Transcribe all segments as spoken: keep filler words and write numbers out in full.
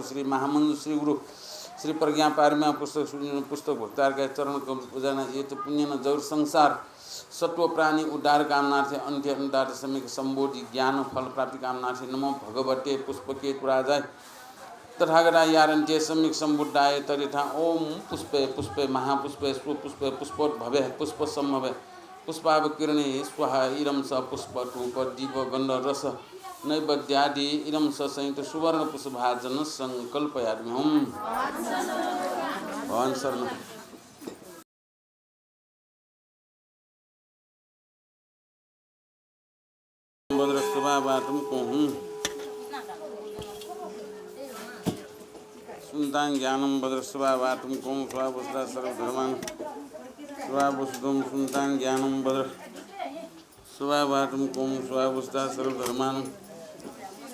श्री महामञ्जुश्री गुरु श्री प्रज्ञा पारमी पुस्तक, पुस्तक भक्तारका चरण कमल पूजाना एत पुण्यन जगत संसार सत्व प्राणी उद्धार कामनार्थे अन्त्य अन्तार्थ सम्यक सम्बोधि ज्ञान फल प्राप्ति कामनार्थे नमो भगवते पुष्पकेतुराजाय तथागताय आरण्ये सम्यक सम्बुद्धाय तदिथां ओम पुष्पे पुष्पे महापुष्पे सुपुष्पे पुष्पोद्भवे पुष्पसम्भवे पुष्पावकिरणे स्वाहा। इदं स पुष्प धूप दीप गन्ध रस नैवेद्यादि इदं स संयुक्त सुवर्ण पुष्पभाजन संकल्पयामि। ओम। भगवान शरण। भद्र स्वाहा वातुं कुं हुं। सुन्तां ज्ञानं भद्र स्वाहा वातुं कुं हुं। स्वाहा वसुधा सर्वधर्मानं। स्वाहा वसुधुं सुन्तां ज्ञानं भद्र स्वाहा वातुं कुं हुं। स्वाहा वसुधा सर्वधर्मानं।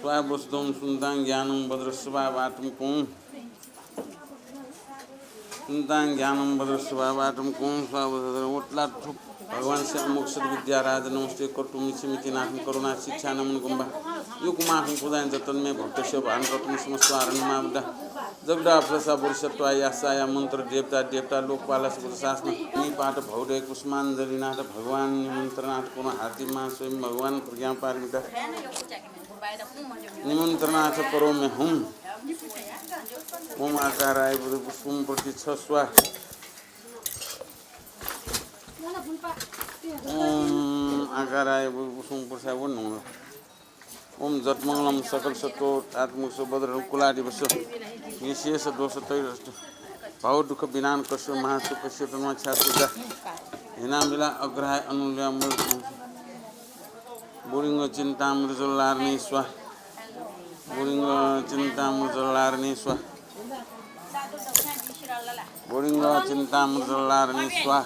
स्वाहा वसुधुं सुन्तां ज्ञानं भद्र स्वाहा वातुं कुं हुं। सुन्तां ज्ञानं भद्र स्वाहा वातुं कुं हुं। स्वाहा वसुधा सर्व। ओतलात थुप भगवान श्री अमोघसिद्ध विद्याराज नमस्ते कर्तुं इच्छामि नाथं करुणा शिक्षा नमन गुम्बा युकुमाहं पूजां च तन्मे भक्तस्य भान कर्तुं समस्त आरण्यमा बुद्धा जगदा अप्सरसा बोधिसत्त्वा यास्साया मन्त्र देवता देवता लोकपालस बुद्ध शासन निपात भौदय कुसुमाञ्जलिनाथ भगवान निमन्त्रणाथ कुन हातिमा स्वयं भगवान प्रज्ञा पारमिता निमन्त्रणाथ करोमि हुं। ओम आकाराय बुधु पुष्पं प्रति छ स्वाहा। ओम आकाराय बुधु पुष्पं प्रति छ स्वाहा। ओम जटमंगलं सकल सत्व आत्मक सुभद्र कुलाधिपस्य निशेष दोष तैरस्त भाव दुःख विनान कस्य महासुखस्य तन्वा छ्या सुद्धा हिनामिला अग्रहाय अनुल्या मूल बोरिंग चिन्तामृतजलारणी स्वाहा। बोरिंग चिन्तामृतजलारणी स्वाहा। बोरिंग चिन्तामृतजलारणी स्वाहा।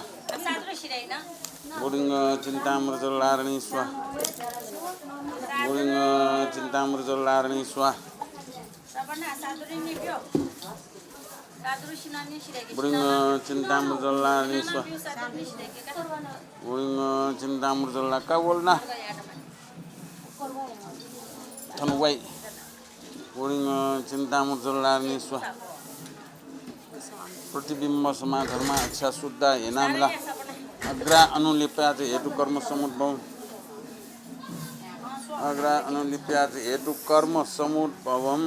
बोरिंग चिन्तामृतजलारणी स्वाहा। बोरिंग चिन्तामृतजलारणी स्वाहा। बोरिंग चिन्तामृतजलारणी स्वाहा। बोरिंग चिन्तामृतजला का बोल ना। थन वाइ। बोरिंग चिन्तामृतजलारणी स्वाहा। प्रतिबिम्ब समाधर्मा अक्षा सुद्धा हेनामिला अग्रा अनुलिप्यात हेतु कर्म समुद्भवं। अग्रा अनुलिप्यात हेतु कर्म समुद्भवं।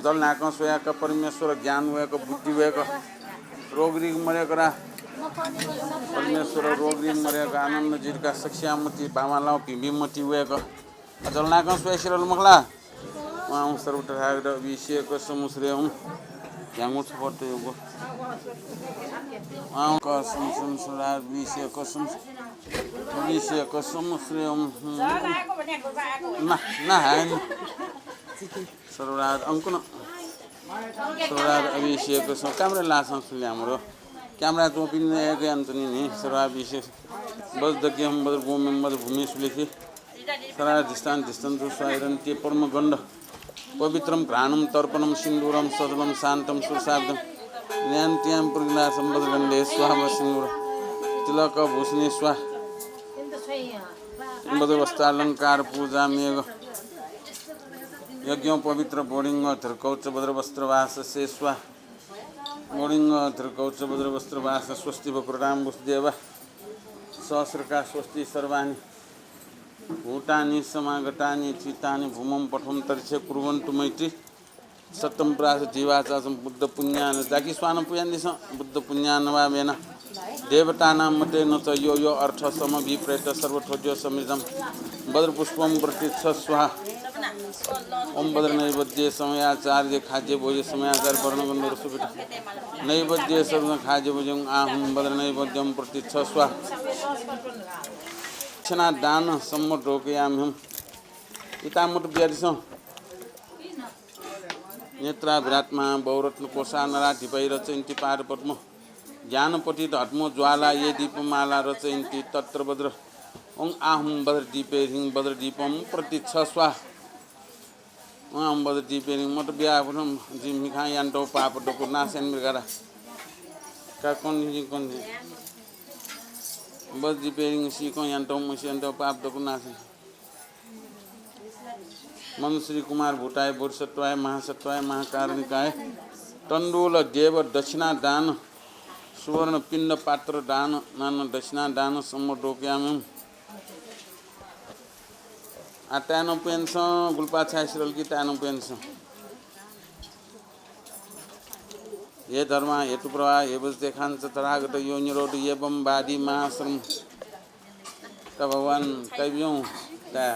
जल नाकं स्वयाक परमेश्वर ज्ञान वयक बुद्धि वयक रोग रिग मरयक रा। परमेश्वर रोग रिग मरयक आनन्द जिरका सखियामति बामालाव भिभिमति वयक। जल नाकं स्वया सिरल मखला। वां सर्वतथागत अभिषेक समुश्रेयं। ध्याङ्गु छपट योगो। वां क समुश्रेयं सर्वतथागत अभिषेक समुश्रेयं। अभिषेक समुश्रेयं। ना, ना हाय। सर्वराज अंकुन। सर्वराज अभिषेक स-, camera लासं सुल्यामरो। Camera तोपिन एक यान्तनी नि सर्वाभिषेक। बज्रदग्यं बज्रगोमें बज्रभूमि सुलेखि। सर्वाधिष्ठान धिष्ठन्तु स्वाहिरन्ति परमगन्ध। पवित्रं घ्राणं तर्पणं सिन्दूरं सजलं शान्तं सुरसाविधं। न्यान्त्यां पुरिनासं बज्रगन्धे स्वाहा सिन्दूर। तिलक भूषणे स्वाहा। बज्रवस्त्रालंकार पूजा मेघ। यज्ञोपवित्र बोडिंग धृकौच बज्रवस्त्रवाससे स्वाहा। बोडिंग धृकौच बज्रवस्त्रवास स्वस्ति वक्रतां वसुदेवा। सहस्रका स्वस्ति सर्वाणि भूतानि समागतानि चित्तानि भूमं पठवं तरिक्षे कुर्वन्तु मैत्री। सत्तं प्रास जीवाचाचं बुद्ध पुण्यान जाकि स्वानं पुयानिसं बुद्ध पुण्यान वा वेना। देवतानां मतेन च यो यो अर्थ समभिप्रेत सर्वथोद्यो समितं। बज्रपुष्पं प्रति छ स्वाहा। ओम बज्र नैवेद्ये समयाचार्ये खाद्ये भोज्ये समयाचार्ये वर्णगन्धर सुपित। नैवेद्ये सर्वं खाद्ये भोज्यं आहुं बज्र नैवेद्यं प्रति छ स्वाहा। दक्षिणा दान सम्मत रोकयाम्यहं। इतामत बियादिसं। नेत्राभिरात्मा बहुरत्न कोषा नराधिपै रचयन्ति पादपद्म। ज्ञानपतित हत्मो ज्वाला ये दीपमाला रचयन्ति तत्र बज्र। ओं आहुं बज्र दीपे ह्रिं बज्र दीपं प्रति छ स्वाहा। ओं आहुं बज्र दीपे ह्रिं मत बिया पुनम जि मिखां यान्तो पाप दकु नासेन मृगारा। का कोन जि कोन जि। बज्र दीपे ह्रिं सीकों यान्तो मुसि यान्तो पाप दकु नासेन। मनुश्री कुमार भूताय बोधिसत्वाय महासत्वाय महाकारुणिकाय तण्डुल देव दक्षिणा दान सुवर्ण पिण्ड पात्र दान नाना दक्षिणा दान सम्म दोकयामि। आ ताय्‌नं प्वय्‌नसँ गुलपा छाय् सिरल कि ताय्‌नं प्वय्‌नसँ। हे धर्मा हेतु प्रवाह हे बुझते खान तथागत यो निरोध एवं वादी महाश्रम। त भगवान कैबियौं ता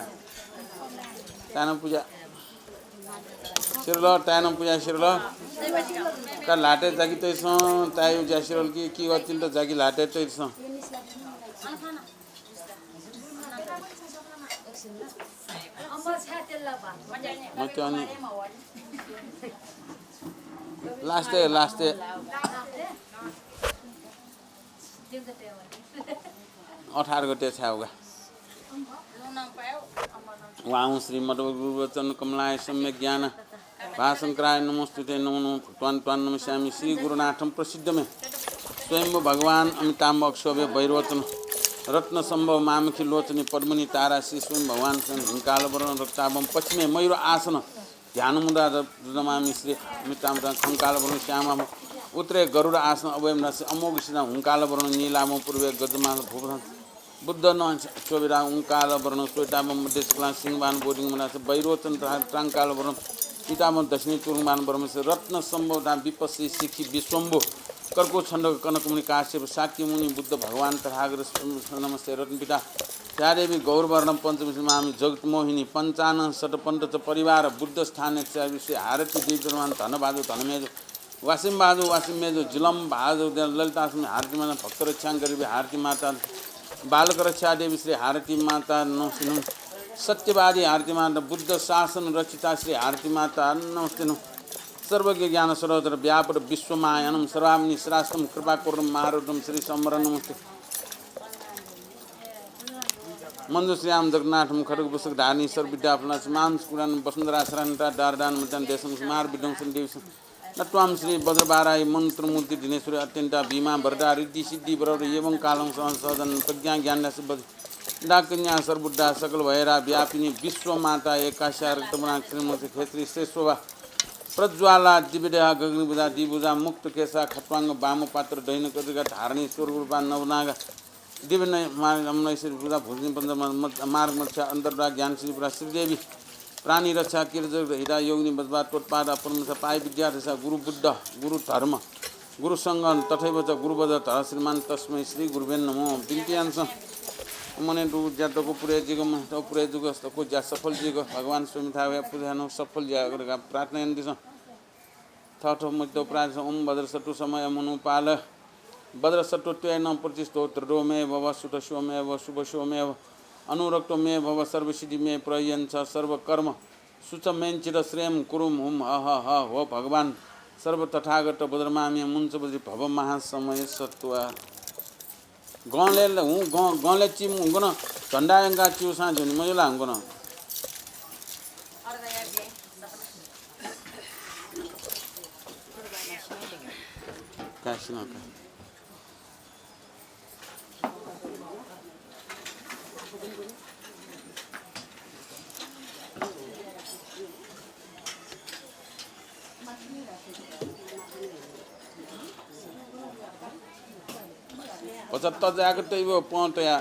तानं पूजा सिरल तानं पूजा सिरल। का लाटे जागी तैसं तायु जा सिरल कि कि गतिन त जागी लाटे तैसं। मत्यानि लास्टे लास्टे अठार गते छाय्‌वगा। वां श्रीमद् गुरुवचन कमलाय सम्यक ज्ञान भासंकराय नमोस्तुते नमो नमो त्वां त्वां नमस्यामि। श्री गुरुनाथं प्रसिद्ध मे स्वयंभू भगवान अमिताभ अक्षोभ्य वैरोचन रत्न संभव मामखी लोचनी पद्मनी तारा श्री स्वयं भगवान स्वयं हुंकाल वरण रक्ताभं पश्चिमे मयूर आसन ध्यान मुद्रा द-, दमामि श्री अमिताभ खंकाल वरुण श्यामाम उत्तरे गरुड आसन अवयम राशि अमोघ सिद्धां हुंकाल वरुण नीलाम पूर्वे गजमान भूभूषण बुद्ध न चोभिरा हुंकाल वरुण श्वेताम मध्य शुक्लां सिंहवान बोधिंग मनास वैरोचन तथा त्रांकाल वरुण पीताम दक्षिणी तुरुंगमान वरुण रत्न संभव दां विपश्री शिखी विश्वम्भू कर्कू छंदक कनकमुनि काश्यप शाक्यमुनि बुद्ध भगवान तथागत नमस्ते रत्नपिता त्यादेवी गौरवर्णं पञ्चमी मामि जगतमोहिनी पञ्चानन शतपञ्च च परिवार बुद्ध स्थान विश्व हारती देवी धनवान धनबाजु धनमेजु वासिम बाजु वासिम मेजु जिलम भाजु ललिताश्रमी हारती माता भक्त रक्षा गरिबी हारती माता बालक रक्षा देवी श्री हारती माता नमस्ते नमः। सत्यवादी हारती माता बुद्ध शासन रक्षिता श्री हारती माता नमस्ते नमः। सर्वज्ञ ज्ञान सरोदर व्यापक विश्वमायनम सर्वामि श्रास्तम कृपा करुण महारुद्रम श्री समर नमस्ते। मञ्जुश्रियां जगन्नाथं खड्गपुस्तकधारिणी सर्वविद्याफलं मां स्कुरां वसुन्धरा शरणता दारदान मतां देशं स्मार विध्वंसं देवीसं नत्वां श्री वज्रबाराही मन्त्रमूर्ति दिनेश्वरी अत्यन्ता भीमा वरदा ऋद्धि सिद्धि वरद एवं कालं सह सहजन प्रज्ञा ज्ञान सिद्धि डाकन्या सर्वबुद्धा सकल भैरा व्यापिनी विश्वमाता एकास्या रक्तमना क्षेत्री श्रेष्ठोभा प्रज्वाला दिव्यदेहा गगनभुजा द्विभुजा मुक्तकेशा खट्वांग वामपात्र दहिनकर्णिका धारणी स्वर्गरूपा नवनागा दिव्य नय मार्ग रमणेश्वरी पूजा भुजनी पञ्च मार्ग मध्य अन्तर्दा ज्ञान श्रीपुरा श्रीदेवी प्राणी रक्षा किरजग हिता योगिनी बजबा तोत्पादा परमेश्वर पाय विद्या दशा गुरु बुद्ध गुरु धर्म गुरु संघ तथैव च गुरु बज धर श्रीमान तस्मै श्री गुरुभ्यो नमो। बिन्ति यान्सं मने दु ज्या दको पुरे जिग म दको पुरे जुग दको ज्या सफल जिग भगवान स्वयं थावया पूजा नं सफल ज्या प्रार्थना यान दिसं। थःथः मजितो प्राणसं ओम वज्रसत्तु समय मनुपाल वज्रसत्तु त्वय् नं प्रतिष्ठो दृढो मे भव सुतस्यो मे भव शुभस्यो मे भव अनुरक्तो मे भव सर्वसिद्धि मे प्रयञ्च सर्वकर्म सुच मेञ्चित श्रेयं कुरुम हुम ह ह ह हो भगवान सर्व तथागत वज्रमामि मुञ्च वज्री भव महासमय सत्वा। गंले हुँ गं गंले चिम हुँगन झन्डा यंका चिउसां झुनि मयुला हुँगन। कासिमा का। पचहत्तर जाय्‌क तइबो पं तया।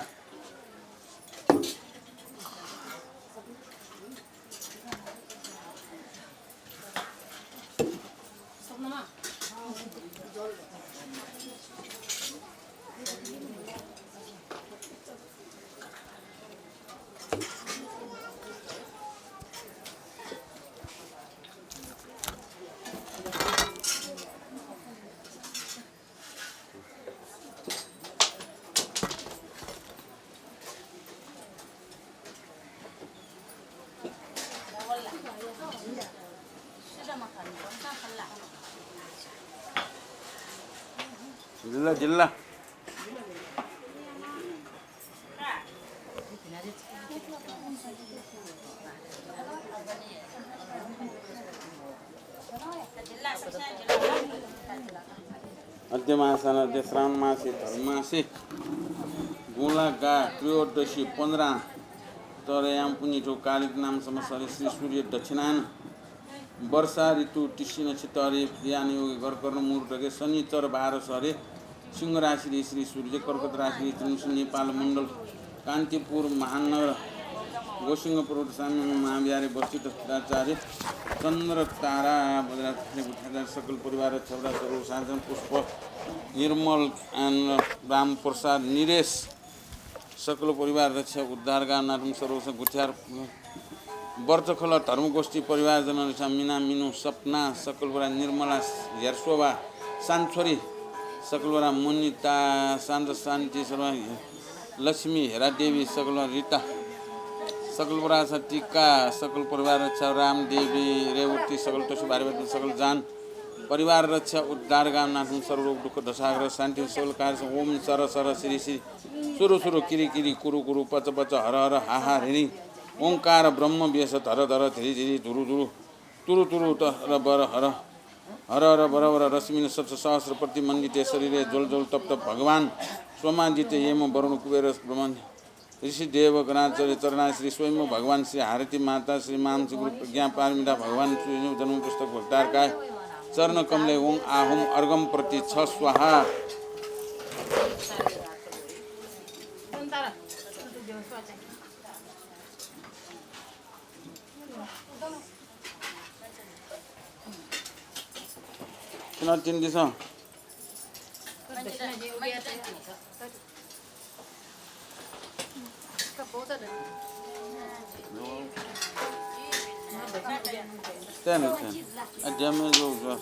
जिल्ला, जिल्ला। अद्य मासं, अद्य श्रावण मासे, धर्म मासे, गुंला गा त्रयोदशी पन्ध्र तरयां पुनिथु कालिक नाम संवत्सरे श्री सूर्य दक्षिणायन वर्षा ऋतु तिस्सी नक्षत्रे यान योगे गरकर्ण मुहूर्तके शनिचर बाह्र सरे सिंह राशिरे श्री सूर्य कर्कट राशिरे त्रिंश नेपाल मण्डल कान्तिपुर महानगर गोसिंहपुर साम्य महाविहारे वसिष्ठ सिद्धाचार्य चन्द्र तारा बज्राचार्य गुठाचार्य सकल परिवार छवडा सर्व साधन पुष्प निर्मल and राम प्रसाद निरेश सकल परिवार रक्षा उद्धार गामनाथम सर्वस गुठ्यार वर्तखल धर्मगोष्ठी परिवारजन रक्षा मिना मिनु सपना सकल बरा निर्मला ह्यारशोभा सान्छोरी सकल बरा मोनिता शान्त शान्ति सर्व लक्ष्मी हेरा देवी सकल बरा रिता सकल बरा टिका सकल परिवार रक्षा राम देवी रेवती सकल तसु भारी सकल जान परिवार रक्षा उद्धार गामनाथम सर्वरोग दुःख दशाग्रह शान्ति सकल कार्य ओम सर सर श्री श्री सुरु सुरु किरि किरि कुरु कुरु पच पच हर हर हा हा ह्रिरि ओंकार ब्रह्म बेस धर धर धिरि धिरि धुरु धुरु तुरु तुरु तर बर हर हर हर बर बर रश्मिन शत सहस्र प्रतिमण्डिते शरीरे ज्वल ज्वल तप तप भगवान सोमादित्य यम वरुण कुबेर ब्रह्म ऋषि देव गणाचार्य चरणा श्री स्वयं भगवान श्री हारती माता श्री माम श्री गुरु प्रज्ञा पारमिता भगवान श्री जन्म पुस्तक भक्तारकाय चरण कमले ओं आहुम अर्घम प्रति छ स्वाहा। किन तिन दिस तेन तेन अध्यम जो जो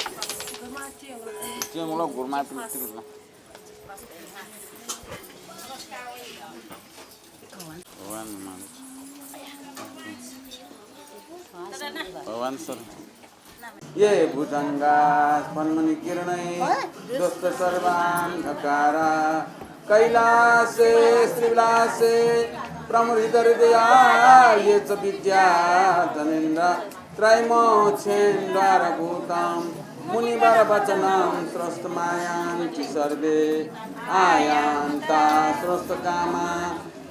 तेन वाला गुरमा पिल तिल भगवान मालिक। भगवान सर। ये भुजङ्गा पद्मनिकिरणै दुष्ट सर्वान्धकारा कैलासे श्रीविलासे प्रमुदित हृदया ये च विद्या धनेन्द्र त्रयमोक्षेन द्वारभूतं मुनिवर वचनं श्रोतुं आयान्ति सर्वे आयान्ता श्रोतुकामा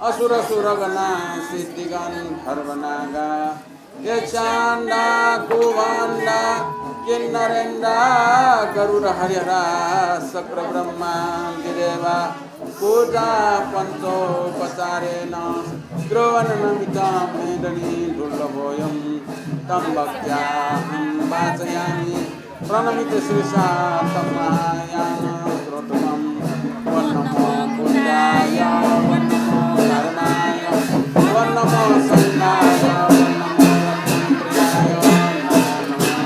असुर सुरगणा सिद्धिगणधर्व नागा यक्षाण्डा कुम्भाण्डा किन्नरेन्द्रा गरुड हरिहरा शक्र ब्रह्मा दिदेवा पूजा पञ्चोपचारेण त्रिभुवन नमितं मेदिनी दुर्लभोऽयं तं भक्त्याहं वाचयामि। प्रणमित शीर्षा तमायां श्रोतुकं वन्नमो बुद्धाय वन्नमो धर्माय वन्नमो संघाय वन्नमो रत्नत्रयाय नमो नमः।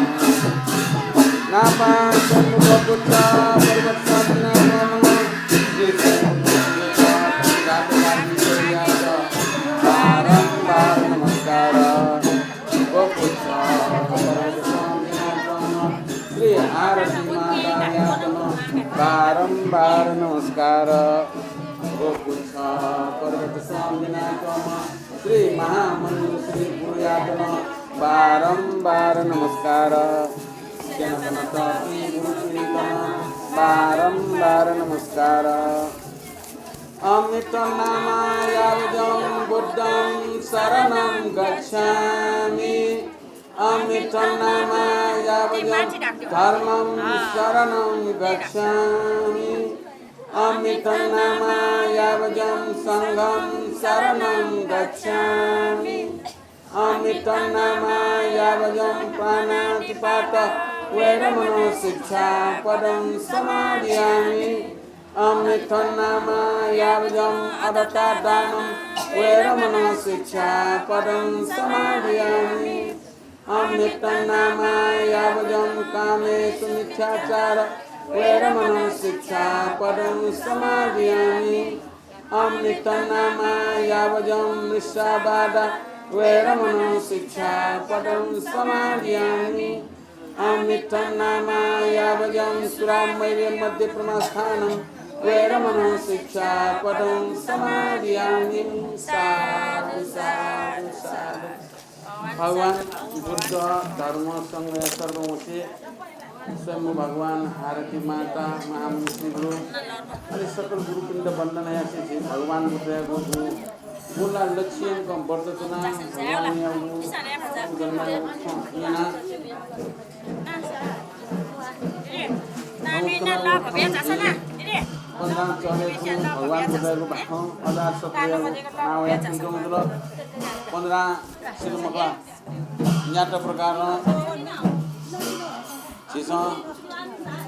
नापां सम्मुख बुद्ध पर्वत सामना नमः। श्री बारम्बार नमस्कार। श्री आरती मातायात बारम्बार नमस्कार। गोपुच्छ पर्वत स्वामिनाथम श्री महामञ्जुश्री गुरुयात बारम्बार नमस्कार। ज्ञानपनत श्री गुरुपिन्त बारम्बार नमस्कार। अमितं नाम यावज्जं बुद्धं शरणं गच्छामि। अमितं नाम यावज्जं धर्मं शरणं गच्छामि। अमितं नाम यावज्जं संघं शरणं गच्छामि। अमितं नाम यावज्जं पाणातिपात वेरमणं शिक्षापदं समादियामि। अमितं नाम यावज्जं अदत्तादानं वेरमणं शिक्षापदं समादियामि। अमितं नाम यावज्जं कामेसु मिथ्याचार वेरमणं शिक्षापदं समादियामि। अमितं नाम यावज्जं मृषावाद वेरमणं शिक्षापदं समादियामि। अमितं नाम यावज्जं सुरामेरय मद्यप्रमादस्थानं वेरमणं शिक्षापदं समादियामि। साधु, साधु, साधु। भगवान बुद्ध, धर्म, संघया सर्वंशी स्वयम्भू भगवान, हारती माता, महामुनि श्री गुरु, अनि सकल गुरुपिन्त वन्दना यासें झी भगवान बुद्धयागु मूल लक्ष्यं कं व्रत च्वना भगवानयागु पूजन याना। पन्ध्र चले भगवान बुद्धयागु बाखं अजातशत्रुयागु नावया थुइकं जुल। पन्ध्र सिल मखला। न्यात प्रकारं झीसं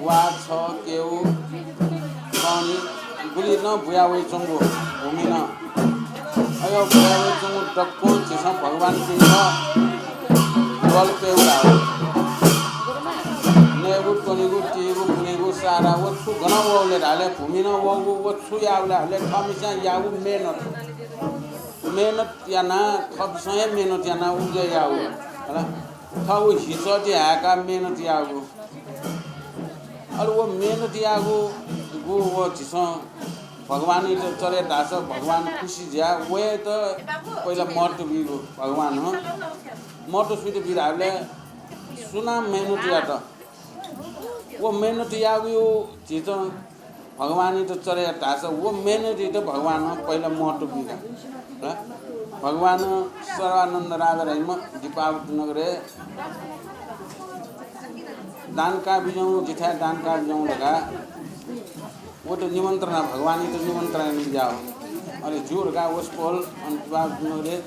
वा, छः, केउ, कनी गुलि नं बुया वइच्वंगु भूमिं नं। अय् बुया वइच्वंगु दक्व झीसं भगवानपिन्त बल कयेगु धाःगु। नयेगु, त्वनेगु, तीगु, पुनेगु, सारा व छु गनं वःगु ले धाःले भूमिं नं वःगु व छु याःगु ले धाःले थःमिस्यां याःगु मेहनत। मेहनत याना, थःपिसं हे मेहनत याना उज्या याःगु। हला? थःगु हिचः ति हाय्‌काः मेहनत याःगु। अले व मेहनत याःगु गु व झीसं भगवानयात चले धाःसा भगवान खुसी जुयाः वयात पहिला महत्त्व बीगु भगवानं। महत्त्व सुइत बी धाःबलय् सुनां मेहनत यात। व मेहनत याःगु झीसं भगवानयात चले धाःसा व मेहनतयात भगवानं पहिला महत्त्व बीगु। हला? भगवानं सर्वानन्द राजा धाइम्ह दीपावती नगरय् दान काये बिज्याहुँ, जिथाय् दान काये बिज्याहुँ धकाः वयात निमन्त्रणा, भगवानयात निमन्त्रणा यानाबिज्याःगु। अले ज्यू धकाः वसपोल अन दीपावती नगरय्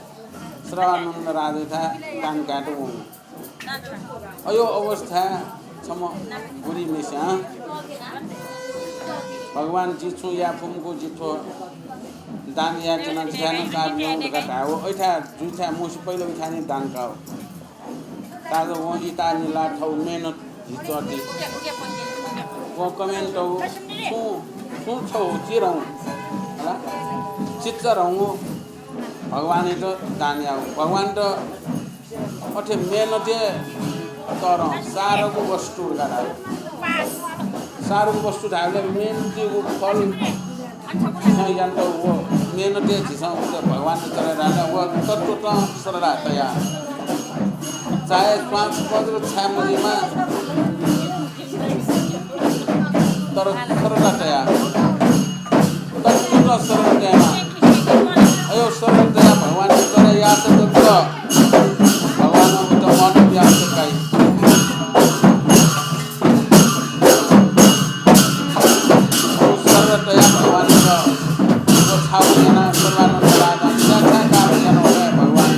सर्वानन्द राजायाथाय् दान कायेत वंगु। अय् अवस्थाय् छम्ह बुढीम्हेस्यां भगवान, जि छुं याये फुम्कु, जि थ्व दान यायेत्यना, जिथाय् नं काये बिज्याहुँ धकाः धायेवं अय्‌थाय् जुइथाय् मवंसे पहिला उइथाय् नं दान काः। ताःसा वं इताःनिला थःगु मेहनत हिचः ति। वं कमेन्ट छुं, छुं छौ चिरहौं, हला? चिच्चरहौं भगवानयात दान याःगु। भगवानत अथे मेहनतय् तःधं सारगु वस्तु धकाः धाःगु। सारगु वस्तु धाःबलय् मेहनतयागु फल झीसं यानातःगु व मेहनतय् झीसं उत भगवानत चले धाःसा व तत्वतं श्रद्धा तयाः चाहे श्वास वज्र छाय् मजुइमा, तर श्रद्धा तयाः, तत्वतं श्रद्धा तयाः, अय् श्रद्धा तयाः भगवानत चले याःसा जक भगवानं उत महत्त्व बियाः काइ। अय् श्रद्धा तयाः भगवानत व छाप यानाः सर्वानन्द राजां छाय् छाय् काम यानाः वल भगवान।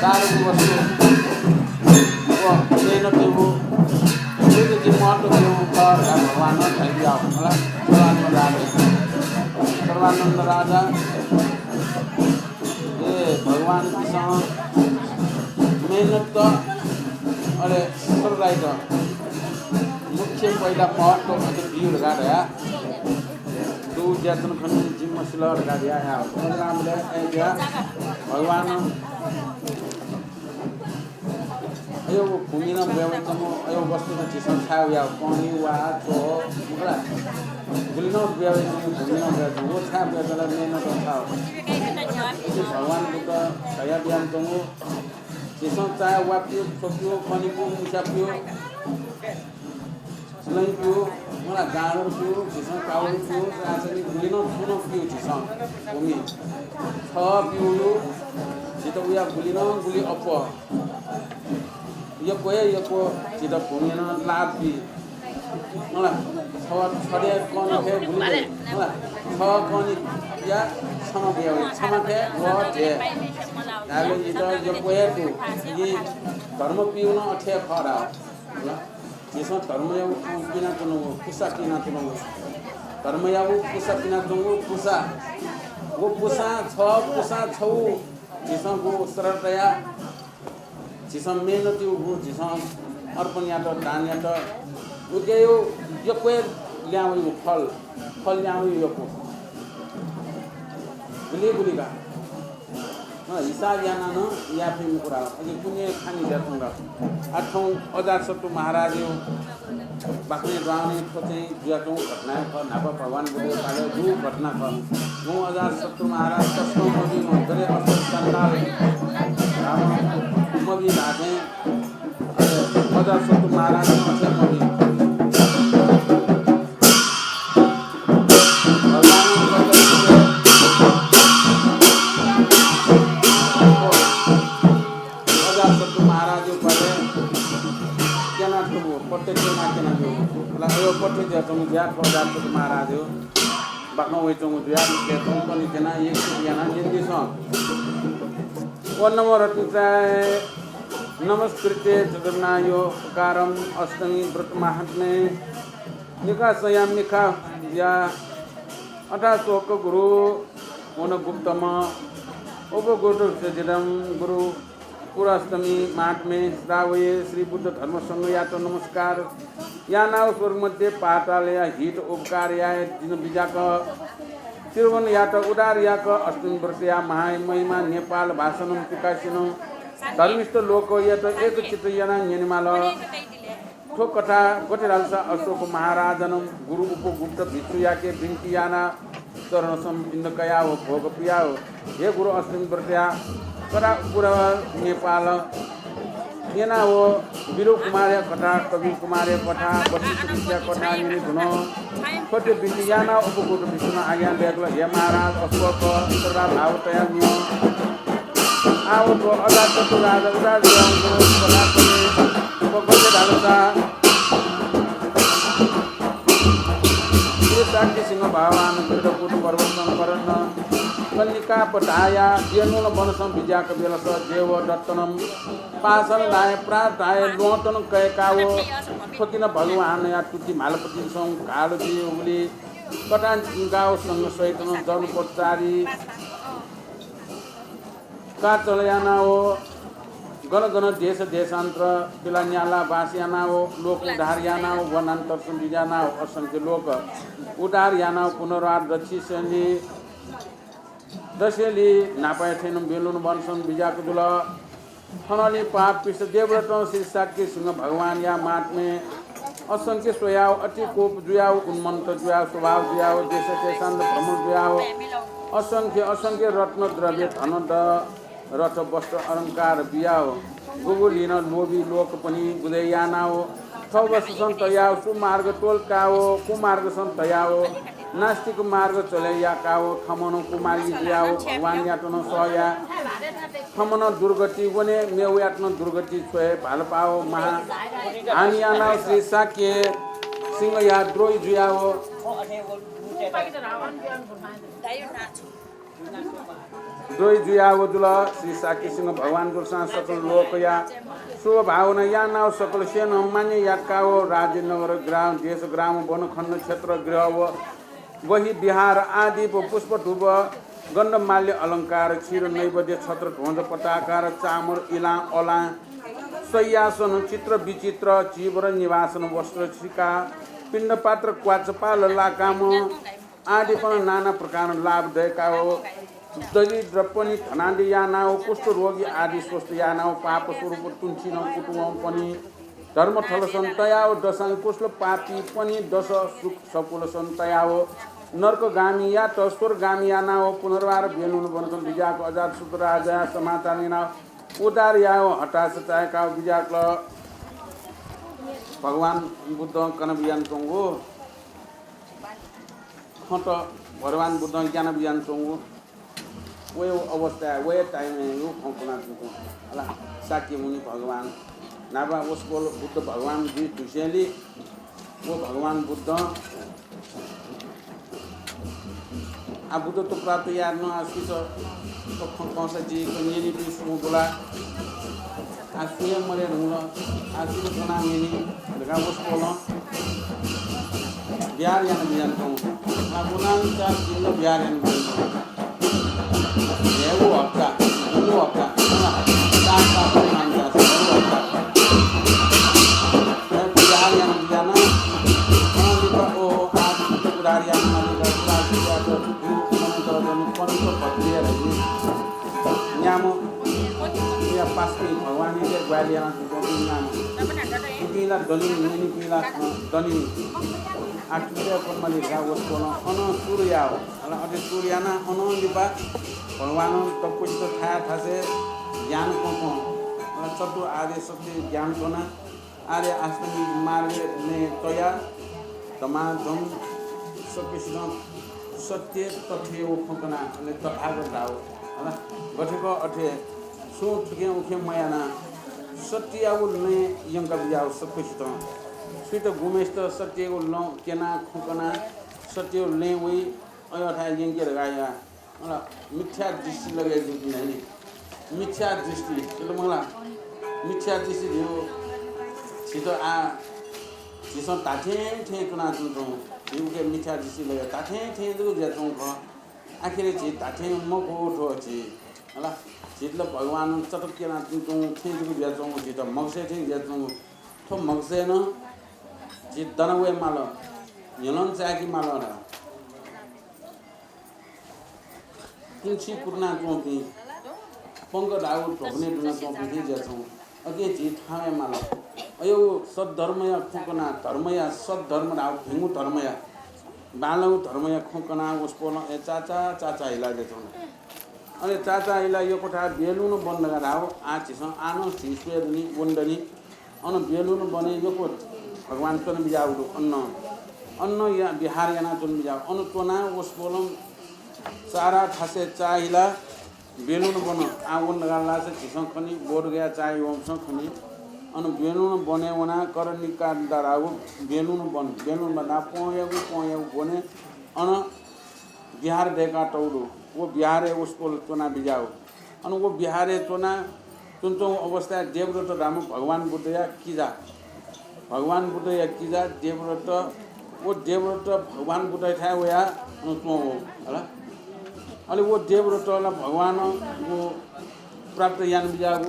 सारगु वस्तु व मेहनतयागु, मेहनतयागु महत्त्व मेगु खः धकाः भगवानं धयाबिज्याःगु खला। सर्वानन्द राजा, सर्वानन्द राजा, हे भगवानपिसं मेहनत अले श्रद्धायात मुख्य पहिला महत्त्व अझ बियु धकाः धया। दु ज्याचन खनि जिम्मा सिल धकाः धया। या भगवान, अय् भूमिं नं बुया वइच्वंगु, अय् वस्तुत झीसं छाय् वया, कनी वा, च्वः, मखुला, गुलि नं बुया वइच्वंगु, भूमिं नं बुया वइच्वंगु, व छाय् बुया वइच्वन, मेहनत छाय्। अथे भगवान बुद्ध धया बियाच्वंगु, झीसं चाहे वा प्यू, च्वः प्यू, कनी प्यू, मुसा प्यू, लँय् प्यू, मला गाँडर प्यू, झीसं कावली प्यू, राजनी गुलि नं छुं नं प्यू झीसं भूमि। छः प्यू, झीत उया गुलि नं गुलि अप्वः। यक्व हे यक्व झीत भूमिं नं लाभ बी। मला छः, छः कनी हे गुलि दइ। मला छः कनीया क्षमा बिया वइ। क्षमा हे व हे। धाःबलय् झीत यक्व हे दु। यि धर्म प्यू नं अथे खः धाः। मला झीसं धर्मयागु पिनाच्वनागु, पुसा पिनाच्वनागु, धर्मयागु पुसा पिनाच्वंगु, पुसा, व पुसां छः, पुसां छगू झीसं गु श्रद्धाया, झीसं मेहनत यागु, झीसं अर्पण यात, दान यात, उकिया यक्व हे ल्याहां वइगु फल, फल ल्याहां वइगु यक्व। गुलि गुलि का। अँ, हिसाब यानाः नं याये फइ मखु धाः। अझ पुण्य खानि जुयाच्वंगु। आः थौं अजातशत्रु महाराजया बाखनय् दुहां वनेगु थ्व चाहिँ जुयाच्वंगु घटना हे खः। न्हापा भगवान बुद्धया कालय् जूगु घटना खः। वं अजातशत्रु महाराज तसकं मभिंम्ह, गथे असुर चण्डाल मभिं धाःथें अजातशत्रु महाराज अथे मभिं। अजातशत्रु महाराजया पदय् क्यनातःगु पत्तय् च्वनाः क्यनातःगु। अले अयो पत्तय् जुयाच्वंगु जुयाः थ्व अजातशत्रु महाराजया बाखं वयाच्वंगु जुयाः थुकियात थौंकन्हय् क्यनाः एक एक यानाः न्यनेदिसँ। ॐ नमो रत्नत्राय नमस्कृत्य जगन्नाथं ओंकारम्। अष्टमी व्रत महात्म्य। निकासया मिखाया अथासोक गुरु वन गुप्तम उपगुप्त सज्जनम गुरु पुराष्टमी महात्म्य। श्रावये श्री बुद्ध धर्म संघयात नमस्कार यानाव स्वर्ग मध्य पातालया हित उपकार याये जिं बिज्याक त्रिभुवनयात उद्धार याक अष्टमी व्रतया महामहिमा नेपाल भाषानं विकासिनं धर्मिष्ठ लोकयात एकचित्त यानाः न्यनेमाल। थ्व कथा गथे धालसा अशोक महाराजनं गुरु उपगुप्त भिक्षुयाके बिन्ति यानाः चरणसं पिण्ड कयाव भोग पियाव हे गुरु अष्टमी व्रतया कथा पूरा नेपाल न्यनाव बिरु कुमारया कथा, कवि कुमारया कथा, वशिष्ठ ऋषिया कथा न्यने धुन। थ्वते बिन्ति यानाव उपगुप्त भिक्षुनं आज्ञा दयेकल, हे महाराज अशोक, श्रद्धा भाव तयाव न्यँ। आव थ्व अजातशत्रु राजा उद्धार जुयावंगु कथा कने। थ्व गथे धालसा श्री शाक्य सिंह भगवान गरुडपुत्र पर्वतं करन कन्निकापथाया वेणुन वनसं बिज्याक बेलस देवदत्तनं पाषाणदाय प्रार्थाय ल्वहंतनं कय्काव थ्वकिन भगवानया तुति म्हालपतिसं घाल जुइगुलिं कथां चिंकाव संघ सहितनं जनपदचारी काचल यानाव गन गन देश देशान्तर पिला न्याला बास यानाव लोक उद्धार यानाव वनान्तरसं बिज्यानाव असंख्य लोक उद्धार यानाव पुनर्वार दक्षिणेली दशेली न्हापाया थें वेणुन वनसं बिज्याक जुल। थनंलि पाप पिष्ट देवदत्तं श्री शाक्य सिंह भगवानया महात्म्य असंख्य स्वयाव अति कोप जुयाव उन्मत्त जुयाव स्वभाव जुयाव देश देशान्तर भ्रमण जुयाव असंख्य असंख्य रत्न द्रव्य धन द रथ वस्त्र अलंकार बियाव गुगुलिनं लोभी लोकपनि गुजय् यानाव थव वस्तुसं तयाव सुमार्ग त्वःकाव कुमार्गसं तयाव नास्तिक मार्ग चले याकाव थमनं कुमार्गी जुयाव भगवानयातनं सह याये। थमनं दुर्गति वने, मेवयातनं दुर्गति छ्वये भालपाव महा हानि यानाव श्री शाक्य सिंहया द्रोही जुयाव द्रोही जुयाव जुल। श्री शाक्य सिंह भगवान गुरुसां सकल लोकया शुभ भावना यानाव सकल सेनं मान्य याकाव राज्य नगर ग्राम देश ग्राम वन खण्ड क्षेत्र गृह व बहि विहार आदि व पुष्प धूप गन्धमाल्य अलंकार क्षीर नैवेद्य छत्र ध्वज पताकार चामर इलां अलां शय्यासन चित्र विचित्र चीवर निवासन वस्त्र छिका पिण्डपात्र क्वाच पाल लाकाम आदिपन नाना प्रकारं लाभ दयकाव दरिद्रपनि धनादि यानाव कुष्ठ रोगी आदि स्वस्थ यानाव पाप स्वरूप तुंछिनं कुतुवंपनि धर्मथलसं तयाव दशां कुशल पापीपनि दश सुख सकुलसं तयाव नरकगामीयात स्वर्गगामी यानाव पुनर्वार वेणुन वनसं बिज्याक अजातशत्रु राजाया समाचार न्यनाव उद्धार याव हताश चायकाव बिज्याकल। भगवान बुद्धं कना बियाच्वंगु खँत भगवान बुद्धं ग्याना बियाच्वंगु वया अवस्थाय्, वया time-य् यो खँ कनाच्वंगु। हला, शाक्यमुनि भगवान न्हापा वसपोल बुद्ध भगवान जुइ धुसेंलि व भगवान बुद्धं आ बुद्धत्व प्राप्त यायेधुन आ सुइत थ्व खँ कंसा जिइत न्यनीपिं सुं दु ला? आ सुं हे मदये धुंकल, आ सुइत कनाः न्यनी धकाः वसपोलं बिहार याना बियाच्वंगु। आ गुणांचा जिल्ला बिहार याना बियाच्वंगु। हे व हप्ता, व हप्ता, ताक ताक गुणांचा, व हप्ता। हे बिहार याना बियाना, अनंलिपा ओ आ उधार याना बियाना, उधार याना बियाना, पवित्र भक्ति याना। न्याम्ह या पासापिं भगवानयाके ग्वाहालि यानाच्वंपिं न्याम्ह। इपिं ला दनि, न्यनीपिं ला, अँ, दनि। आ थुकिया पद्माली धकाः वसपोलं अनं सुरु याव। अले अथे सुरु यानाः अनंलिपा भगवानं दक्वसित थाय् थासय् ज्ञान कं कं, अ, चतु आर्य सत्य ज्ञान कना, आर्य अष्टाङ्गिक मार्गय् तया, धमाधम सकसितं सत्य तथ्य व खँ कना, अले तथागत धाव। हला, गथे क अथे सुं थुखें उखें मयाना, सत्ययागु लँय् यंका बिज्याव सकसितं। सुइत गुम्हेसित सत्ययागु लँ क्यना, खँ कना, सत्ययागु लँय् वइ, अय् अथाय् यंके धकाः या। अन मिथ्या दृष्टि लगे जूपिं धाइ नि। मिथ्या दृष्टि, सिल मला? मिथ्या दृष्टि धिउ। झीत आ, झीसं धाथें थें च्वनाच्वंगु। धिउके मिथ्या दृष्टि लगे धाथें थें जक जुयाच्वंगु खः। आखिरय् झी धाथें मखु थ्व झी। हला? झीत ला भगवानं चटक क्यनाच्वंगु थें जक जुयाच्वंगु, झीत म्हगसय् थें जुयाच्वंगु। थ्व म्हगसय् नं झी दना वये माल। न्ह्यलं चाय्‌के माल ला। तुलसी कुर्ना च्वंपिं, पंक धाउ ध्वपने दुना च्वंपिं थें जुयाच्वंगु। अकिं झी थाहां वये माल। अय् सद्धर्मया खँ कना, धर्मया सद्धर्म धाउ भिंगु धर्मया, बांलागु धर्मया खँ कना वसपोलं अय् चाचा, चाचा हिला जुयाच्वंगु। अले चाचा हिला यक्व थाय् बेलुन बन धकाः धाउ, आ झीसं आ नं झी स्वये दनि, वने दनि। अन बेलुन बने यक्व भगवान च्वना बिज्याउ दु। अन, अन या, विहार याना च्वना बिज्याउ। अन च्वना वसपोलं चारा थासय् चा हिला बेलुन बन आ वने धकाः लासा झीसं खनी, बोधगया चाय् वंसं खनी। अन बेलुन बने वना करनिका धाउ बेलुन बन, बेलुन बन धाउ पंयागु, पंयागु बने अन विहार दय्‌का तउ दु। व विहारय् वसपोल च्वना बिज्याउ। अन व विहारय् च्वना च्वंच्वंगु अवस्थाय् देवदत्त धाःम्ह भगवान बुद्धया किजा। भगवान बुद्धया किजा देवदत्त, व देवदत्त भगवान बुद्धयाथाय् वया अन च्वं वउ, हला। अले व देवदत्त ला भगवानं व प्राप्त याना बिज्याउ,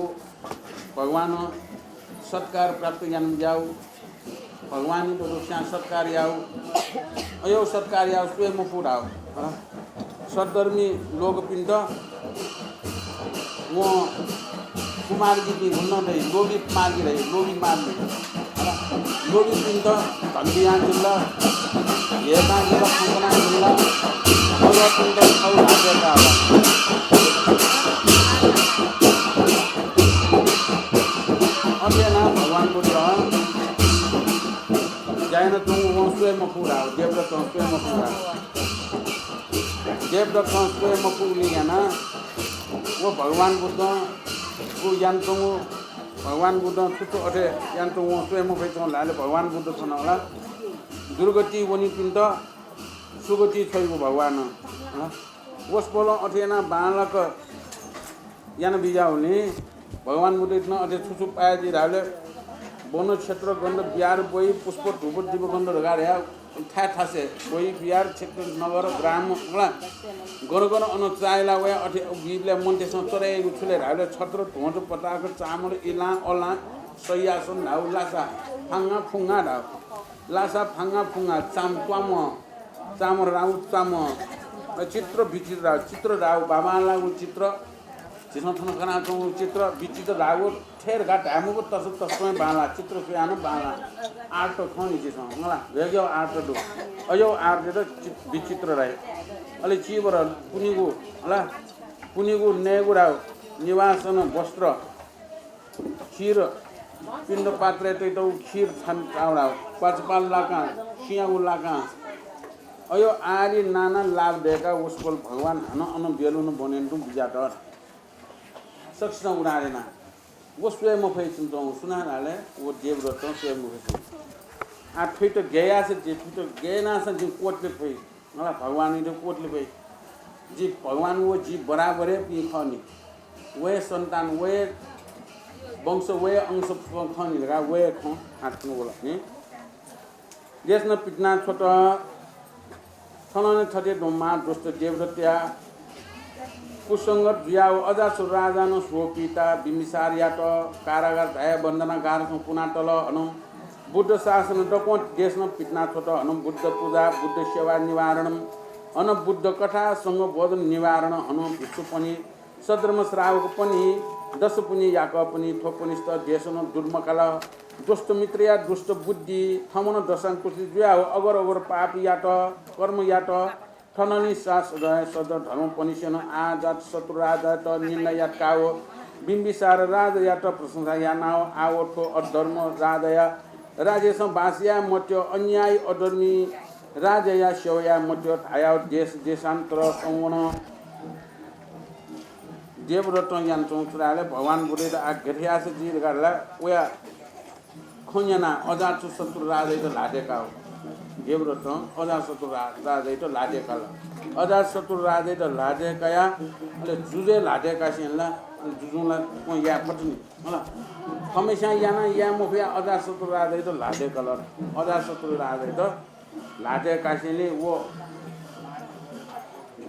भगवानं सत्कार प्राप्त याना बिज्याउ। भगवानयात दक्वस्यां सत्कार याउ। अय् सत्कार याउ स्वये मफु धाउ। हला। सद्धर्मी लोभीपिन्त वं कुमार्गीपिं गुलि नं दइ, लोभी मार्गी दइ, लोभी मार्गी। हला। लोभीपिन्त धन बियां जुल, हेय्‌कां जुल, खँ कनां जुल, मरुपिन्त छौ ल्हाः दय्‌का हला। अथे यानाः भगवान बुद्धं ज्या यानाच्वंगु वं स्वये मफु धाः, देवदत्तं स्वये मफु धाः। देवदत्तं स्वये मफुगुलिं यानाः व भगवान बुद्धं व यानाच्वंगु, भगवान बुद्धं छु छु अथे यानाच्वंगु वं स्वये मफयाच्वंगु ल्हालय् भगवान बुद्ध थन हला। दुर्गति वनीपिन्त सुगति छ्वइगु भगवानं। हला। वसपोलं अथे यानाः बांलाक याना बिज्याउलिं भगवान बुद्धयात नं अथे छु छु पाये जुइ धाःबलय् वन, क्षेत्र, गन्ध, विहार, ब्वइ, पुष्प, धूप, दीपगन्ध धकाः धया थाय् थासय् ब्वइ, विहार, क्षेत्र, नगर, ग्राम, हला। गन गन अन चाःहिला वया अथे बीबलय् मनूतय्‌सं चढे याइगु छु ले धाःबलय् छत्र, ध्वज, पताका, चामर, इलां, अलां, सय्यासन धाउ, लासा, फांगा, फुंगा धाउ। लासा, फांगा, फुंगा, चाम, त्वामं, चामर धाउ, चामं, अ, चित्र, विचित्र धाउ, चित्र धाउ, बांबांलाःगु चित्र, झीसं थन खनाच्वंगु चित्र, विचित्र धाउ, थेर घा धाये मखु, तस, तसकं बांलाः, चित्र स्वयाः नं बांलाः। Art खः नि झीसं, मला, भेगेव art दु। अय् art यात चि-, विचित्र धाइ। अले चीवर पुनिगु, हला, पुनिगु नयेगु धाउ, निवासन, वस्त्र, खीर, पिण्ड पात्रय् तइतउ खीर छान चाउडा, पाचपाल लाकां, सिंयागु लाकां। अय् आदि नाना लाभ दय्‌काः वसपोल भगवान हानं अन बेलुन वनय् तुं बिज्यात। सकसितं उदाहरण याना। व स्वये मफयाच्वंगु सुनां धाःबलय् व देवदत्तं स्वये मफयाच्वंगु। आ थुइत गय् याःसा जि, थुइत गय् यानाःसां जिं क्वतले फइ। मला भगवानयात क्वतले फइ। जि भगवान व जि बराबरय् पिं खः नि। व हे सन्तान, व हे वंश, व हे अंश खः नि धकाः व हे खँ हाकनं वल नि। देशनं पितिना छ्वत। थनं थथे दुम्ह दुष्ट देवदत्तया कुसंगत जुयाव अजासुर राजानं स्वपिता बिम्बिसारयात कारागार धाये बन्धनागारसं कुनातल। हनं बुद्ध शासन दक्वं देशनं पितिना छ्वत। हनं बुद्ध पूजा, बुद्ध सेवा निवारणं, हनं बुद्ध कथा संघ भोजन निवारण, हनं भिक्षुपनि सद्धर्म श्रावकपनि, दशपुनि याकःपनि, थ्वपनिस्त देशनं दुर्मकाल। दुष्ट मित्रया दुष्ट बुद्धि, थमनं दशांकुशि जुयाव अगर अगर पाप यात, कर्म यात। थनंलि सा सदय सद्धर्मपनिसेनं आजात शत्रु राजात निन्दा यातकाव बिम्बिसार राजायात प्रशंसा यानाव आव थ्व अधर्म राजाया राज्यसं बास याये मत्यो, अन्यायी अधर्मी राजाया सेवा याये मत्यो धायाव देश देशान्तरसं वन। देवव्रतं यानाच्वंगु चुडालय् भगवान बुद्धयात आः गथे याःसा जुइ धकाः ला वया खँ न्यनाः अजातशत्रु राजायात ल्हातय् काः। देवव्रतं अजातशत्रु रा-, राजायात ल्हातय् काल। अजातशत्रु राजायात ल्हातय् कयाः अले जुजुं ल्हातय् कासें ला जुजुं ला वं याये फत नि। होला। थःम्हस्यां यानाः याये मफयाः अजातशत्रु राजायात ल्हातय् काल। अजातशत्रु राजायात ल्हातय् कासेंलि व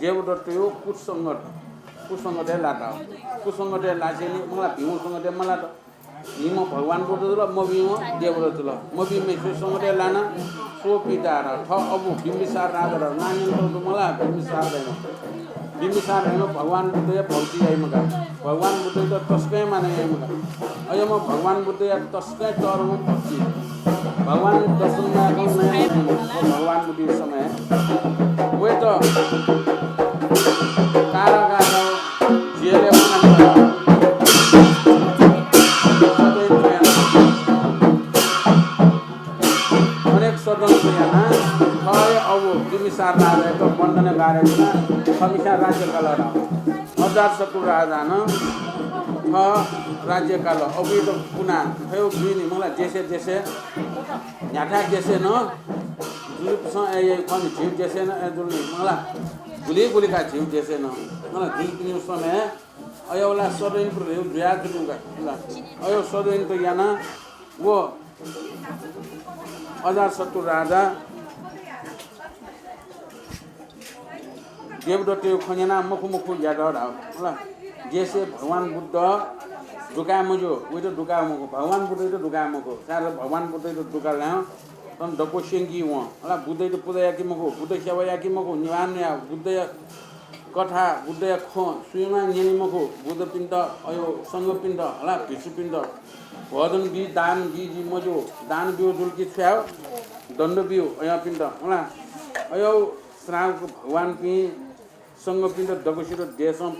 देवदत्तया कुसंगत, कुसंगतय् लात। कुसंगतय् लासेंलि मला, भिंगु संगतय् मलात। भिंम्ह भगवान बुद्ध जुल, मभिंम्ह देवदत्त जुल। मभिंम्हेसिगु संगतय् लानाः स्वपिता धाः। थः अबु बिम्बिसार राजा धाः। नां न्यनातःगु दु मला, बिम्बिसार धाःम्ह। बिम्बिसार धाःम्ह भगवान बुद्धया भक्ति याइम्ह का। भगवान बुद्धयात तसकं मानय् याइम्ह का। अय्‌म्ह भगवान बुद्धया तसकं तःधंम्ह भक्ति। भगवान दर्शन यायेगु नयाः भगवान बुद्धया समय वय्‌कः कारागार जेलय् वनाः षड्यन्त्र यानाः अनेक षड्यन्त्र यानाः थः हे अबु बिम्बिसार राजायात बन्धनगारय् कुनाः थःम्हस्यां राज्य काल धाः। अजातशत्रु राजां नं थः राज्य काल। अबुयात कुनाः थ्व दुने मला देशय् देशय् न्ह्याथाय् देशय् नं जुजुपिसं अय् याइ खः नि, झीगु देशय् नं अय् जुल नि मला। गुलि गुलि का झीगु देशय् नं मला जुजुपिनिगु समय अय्‌याव ला षड्यन्त्र जुयाच्वंगु का। अय्‌याव षड्यन्त्र यानाः व अजातशत्रु राजा देवदत्तया खँ न्यनाः मखु मखु यात धाः। होला। देशय् भगवान बुद्ध दुकाये मज्यू, वयात दुकाये मखु, भगवान बुद्धयात दुकाये मखु। छाय्‌धाःसा भगवान बुद्धयात दुकाःसा थन दक्व स्यंकी वं। होला, बुद्धयात पुजा याकी मखु, बुद्ध सेवा याकी मखु, निभान या, बुद्धया कथा, बुद्धया खँ सुयां न्यनी मखु। बुद्धपिन्त, अय् संघपिन्त, होला, भिक्षुपिन्त भोजन बी, दान बी जि मज्यू, दान ब्यू जुल कि छु याये, दण्ड ब्यू अय्‌पिन्त, होला। अय् श्रावक भगवानपिं संघपिन्त दक्वसित देशं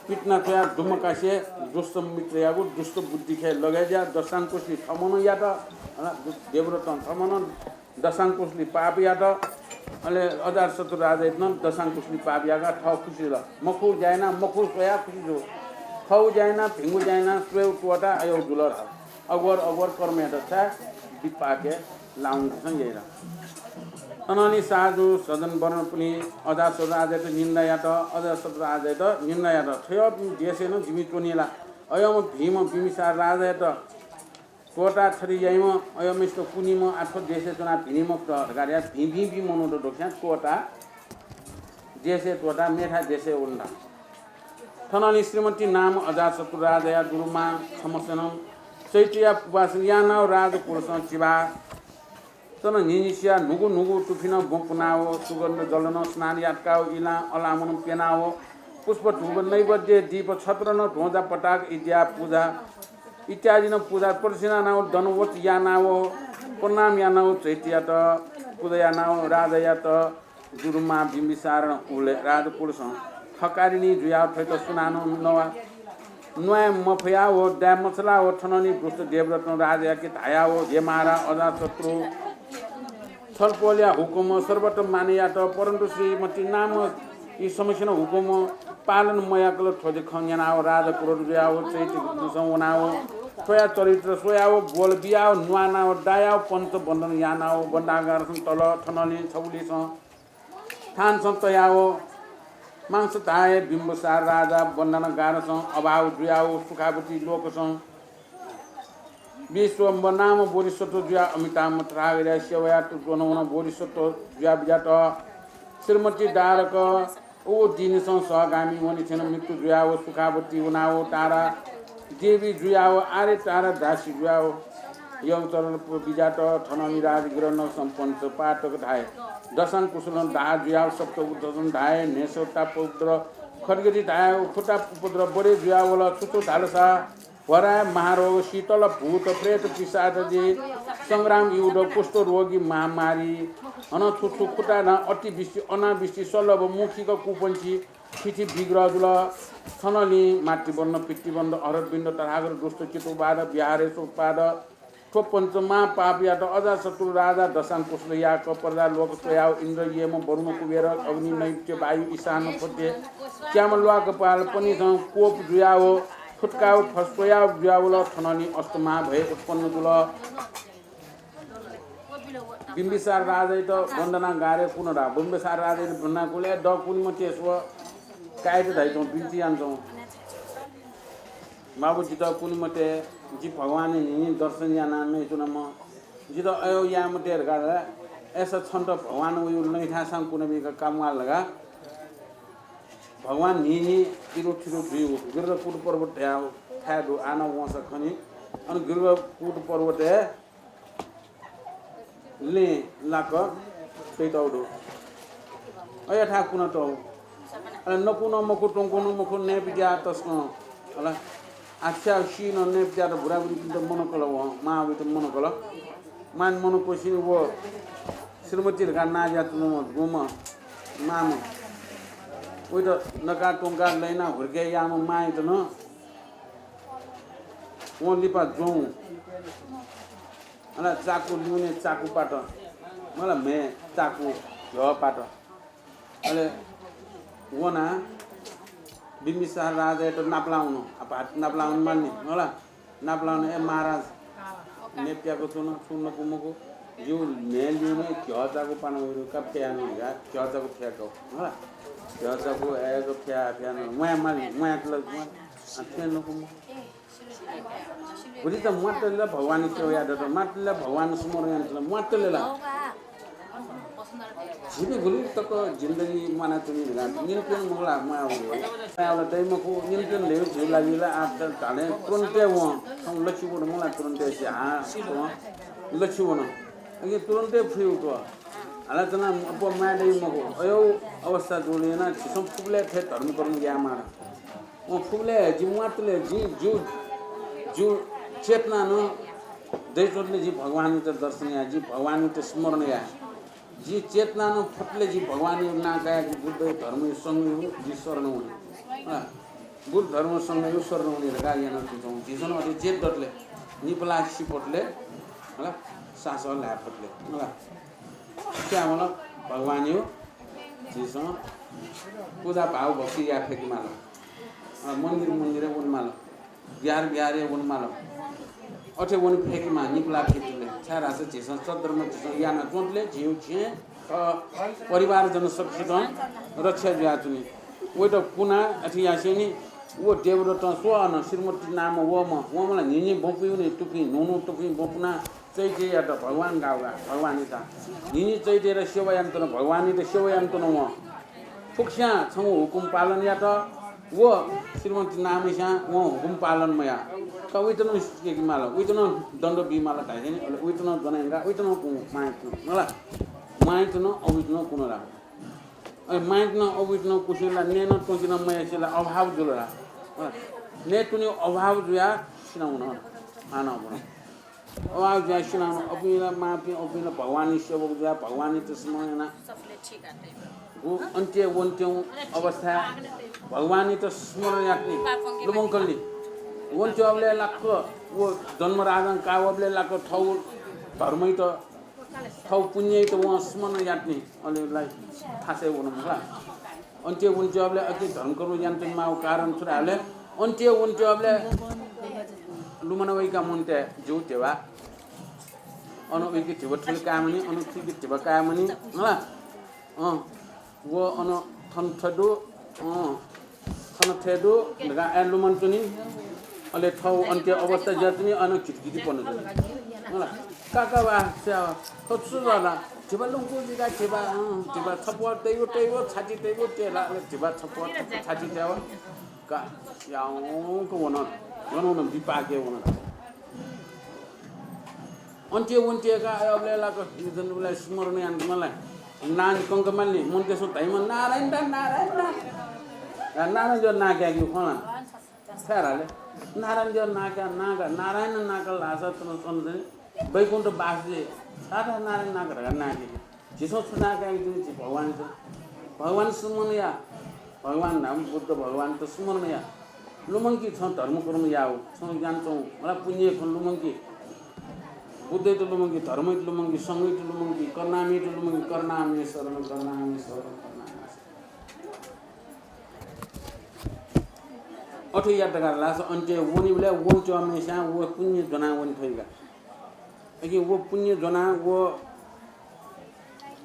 पितिना छ्वयाः दुम्ह कासें दुष्ट मित्रयागु दुष्ट बुद्धि खँय् लगय् जुयाः दशांकुशली थम्हं यात, होला, दु-, देवव्रतं थम्हं दशांकुशली पाप यात। अले अजातशत्रु राजायात नं दशांकुशली पाप याकाः थः खुसि जुल। मखु ज्या यानाः मखु स्वयाः खुसि जू। थःगु ज्या यानाः भिंगु ज्या यानाः स्वयेगु त्वःताः अय्‌याव जुल धाः। अघोर अघोर कर्म यात, छाय् विपाकय् लाःगु खँ याइ धाः। थनंलि साधु सज्जन वर्ण पुनि अजातशत्रु राजायात निन्दा यात, अजातशत्रु राजायात निन्दा यात। थ्व देशय् नं जिमि च्वनी ला? अय्‌म्ह भिंम्ह बिम्बिसार राजायात त्वःताः थथे याइम्ह, अय्‌म्हसित कुनीम्ह, आः थ्व देशय् च्वनाः भिने मफुत धकाः धयाः भिं भिं भिं मनूत दक्वस्यां त्वःताः देशय् त्वःताः मेथाय् देशय् वन धाः। थनंलि श्रीमती नाम अजातशत्रु राजाया दुरुमां छम्हस्यां चैत्यया उपासना यानाव राजकुलसं चिभाः तन न्हिन्हिसिया न्हूगु न्हूगु तुफिनं ब्वँ पुनाव सुगन्ध जलं स्नान याकाव इलां अलामनं प्यनाव पुष्प धूप नैवेद्य दीप छत्र नं ध्वजा पताक इत्या पूजा इत्यादि नं पूजा प्रदक्षिणा यानाव दण्डवत यानाव प्रणाम यानाव चैत्ययात पूजा यानाव राजायात दुरुमां बिम्बिसारं उबलय् राजकुलसं थकारिणी जुयाव थ्वयात सुनानं नवा न्वाये मफयाव दाये मछालाव थनंलि दुष्ट देवव्रतं राजायाके धायाव, हे महाराज अजातशत्रु, छलपोलया हुकुम सर्वत मानय् यात, परन्तु श्रीमती नाम ई समस्यानं हुकुम पालन मयाकल। थ्व खँ न्यनाव राजा क्रोध जुयाव चैत्यया दुरुमां वनाव थ्वया चरित्र स्वयाव ब्वल बियाव न्वानाव दायाव पञ्च बन्धन यानाव बन्धनागारसं तल। थनंलि छगुलिसं थानसं तयाव मांस धाये बिम्बिसार राजा बन्धनागारसं अभाव जुयाव सुखावती लोकसं विश्वम्भर नाम बोधिसत्व जुयाव अमिताभ तथागतया सेवायात ज्वनं वन। बोधिसत्व जुयाव बिज्यात। श्रीमती दारक व दिनसं सहगामी वनेथें मृत्यु जुयाव सुखावती वनाव तारा देवी जुयाव आर्य तारा दासी जुयाव यमचरण बिज्यात। थनंलि राजगिरनं सम्पन्न पातक धाये दशांकुशलं दाह जुयाव सप्त उद्दर्शन धाये न्हेसता उपद्रव खड्गति धाये उखुता उपद्रव बढे जुयावल। छु छु धालसा भराय महारोग शीतल भूत प्रेत पिशाचादि संग्राम युद्ध कुष्ठ रोगी महामारी हन छु छु खुता नं अतिवृष्टि अनावृष्टि सल्लभ मौखिक कुपंची थिथि विग्रह जुल। थनलिं मातृबन्ध, पितृबन्ध, अरविन्द, तथागत, दुष्ट, चित्तोपाद, विहारेशोपाद, थ्व पञ्चमहापापयात अजातशत्रु राजा दशांकुशले याक प्रजा लोक स्वयाव इन्द्र, यम, वरुण, कुबेर, अग्नि, नैऋत्य, वायु, ईशान, पथ्य, च्याम्ह, ल्वाकपाल, पनिसं कोप जुयाव फुत्काव फस्वयाव जुयावल। थनलिं अष्टमहाभय उत्पन्न जुल। बिम्बिसार राजायात वन्दनागारय् कुन रा। बिम्बिसार राजायात वन्दनाकुलय् द कुनिमते स्व कायेत धाइच्वं, बिन्ति यानाच्वं। बाबु, जितः कुनिमते, जि भगवानया न्हिं न्हिं दर्शन याना नइच्वनाम्ह। जितः अय् याये मते धकाः धाल। अय्‌सा छन्त भगवान वइगु लँय्‌थाय्‌सं कुनाबीक कामवाल धकाः भगवान न्हिं न्हिं इरु थिरु जुइगु गिर्गकुट पर्वत धायेगु थाय् दु। आः नं वंसा खनी। अन गिर्गकुट पर्वतय् लँय् लाक तइतःगु दु। अय्‌थाय् कुनातःगु। अले नकु नं मखु, त्वंकु नं मखु, नयेपित्याः तसकं। अले आस्याः सी नं नयेपित्याःत बुराबुरीपिन्त मनकल वं, मां वइत मनकल। मां मनकुसेंलि व श्रीमती धकाः नां जुयाच्वंम्ह गुम्ह मांम्ह। वइत नका त्वंका लय्‌ना हुर्के याःम्ह मांयात नं वं लिपा ज्वं। अले चाकु, लिउने चाकु पात। मला म्हे चाकु, झ्यः पात। अले वना बिम्बिसार राजायात नापलाः वन। आपात नापलाः वन माल नि, मला नापलाः वन, ए महाराज, नयेपित्याक च्वन, छुं नकु मकु, जिगु म्हे लिउने झ्यः चाकु पाना वइगु का, फ्याः नं का, झ्यः चाकु फ्याक, मला झ्यः चाकु अय्‌क फ्याः, फ्याः नं, म्वाये माल नि, म्वाये तल, म्वाये, आ, थ्वय् नकु मकु। गुलि त म्वातले ला भगवान सेवा यात, म्वातले ला भगवान स्मरण यात, म्वातले ला। झीपिं गुलि तक जिन्दगी म्वानाच्वनी धकाः न्यनेप्यन मखु ला, म्वाः वल। म्वाः वल दइ मखु, न्यनेप्यन ल्यू झीगु लागि ला। आः त धाले तुरुन्तय् वं, थौं लछि वन मला, तुरुन्तय् से हां वं, लछि वन। अघि तुरुन्तय् फुइगु त्वः। हालाच्वना अप्वः म्वाये दइ मखु। अय् अवस्था जुल याना झीसं फुबलय् थथे धर्मकर्म यायेमाल। वं फुबलय् हे जि म्वातले जि, जि, जि चेतना नं दइच्वंतले जि भगवानयात दर्शन याये, जि भगवानयात स्मरण याये। जि चेतना नं फुतले जि भगवानया नां काये, जि बुद्ध धर्मया संघया जि शरण वने। अँ, बुद्ध धर्म संघया शरण वने धकाः यानाच्वंच्वं। झीसं नं अथे चेत दतले, निपलाः सिपतले, हला, सासः ल्हाये फतले, हला। स्यामल भगवानयो झीसं पूजा भाव भक्ति याये फय्केमाल। अ, मन्दिर मन्दिरय् वनेमाल, विहार विहारय् वनेमाल। अथे वने फय्केमाः निपलाः फितले। छाय्धाःसा झीसं सद्धर्म झीसं यानाच्वंतले झीगु छेँ, अ, परिवारजन सकसितं रक्षा जुयाच्वनी। वइत पुना अथे यासेंलि व देवदत्तं स्व अन श्रीमती नाम वःम्ह, वंम्ह ला न्हिं न्हिं ब्वपुइ वनी, तुफिं न्हून्हूं तुफिं ब्वपुना चैत्ययात भगवान गाव गा, भगवानयात। न्हिं न्हिं चैत्ययात सेवा यानाच्वन, भगवानयात सेवा यानाच्वन वं। फुक्कस्यां छंगु हुकुम पालन यात, व श्रीमती नामस्यां वं हुकुम पालन मयाः। का उइत नं स्यकेमाल, उइत नं दण्ड बीमाल धाइसेंलि, अले उइत नं ज्वना यंकाः उइत नं कुं मांइत नं, मला। मांइत नं अबुइत नं कुन ला। अले मांइत नं अबुइत नं कुसें ला नये नं त्वंके नं मयासें ला अभाव जुल ला। मला। नये त्वनेगु अभाव जुयाः सिनावन। हानं वन। अभाव जुयाः सिनावन, अपिं ला मांपिं, अपिं ला भगवानया सेवक जुयाः भगवानयात स्मरण यानाः गु अन्त्य वन्त्यं अवस्थाय् भगवानयात स्मरण यातले लुमंकलनि। वन्त्यंबलय् लाक्क व जन्मराजां काःबलय् लाक्क थःगु धर्मयात, थःगु पुण्ययात वं स्मरण यातले। अले ला थासय् वन मला। अन्त्य वन्त्यंबलय् अथे धर्मकर्म यानाच्वनेमाःगु कारण छु धाःबलय्, अन्त्य वन्त्यंबलय् लुमना वइका मनूतय् ज्यू धिबा। अन उइके धिबा थुलि कायेमानि, अन थुइके धिबा कायेमानि, हला। अँ, व अन थन थथे दु, अँ, थन थथे दु धकाः अय् लुमंच्वनी। अले थःगु अन्त्य अवस्था जुयाच्वनी, अन घितिघिति पनाच्वनी। हला। काका वा, स्या, थ्व छु जुल ला? धिबा लुंकू जिका धिबा, अँ, धिबा छप्वः तइगु तइगु, छाति तइगु तये ला, अले धिबा छप्वः छाति तये वा। का, याउँक वन, वन वन बिपाके वन। अन्त्य वन्त्यं का अबलय् लाक जनबलय् स्मरण यानाच्वंबलय् नां कंकमालनि मनूतय्सं धाइम्ह नारायण दा, नारायण दा। नारायण देव नां कायेगु खँ ला। छाय् धाःबलय् नारायण देव नां का, नां का, नारायण नां का धाःसा थन च्वंच्वं वैकुण्ठ बास जुइ। छाय् धाःसा नारायण नां का धकाः नां कायेगु। झीसं छु नां कायेगु जुइ, झी भगवानयात। भगवान स्मरण या। भगवान धाम बुद्ध भगवानत स्मरण या। लुमंकी छं धर्म कर्म याउ, छं ज्ञान च्वं, मला पुण्य खँ लुमंकी। बुद्धइत लुमंकी, धर्मइत लुमंकी, संघइत लुमंकी, करुणामयइत लुमंकी, करुणामय शरण, करुणामय शरण, करुणामय शरण। अथे यात धकाः धाःसा अन्त्य वनीबलय् वंच्वंम्हस्यां व पुण्य ज्वनाः वने फइ का। अकिं व पुण्य ज्वनाः व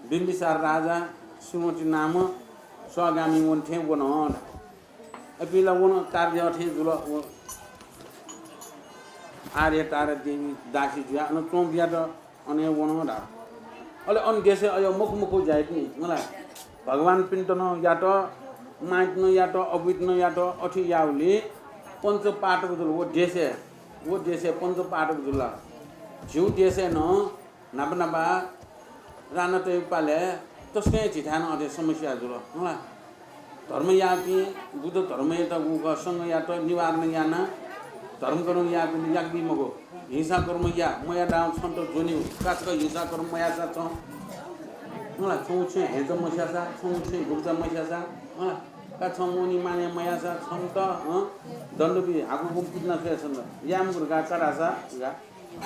बिम्बिसार राजा सुमति नाम स्वागामी वने थें वन। अपिं ला वन तारदेव थें जुल। व आर्य तारा देवी दासी जुयाः अन च्वं बियात अन हे वन धाः। अले अन देशय् अय् मखु मखु ज्याइत नि, मला भगवानपिन्त नं यात, माइत नं यात, अबुइत नं यात, अथे याउलि पञ्च पाटक जुल व देशय्, व देशय् पञ्च पाटक जुल। झीगु देशय् नं न्हापा न्हापा राणातय् पालय् तसकं झीथाय् नं अथे समस्या जुल, मला। धर्म याःपिं बुद्ध धर्मयात गुगु संघयात निवारण यानाः धर्म कर्म याःपिं याकबी मखु। हिंसा कर्म या, मयादां छन्त ज्वनी, का छकः हिंसा कर्म मयासा छं, मला, छं छेँ हेंचा मस्यासा, छं छेँ गुब्जा मस्यासा, मला, का छं मोनी माने मयासा छन्त, अँ, दण्ड बी, हाकुगुं पितिना छ्वया छन्त। याये मखु धकाः का धाःसा, गा।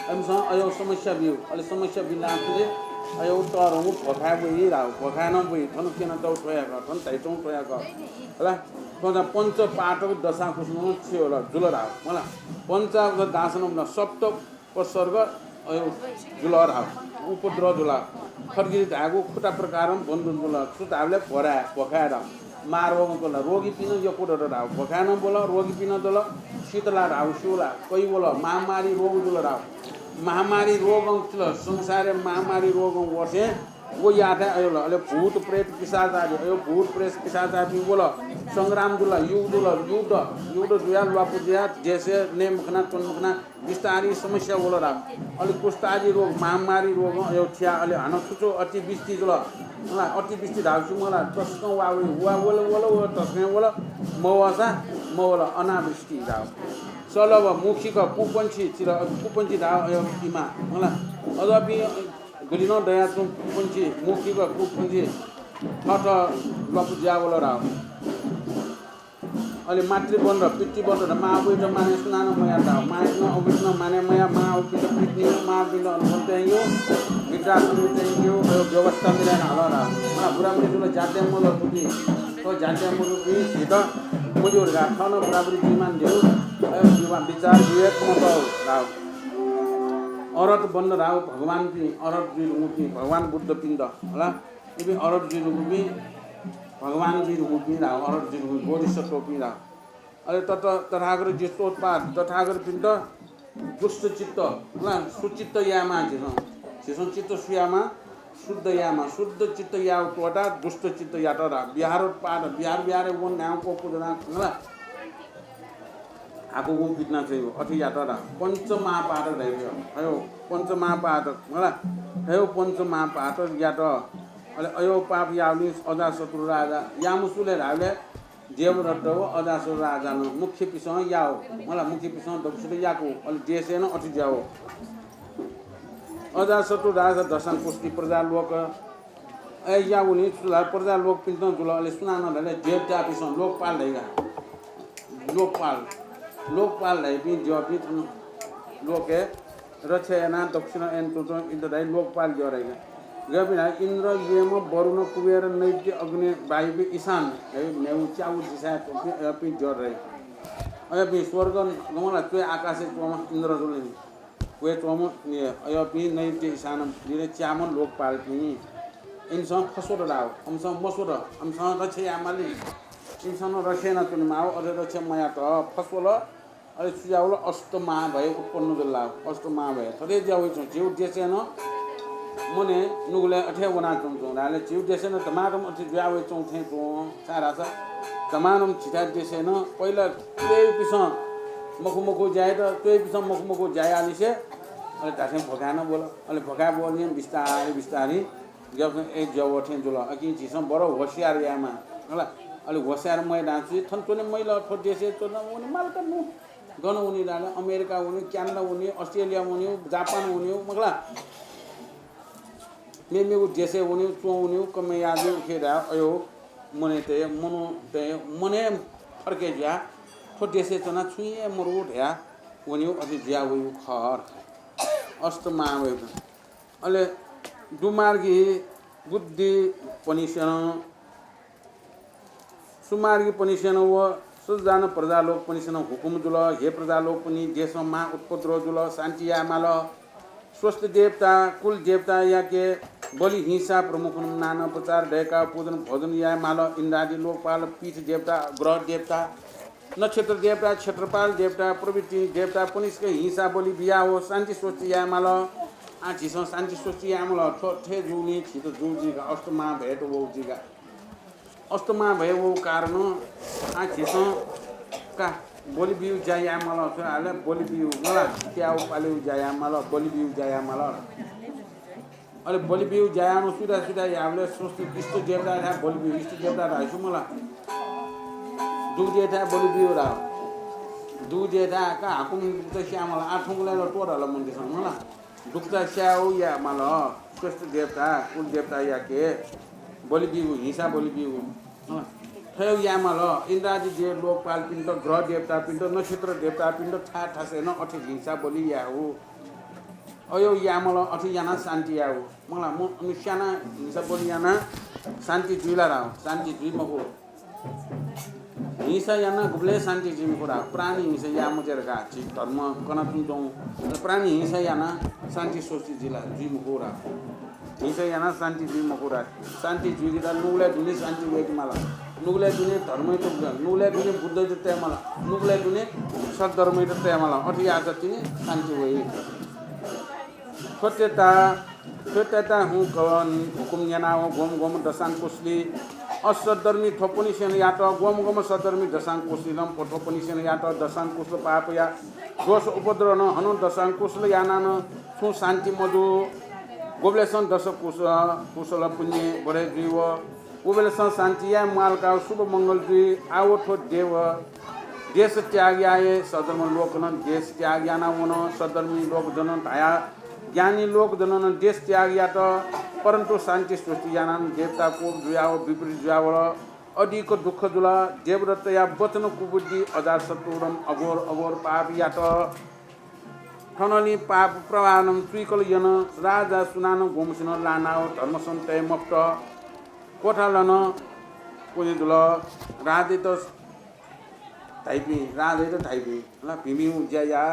अमिसं अय् समस्या ब्यू। अले समस्या बिलां थुलि अय् तःधंगु भ्वखाय् ब्वइ धाः। भ्वखाय् नं ब्वइ। थन क्यनातःगु थ्व हे खः, थन धयातःगु थ्व हे खः। हला, थ्वजा पञ्च पाटक दशा कुसुम नं छि होला, जुल धाः। हला, पञ्चावध दासन सप्त उपसर्ग अय् जुल धाः। उपद्रव जुल। खड्गिरी धाःगु खुता प्रकारं बन्धन जुल। छु धाःबलय् भ्वखाय्, भ्वखाय् धाः। महारोगं कल, रोगीपिं नं यक्व दत धाः। भ्वखाय् नं ब्वल, रोगीपिं नं दल। शीतला धाःगु स्यूला, कै वल, महामारी रोग जुल धाः। महामारी रोगं किल, संसारय् महामारी रोगं वःथें व याःथाय् अय् वल। अले भूत प्रेत पिशाच आदि, अय् भूत प्रेत पिशाच आदि वल। संग्राम जुल, युद्ध जुल, युद्ध, युद्ध जुयाः ल्वापु जुयाः देशय् नये मखना, च्वने मखना, बिस्तारं समस्या वल धाः। अले कुष्ठादि रोग, महामारी रोगं अय् थिया, अले हानं छु छु अतिवृष्टि जुल। मला, अतिवृष्टि धाःगु छु मला, तसकं वा वइ, वा वल, वल, वल, तसकं वल, मवःसा मवल, अनावृष्टि धाः। सलभ, मुखिक, कुपंक्षी चिल, कुपंक्षी धाः अय् इमा, मला। अझ अपिं गुलि नं दयाच्वं कुपंक्षी, मुखिक, कुपंक्षी थःथः ल्वापु जुया वल धाः। अले मातृबन्ध, पितृबन्ध, मां अबुइत माने सुनानं मयाः धाः। मांइत नं अबुइत नं माने मयाः, मां अबुपिन्त पितृ नियू, मां अबुपिन्त अनशन तयेगु, वृद्धाश्रम तयेगु, अय् व्यवस्था मिले याना हल धाः। मला, बुराबुरी जुल, ज्या तये मल थुपिं। थ्व ज्या तये मलूपिं झीत मज्यू धकाः थः नं बुराबुरी जुइमानि धइगु, अय् विवा-, विचार विवेक मतःगु धाः। अरहत बन्ध धाः भगवानपिं, अरहत जुइ धुंकूपिं भगवान बुद्धपिन्त, हला। इपिं अरहत जुइ धुंकूपिं, भगवान जुइ धुंकूपिं धाः, अरहत जुइ धुंकूपिं, बोधिसत्वपिं धाः। अले तत-, तथागत जितोत्पाद, तथागतपिन्त दुष्ट चित्त, ला, सुचित्त यायेमाः झीसं। झीसं चित्त सु यायेमाः, शुद्ध यायेमाः। शुद्ध चित्त यायेगु त्वःताः दुष्ट चित्त यात धाः। विहारोत्पाद, विहार विहारय् वन न्हाय्गु क्वपु दनाः खंगला। हाकुगुं पितिना छ्वइगु, अथे यात धाः। पञ्च महापातक धाइगु। अयो पञ्च महापातक, मला, अयो पञ्च महापातक यात। अले अयो पाप याःगुलिं अजातशत्रु राजा याःम्ह सु ले धाःबलय् देवदत्त व अजातशत्रु राजां नं मुख्यपिसं याः, मला, मुख्यपिसं दक्वसित याकू, अले देशय् नं अथे ज्या वः। अजातशत्रु राजा दशां कुष्ठी प्रजालोक अय् याःगुलिं छु धाल, प्रजालोकपिन्त जुल, अले सुनानं धाल, देवतापिसं लोकपाल धाइगु। लोकपाल, लोकपाल धाइपिं द्यःपिं थन लोकय् रक्षा यानाः दक्वसिनं यानाच्वंच्वं इन्द्र धाइ लोकपाल द्यः धाइगु। गय्पिं धाइ, इन्द्र, यम, वरुण, कुबेर, नैऋत्य, अग्नि, वायव्य, ईशान धाइ न्हय्गू च्यागू दिसाय् च्वंपिं अय्पिं द्यः धाइ। अय्पिं स्वर्ग गमला च्वय् आकाशय् च्वंम्ह इन्द्र जुल नि। वय् च्वंम्ह नि अय्पिं नैऋत्य ईशान दिने च्याम्ह लोकपालपिं। इमिसं फस्वत धाः, अमिसं मस्वत, अमिसं रक्षा यायेमाली। इमिसं नं रक्षा यानाच्वनेमाः, अले रक्षा मयात फस्वल। अले छु जुयावल, अष्ट महाभय उत्पन्न जुल धाः। अष्ट महाभय थथे जुया वइच्वं। झीगु देशय् नं मनय् नुगलय् अथे वनाच्वंच्वं धाःले झीगु देशय् नं धमाधम अथे जुया वइच्वं थें च्वं। छाय्धाःसा धमाधम झीथाय् देशय् नं पहिला च्वय्पिसं मखु मखु ज्या यात, च्वय्पिसं मखु मखु ज्या याःलिसे अले धात्थें भ्वखाय् नं ब्वल। अले भ्वखाय् ब्वःलिं बिस्तारै बिस्तारै ग्याःपिसं ए ज्या वः थें जुल। अकिं झीसं बरु होशियार यायेमाः, हला। अले होशियार मयानाः छु थन च्वने मजिल, थ्व देशय् च्वने वने माल का मखु। गन वनी धाःले अमेरिका वनी, क्यानाडा वनी, अस्ट्रेलिया वनी, जापान वनी, मखुला। मेमेगु देशय् वनी, च्वं वनी, कमय् याः जुइ उखे धाः, अयो। मनय् तये, मनू तये, मनय् फर्के जुयाः थ्व देशय् च्वनाः छुं हे मरु धयाः वनेगु अथे जुयाः वइगु खः। अष्टमा वइगु। अले दुमार्गी बुद्धिपनिसेनं, सुमार्गीपनिसेनं व सज्जान प्रजालोकपनिसेनं हुकुम जुल, हे प्रजालोकपनि, देशं महा उपद्रव जुल, शान्ति याये माल। स्वस्ति देवता, कुल देवतायाके बलि हिंसा प्रमुखनं नाना उपचार दय्काः पूजन भोजन याये माल। इन्द्रादि लोकपाल, पीठ देवता, ग्रह देवता, नक्षत्र देवता, क्षेत्रपाल देवता प्रभृति देवतापनिसके हिंसा बलि बियाव शान्ति स्वस्ति याये माल। आः झीसं शान्ति स्वस्ति याये माल। थ्व थथे जूगुलिं झीत जू जुइका, अष्टमा भय्त वःगु जुइका। अष्टमा भय् वःगु कारणं आः झीसं का बलि बिउ ज्या याये माल। थ्व हाले बलि बिउ मला, त्याउ पालेउ ज्या याये माल, बलि बिउ ज्या याये माल। अले बलि बिउ ज्या याःम्ह सुदा सुदा याःबलय् स्वस्ति इष्ट देवता थाय् बलि बिउ, इष्ट देवता धाइ सु मला? दुगु देवताय् बलि बिउ रा। दुगु देवता का हाकुम दुगुचा स्याः मला। आः थुंगुलय् ला त्वःधल मन्दिरसं मला। दुगुचा स्याउ याये माल। स्वस्ति देवता, कुल देवतायाके बलि बिउ, हिंसा बलि बिउ। हँ, थय् याये माल। इन्द्रादि देव लोकपालपिन्त, ग्रह देवतापिन्त, नक्षत्र देवतापिन्त थाय् थासय् नं अथे हिंसा बलि याउ। अय् याये माल, अथे यानाः शान्ति याउ। मला, म, मस्यानाः हिंसा बलि यानाः शान्ति जुइ ला धाउ, शान्ति जुइ मखु। हिंसा यानाः गुबलें शान्ति जुइ मखु रा। प्राणी हिंसा याये मते धकाः झी धर्म कनाच्वंगु दु। प्राणी हिंसा यानाः शान्ति स्वस्ति जुइ ला, जुइ मखु रा। हिंसा यानाः शान्ति जुइ मखु रा। शान्ति जुइके ला नुगलय् दुने शान्ति वय्के माल। नुगलय् दुने धर्मयात, नुगलय् दुने बुद्धयात तये माल। नुगलय् दुने सद्धर्मयात तये माल। अथे याःसा तिनि शान्ति वइ। थ्व तय्ता, थ्व तय्ता हुँ कवन हुकुम न्यनाव ग्वम्ह ग्वम्ह दशांकुशली असद्धर्मी थ्वपनिसेनं यात, ग्वम्ह ग्वम्ह सद्धर्मी दशांकुशली नं थ्वपनिसेनं यात। दशांकुशल पापया दोष उपद्रव नं हनं दशांकुशल यानाः नं छुं शान्ति मजू। गुबलेसं दश कुश-, कुशल पुण्य बढे जुइव। उबलेसं शान्ति याये म्वालकाव शुभ मंगल जुइ। आव थ्व देव देश त्याग याये सद्धर्म लोकनं देश त्याग यानाव वन। सद्धर्मी लोकजनं धाया ज्ञानी लोकजनं देश त्याग यात, परन्तु शान्ति स्वस्ति यानाः देवता कोप जुयाव विपरीत जुयावल। अधिक दुःख जुल। देवदत्तया वचन कुबुद्धि अजातशत्रुनं अघोर अघोर पाप यात। थनंलि पाप प्रवाहनं चुइकल यन। राजा सुनानं ग्वम्हसिनं लानाव धर्मसं तये मफुत। कोठालन पुनि जुल। राजायात धाइपिं, राजायात धाइपिं, ला, भिंभिं ज्या या,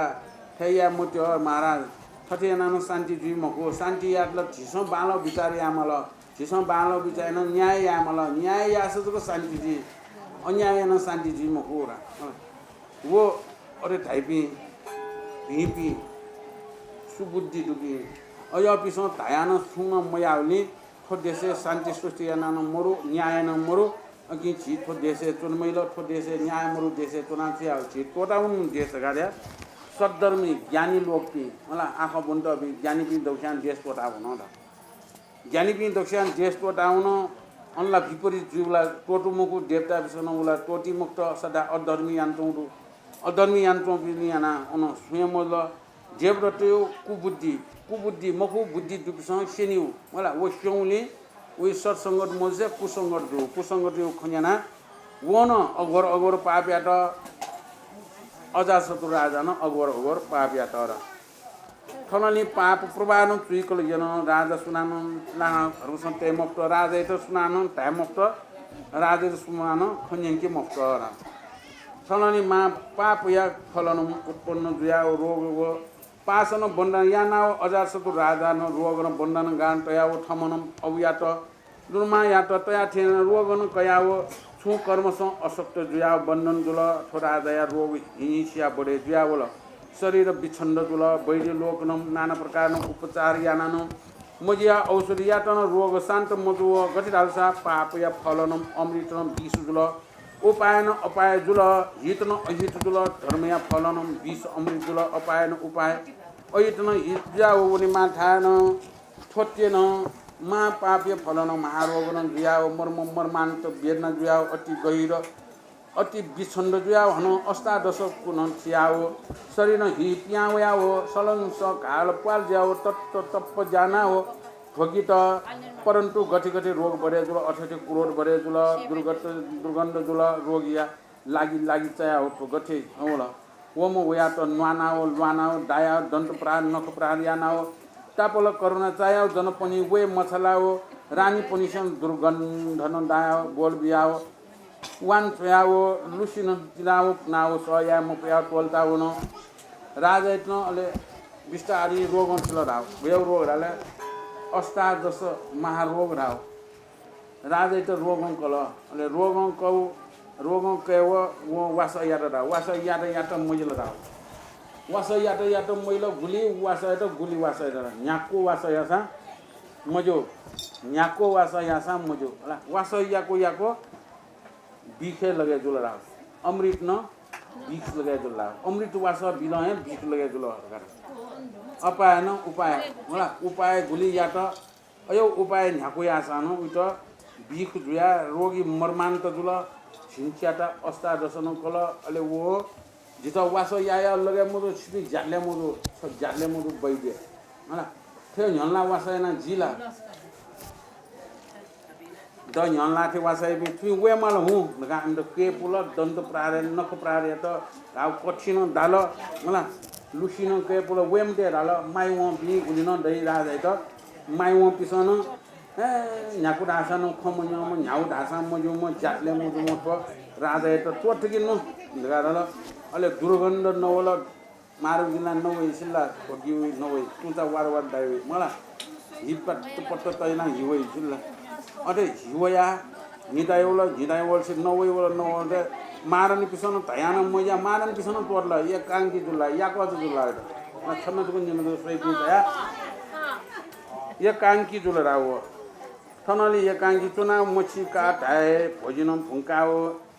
थथे याये मते महाराज। थथे यानानं शान्ति जुइ मखु। शान्ति यायेत ला झीसं बांलाव बिचार याये माल। झीसं बांलाव बिचार यानाः न्याय याये माल। न्याय याःसा जक शान्ति जुइ। अन्याय यानाः शान्ति जुइ मखु रा। व अथे धाइपिं, भिंपिं, सुबुद्धि दुपिं, अज्याःपिंसं धायानं छुं नं मयाःगुलिं थ्व देशय् शान्ति स्वस्ति यानाः नं मरु, न्याय नं मरु। अकिं झी थ्व देशय् च्वने मजिल, थ्व देशय् न्याय मरु देशय् च्वनाः छु याये, झी त्वःता वनेगु देश धकाः धया। सद्धर्मी ज्ञानी लोकपिं, मला, आखः ब्वनेतःपिं ज्ञानीपिं दक्वस्यां देश त्वःता वन ध। ज्ञानीपिं दक्वस्यां देश त्वःता वन। अन ला विपरीत जुइबलय् त्वःतू मखु, देवतापिंसं नं उबलय् त्वःती मखुत, सदा अधर्मी यानाच्वंगु दु। अधर्मी यानाच्वंपिं यानाः अन सुं हे मजुल। देवदत्तयो कुबुद्धि, कुबुद्धि मखु, बुद्धि दुपिंसं स्यनीगु, मला, व स्यंगुलिं वइ सत्संगत मजुसे कुसंगत दु। कुसंगतयो खँ न्यनाः वं नं अघोर अघोर पाप यात। अजातशत्रु राजानं अघोर अघोर पाप यात रा। थनंलि पाप प्रवाहनं चुइकल यन। राजा सुनानं लानाः धर्मसं तये मफुत। राजायात सुनानं धाये मफुत। राजायात सुनानं खँ न्यंके मफुत रा। थनंलि मा पापया फलनं उत्पन्न जुयाव रोग व पासनं बन्धन यानाव अजातशत्रु राजानं रोगनं बन्धन गान तयाव थमनं अबुयात दुर्मायात तया थें रोगनं कयाव छुं कर्मसं अशक्त जुयाव बन्धन जुल। थ्व राजाया रोग हिंसिया बढे जुयावल। शरीर विच्छिन्न जुल। वैद्य लोकनं नाना प्रकारनं उपचार यानानं मजिया औषधि यातनं रोग शान्त मजुव। गथे धालसा पापया फलनं अमृतनं विष जुल। उपायनं अपाय जुल, हितनं अहित जुल। धर्मया फलनं विष अमृत जुल, अपायनं उपाय, अहितनं हित जुयाव वनेमा थायनं थ्वतेनं महापापया फलनं महारोगनं जुयाव मर्म मर्मान्त वेदना जुयाव अति गहिर, अति विच्छिन्न जुयाव हनं अष्टादश कुनं थियाव शरीरनं हि पिहां वयाव सलंस घाल प्वाल जुयाव तत्त तप्प जानाव भोगित। परन्तु गथे गथे रोग बढे जुल, अथे अथे क्रोध बढे जुल, दुर्गत दुर्गन्ध जुल, रोगया लागि लागि चायाव थ्व गथे वल। वम्ह वयात न्वानाव ल्वानाव दायाव दन्त प्रहार नख प्रहार यानाव तापल करुणा चायाव जनपनि वये मछालाव रानीपनिसं दुर्गन्धन दायाव बोल बियाव वान च्वयाव लुसिन तिलाव पुनाव सह याये मपुयाव त्वलता वन। राजाइत नं अले बिस्तारै रोगं सिल धाव। गय् रोग धाले अष्टादश महारोग धाव। राजाइत रोगं कल। अले रोगं कव रोगं कयव वं वासः यात धाव। वासः यात यात मजिल धाव। वासः यात यात मजिल। गुलि वासः यात गुलि वासः यात न्ह्याक्व वासः यासां मज्यू। न्ह्याक्व वासः यासां मज्यू। वासः याक्व याक्व बिखे लगे जुल धाव। अमृत नं बिख लगे जुल धाव। अमृत वासः बिलं हे बिख लगे जुल। अपाय नं उपाय। उपाय गुलि यात। अय् उपाय न्ह्याक्व याःसां नं उइत बिख जुयाः रोगी मर्मान्त जुल। झिंच्याता अष्टादश नं कल। अले व जितः वासः याया लगे मजू, छिपिं ज्यातले मजू, छ ज्यातले मजू वैद्य। हला, थ्व न्ह्यःला वासः याना जिला। द न्ह्यःला थ्व वासः याबी, थुइ वये माल हुँ धकाः अन्त कय् पुल, दन्त प्रहार, नख प्रहार यात, धाव कथिनं दाल, हला, लुसिनं कय् पुल, वये मते धाल, माइ वंपिं गुलिनं दइ राजाइत, माइ वंपिसं नं, ए, न्ह्याक्व धाःसां नं खँ मन्यंम्ह, न्ह्याउ धाःसां मज्यूम्ह, ज्यातले मजूम्ह थ्व राजाइत त्वःतुकि नु धकाः धाल। अले दुर्गन्ध नवल, मारुगिला नवइ सिल्ला, भगिउ नवइ, तुंचा वार वार दाइ वइ, मला, हि पत्त पत्त तइना हि वइ सिल्ला। अथे हि वया, हि दाइ वल, हि दाइ वल से नवइ वल, नवल से मारनीपिसं नं धयानं मज्या, मारनीपिसं नं त्वःतल, एकांकी जुल्ला, याकःचा जुल्ला। छन्हु तुक निम्ह तुक स्वइपिं धया, एकांकी जुल धाव। थनंलि एकांकी च्वनाव मछि का धाये, भोजिनं भुंकाव,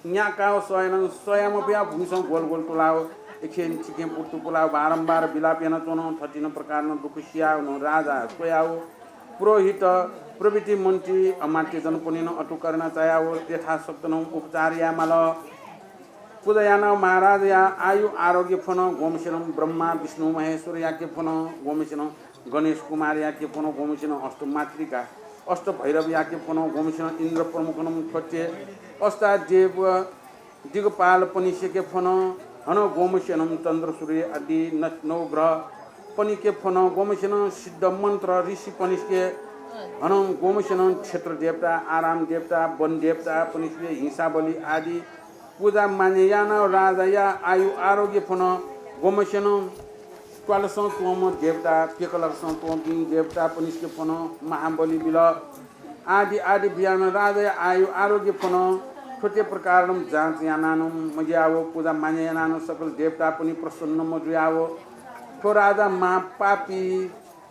न्याकाव सयनं सया मफयाव भुंगिसं गोल गोल तुलाव, एखें चिखें पुत्तु पुलाव बारम्बार बिलाप यानाच्वन। थथिनं प्रकारनं दुःख सियाव नं राजा स्वयाव, पुरोहित प्रभृति मन्त्री अमात्य जनपनिनं अतुकरुणा चायाव यथाशक्त नं उपचार यायेमाल। पुजा यानाव महाराजया आयु आरोग्य फ्वन। ग्वम्हसेनं ब्रह्मा विष्णु महेश्वरयाके फ्वन। ग्वम्हसेनं गणेश कुमारयाके फ्वन। ग्वम्हसेनं अष्टमातृका अष्टभैरवयाके फ्वन। ग्वम्हसेनं इन्द्र प्रमुखनं थ्वचे अष्टादेव दिगपालपनिसेके फ्वन। हनं ग्वम्हसेनं चन्द्र सूर्य आदि न-, नवग्रहपनिके फ्वन। ग्वम्हसेनं सिद्ध मन्त्र ऋषिपनिसेके। हनं ग्वम्हसेनं क्षेत्र देवता, आराम देवता, वन देवतापनिसेके हिंसाबलि आदि पुजा मान्य यानाव राजाया आयु आरोग्य फ्वन। ग्वम्हसेनं त्वालसं च्वंम्ह देवता, पिकलकसं च्वंपिं देवतापनिसेके फ्वन। महाबलि बिल। आदि आदि बियानं राजाया आयु आरोग्य फ्वन। थ्वते प्रकारनं जाँच यानानं मज्याव पुजा मान्य यानानं सकल देवतापनि प्रसन्न मजुयाव थ्व राजा महापापी,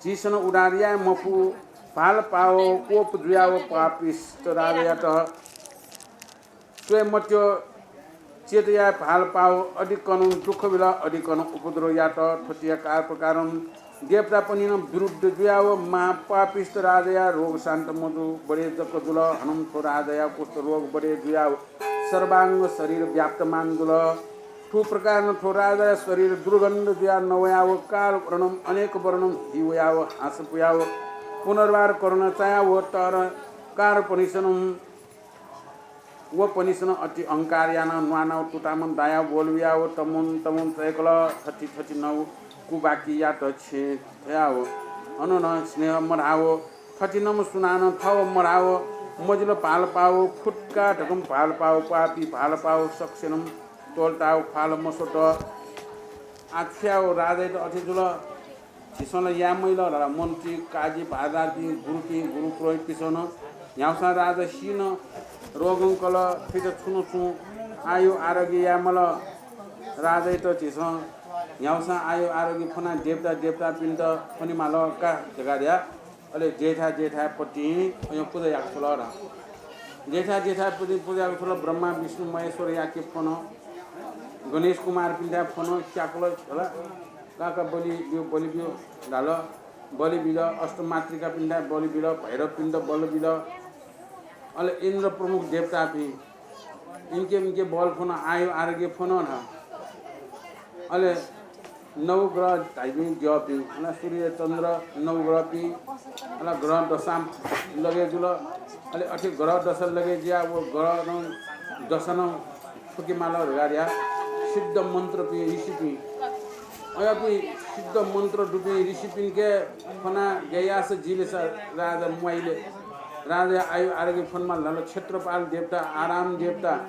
झीसनं उद्धार याये मफु, भालपाव कोप जुयाव पापिष्ट राजायात स्वये मत्यो चेतया भालपाव अधिकनं दुःख बिल, अधिकनं उपद्रव यात। थ्वतिया कार प्रकारं देवतापनिनं विरुद्ध जुयाव महापापिष्ट राजाया रोग शान्त मजू, बढे जक जुल। हनं थ्व राजाया कुष्ठ रोग बढे जुयाव सर्वाङ्ग शरीर व्याप्तमान जुल। थ्व प्रकारं थ्व राजाया शरीर दुर्गन्ध जुया नवयाव काल वर्णम अनेक वर्णम हि वयाव हाँस पुयाव पुनर्वार करुणा चायाव तर कारपनिसनं व पनिसनं अति अहंकार यानाव न्वानाव तुतामं दायाव बोल बियाव तमं तमं चय्कल। थथि थथि नव कुबाकी यात छेँ थयाव अन नं स्नेह मधाव। थथिनम सुनानं थव मधाव। मजिल भालपाव फुत्का धकं भालपाव पापी भालपाव सकसेनं त्वलताव फाल मसोत। आख्याव राजाइत अथे जुल। झीसं ला याये मजिल धाल। मन्त्री, काजी, भादादी, गुरुपिं, गुरु पुरोहितपिसं नं न्ह्याउसां राजा सिन रोगं कल, थुइत छुं न छुं आयु आरोग्य याये माल। राजाइत झीसं न्ह्याउसां आयु आरोग्य फ्वनाः देवता देवतापिन्त फ्वनेमाल का धकाः धया। अले देथाय् देथाय् पतिं अय् पुजा याकथल धाल। देथाय् देथाय् पतिं पुजा याकथल। ब्रह्मा विष्णु महेश्वरयाके फ्वन, गणेश कुमारपिन्थाय् फ्वन, स्याकल धाल। काका बलि ब्यु, बलि ब्यु धाल। बलि बिल, अष्टमातृकापिन्थाय् बलि बिल, भैरवपिन्त बलि बिल। अले इन्द्र प्रमुख देवतापिं इनके इनके बल फ्वन, आयु आरोग्य फ्वन धाल। अले नवग्रह धाइपिं द्यःपिं, अन सूर्य चन्द्र नवग्रहपिं, अन ग्रह दशा लगे जुल। अले अथे ग्रह दशा लगे जुयाः व ग्रह दशा नं फुके माल धकाः धया सिद्ध मन्त्रपिं ऋषिपिं, अय्‌पिं सिद्ध मन्त्र दुपिं ऋषिपिन्के फ्वना गय् याःसा जिलेसा राजा म्वाइले राजा आयु आरोग्य फ्वने माल धाल। क्षेत्रपाल देवता, आराम देवता,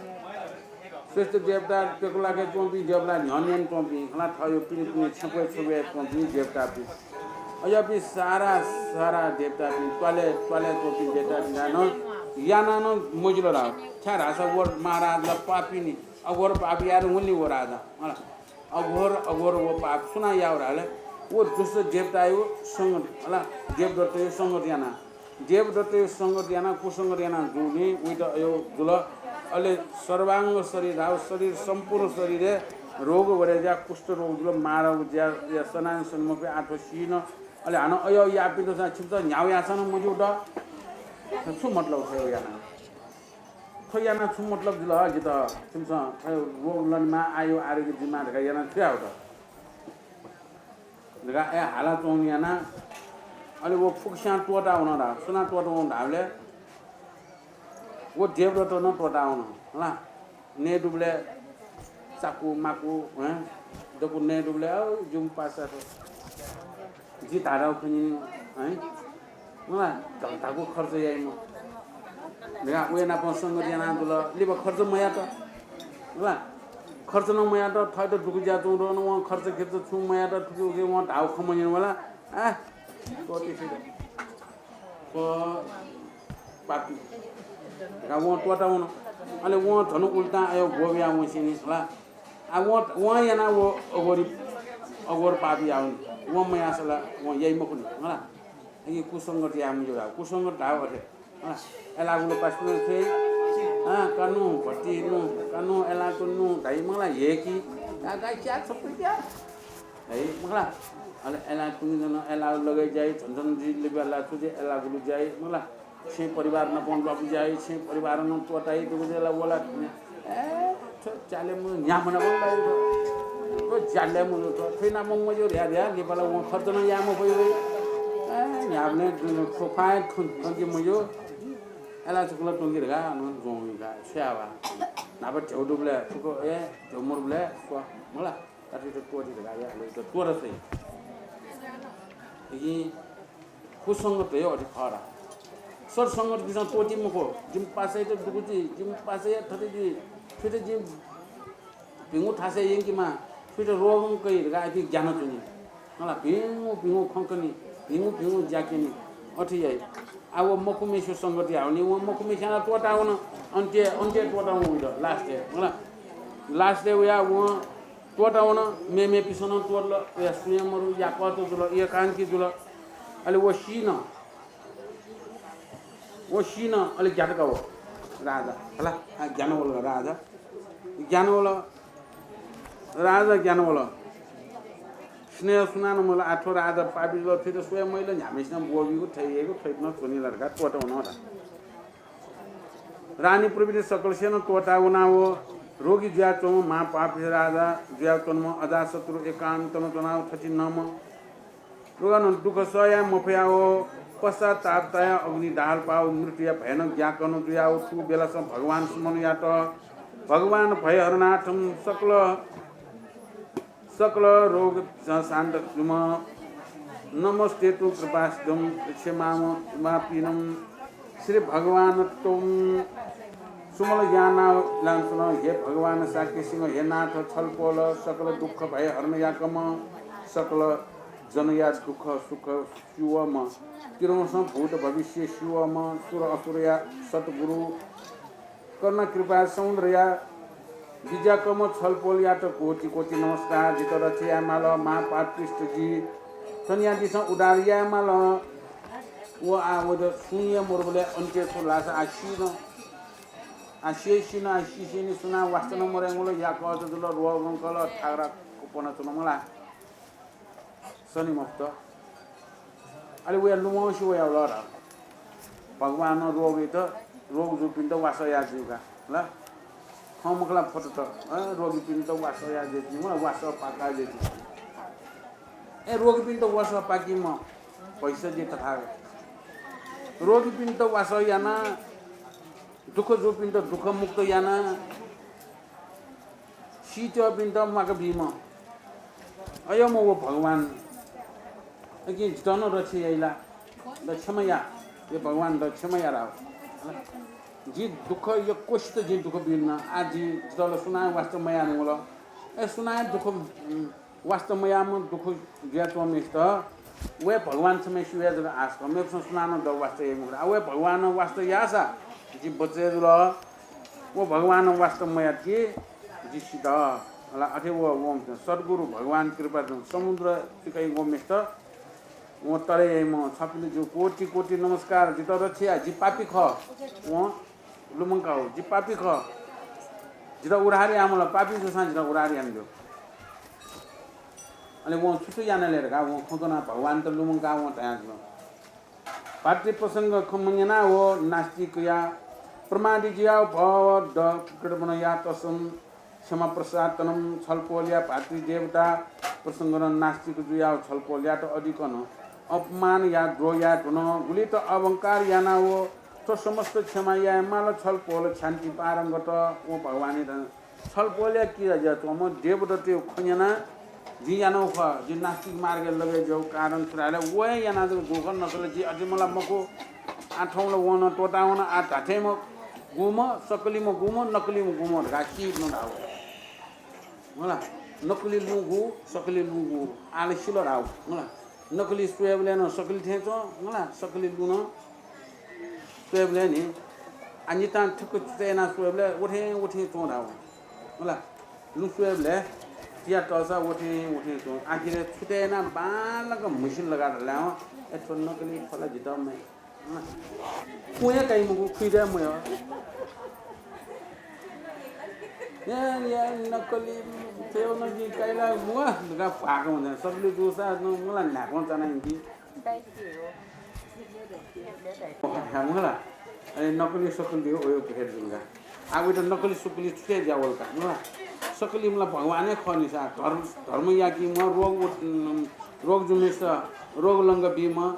श्रेष्ठ देवता, पेकुलाके च्वंपिं देवता, न्ह्यःने च्वंपिं, खला थःयो पिने पिने छेँक्वय् छेँक्वय् च्वंपिं देवतापिं, अय्‌पिं सारा सारा देवतापिं, त्वालय् त्वालय् च्वंपिं देवतापिं नं यानाः नं मजिल धाः। छाय् धाःसा व महाराज ला पापी नि, अघोर पाप याये वनी व राजा। अला, अघोर, अघोर व पाप सुनां याः धाःले, व दुष्ट देवतायो संगत, अला, देवदत्तयो संगत याना। देवदत्तयो संगत याना, कुसंगत याना जूलिं वइत अयो जुल। अले सर्वाङ्ग शरीर धाः, शरीर, सम्पूर्ण शरीरय् रोग वरे ज्या, कुष्ठ रोग जुल, मारक ज्या, या सनान सन्मुख आठो सीन। अले हानं अयो यापिन्त सा छिप्त न्ह्याव याःसां नं मज्यू द। छु मतलब थ्व याना? थ्व याना छु मतलब जुल जितः? छिमिसं थ्व रोग लनेमा, आयु आरोग्य जुइमा धकाः याना छु याः द? धकाः ए हाला च्वंगु याना। अले व फुक्कस्यां त्वःता वन धाः। सुनां त्वःता वन धाःबलय् व देवदत्त नं त्वःता वन। हला, नये दुबलय् चाकु माकु, हैं, दकु नये दुबलय्, "औ, जिमि पासा थ्व। जि धाधाउ खनी, हैं?" मला, धक्धाकु खर्च याइम्ह। धकाः वया नाप संगत याना जुल। लिपा खर्च मयात। मला, खर्च नं मयात, थःत दुःख ज्या तुं रोन वं खर्च खिर्च छुं मयात, थुके उके वं धाउ खँ मन्यन मला। आ, त्वःते फिर। प-, पापी। धकाः वं त्वःता वन। अले वं झन उल्टां अयो ग्वबिया वंसिनि, मला। आ, वं, वं याना व अघोरी, अघोर पापी यावनी। वं मयासला वं याइ मखुनि, मला। अघि कुसंगत याः मज्यू धाः। कुसंगत धाः अथे। अँ, एलागुलो पासपुन छ्वइ। अँ, कनु, भति नु, कनु, एलागु नु, धाइ मला हेकी। का, का, क्या छप्पु क्या? धाइ मला। अले एला तुंगि जन, एला लगै जाइ, झन झन जि लिबा ला छु जे, एलागुलो जाइ, मला। छेँ परिवार नपं बाबु जाइ, छेँ परिवार नं त्वःताइ, दुगु जेला वला। ए, थ्व ज्याले मुजु न्ह्याम्ह नाप ला थ्व। थ्व ज्याले मुजु थ्व। थ्व नाप मज्यू ध्या ध्या, नेपाल वं खर्च नं याये मफइ वइ। ए, न्ह्याबलें थ्व फाय् थुं-, थुंके मज्यू। एला चुकला तुंके धकाः अन ज्वं वइ का, स्यावा। न्हापा झ्यौ दुबलय्, फुक, ए, झ्यौ मरुबलय्, स्व, मला। अथे त त्वःते धकाः या, अले त त्वःता सइ। इगि कुसंगत धयो अथे खः रा। सत्संगत बिसां त्वःते मखु। जिमि पासायात दुगु जुइ, जिमि पासाया थथे जुइ, थुइत जिं भिंगु थासय् यंकेमाः, थुइत रोगं कइ धकाः इपिं ग्याना च्वनी। मला, भिंगु भिंगु खँ कनी, भिंगु भिंगु ज्या क्यनी, अथे याइ। आ, व मखुम्हेसिगु संगत यावनी, व मखुम्हेसियां त्वःता वन, अन्त्य, अन्त्य त्वःता वन उइत, last-य्, मला। Last-य् वया वं त्वःता वन, मेमेपिसं नं त्वःतल, वया सुयां मरु, याकःचा जुल, एकांकी जुल। अले व सी नं, व सी नं अले ग्यात का व राजा। हला, आ, ग्याना वल राजा। ग्याना वल, राजा ग्याना वल। स्नेह सुनानं मल, आ, थ्व राजा पापी जुल, थुइत स्वये मइल, न्ह्याम्हेसिनं ब्वःबीगु, थय् याइगु, थ्वइत नं च्वनी ला धकाः त्वःता वन रा। रानी प्रभृति सकलसिनं त्वःता वनाव रोगी जुयाच्वंम्ह महापापी राजा जुयाच्वंम्ह अजातशत्रु एकान्तनं च्वनाव थथिंम्ह रोगनं दुःख सह याये मफयाव पश्चाताप तयाव अग्निदाह पाव मृत्युया भयनं ज्याकनं जुयाव थुगु बेलासं भगवान सुमन यात। भगवान भयहरणार्थं सकल सकल रोग शान्त जुम्ह नमस्ते तुं कृपासिद्धं क्षमाम मापिनं श्री भगवान तुं सुमल ज्ञाना लांसुन। हे भगवान शाक्य सिंह, हे नाथ छलपोल, सकल दुःख भय हरण याकम्ह, सकल जनया दुःख सुख स्यूवम्ह, तिरंसं भूत भविष्य स्यूवम्ह, सुर असुरया सतगुरु, करुणा कृपा समुद्रया बिज्याकम्ह छलपोलयात कोटि कोटि नमस्कार। जितः रक्षा यायेमाल महापापिष्ट जि, थनियादिसँ उद्धार यायेमाल। व आ वइत सुं हे मरुबलय् अन्त्य छु लासा आ सिन। आ सिसिन, आ सिसिनि सुनां वास्ता नं मरयेगु ला, याकःचा जुल, रोगं कल, थाग्रा कुपन च्वन मला। सनी मफुत। अले वया लुमंसे वयाव ला रा। भगवानं रोगीत, रोग जूपिन्त वासः याये ज्यू का ला। खँ मखु ला फुत त, अँ, रोगीपिन्त वासः याये ज्यू, मला वासः पाका ज्यू। ए, रोगीपिन्त वासः पाकीम्ह भैषज्य तथागत। रोगीपिन्त वासः याना, दुःख जूपिन्त दुःखमुक्त याना, सीत्यःपिन्त म्वाका बीम्ह अय्‌म्ह व भगवान। अकिं जितः नं रक्षा याइ ला? द क्षमा या, हे भगवान, द क्षमा या राव। जि दुःख यक्वसित जिं दुःख बिउन। आ जि जितः ला सुनां वास्ता मयाः वल। ए सुनां दुःख, उम्, वास्ता मयाःम्ह दुःख जुयाच्वंम्हसित वय् भगवान छम्ह सिवय् जक आश खः। मेपिसं सुनानं द वास्ता याइ मखु। आ वय् भगवानं वास्ता याःसा जि बचय् जुल। व भगवानं वास्ता मयात कि जि सित। अला अथे व, व सद्गुरु भगवान कृपा जुं समुद्र चिकइ वंम्हसित वं तरे याइम्ह छपिन्त जिगु कोटि कोटि नमस्कार। जितः रक्षा या, जि पापी खः। वं लुमंकाः, जि पापी खः, जितः उद्धार याःम्ह ला पापी जूसां जितः उद्धार यानादिल। अले वं छु छु याना ले धकाः वं खँ कनाः भगवानत लुमंकाः वं धयादिल। भातृप्रसंग खँ न्यनाः व नास्तिकया प्रमादी जुयाः भव द कृपणया तसं क्षमा प्रसाद तनं छलपोलया भातृदेवता प्रसंगनं नास्तिक जुयाः छलपोलयात अधिकनं अपमान या द्रोह याये धुन। गुलित अहंकार यानाः व थ्व समस्त क्षमा याये माल। छलपोल क्षान्ति पारंगत। व भगवानया छलपोलया किजा जुयाच्वंम्ह देवदत्तया खँ न्यनाः जिं यानागु खः, जिं नास्तिक मार्गय् लगे जुयागु कारण छु धाःसा व हे यानाः जक जूगु खः, नकली जि अथे मला मखु। आः थौं ला वं नं त्वःतावन, आः धात्थेंम्ह गुम्ह, सकलीम्ह गुम्ह, नकलीम्ह गुम्ह धकाः सीधुन धाःगु। मला, नकली लुँ गु, सकली लुँ गु, आः ला सिल धाःगु। मला, नकली स्वयेबलय् नं सकली थें च्वं, मला, सकली लुँ नं स्वयेबलय् नि, आ नितां थुक छुतय् यानाः स्वयेबलय् वथें वथें च्वं धाःगु। मला, लुँ स्वयेबलय् चिया तःसा वथें वथें च्वं। आखिरय् छुतय् यानाः बांलाक म्हसिल धकाः धाःसा, ए, थ्व नकली खः ला जितः मयः। मला, कुँ हे काइ मखु, खुइदँ मयः। ए, ए, नकली, थ्व नं जिं काइ ला मखु धकाः भ्वाकं वंसां सकली जूसा, मला, न्हाय्पं चाना यंकी। मला, अले नकली सकली वय् भेद जुल का। आः वइत नकली सकली छुतय् ज्या वल का। मला, सकली मला भगवान हे खः नि सा, धर्म, धर्म याकीम्ह, रोग उत-, रोग जूम्हसित रोग लंका बीम्ह,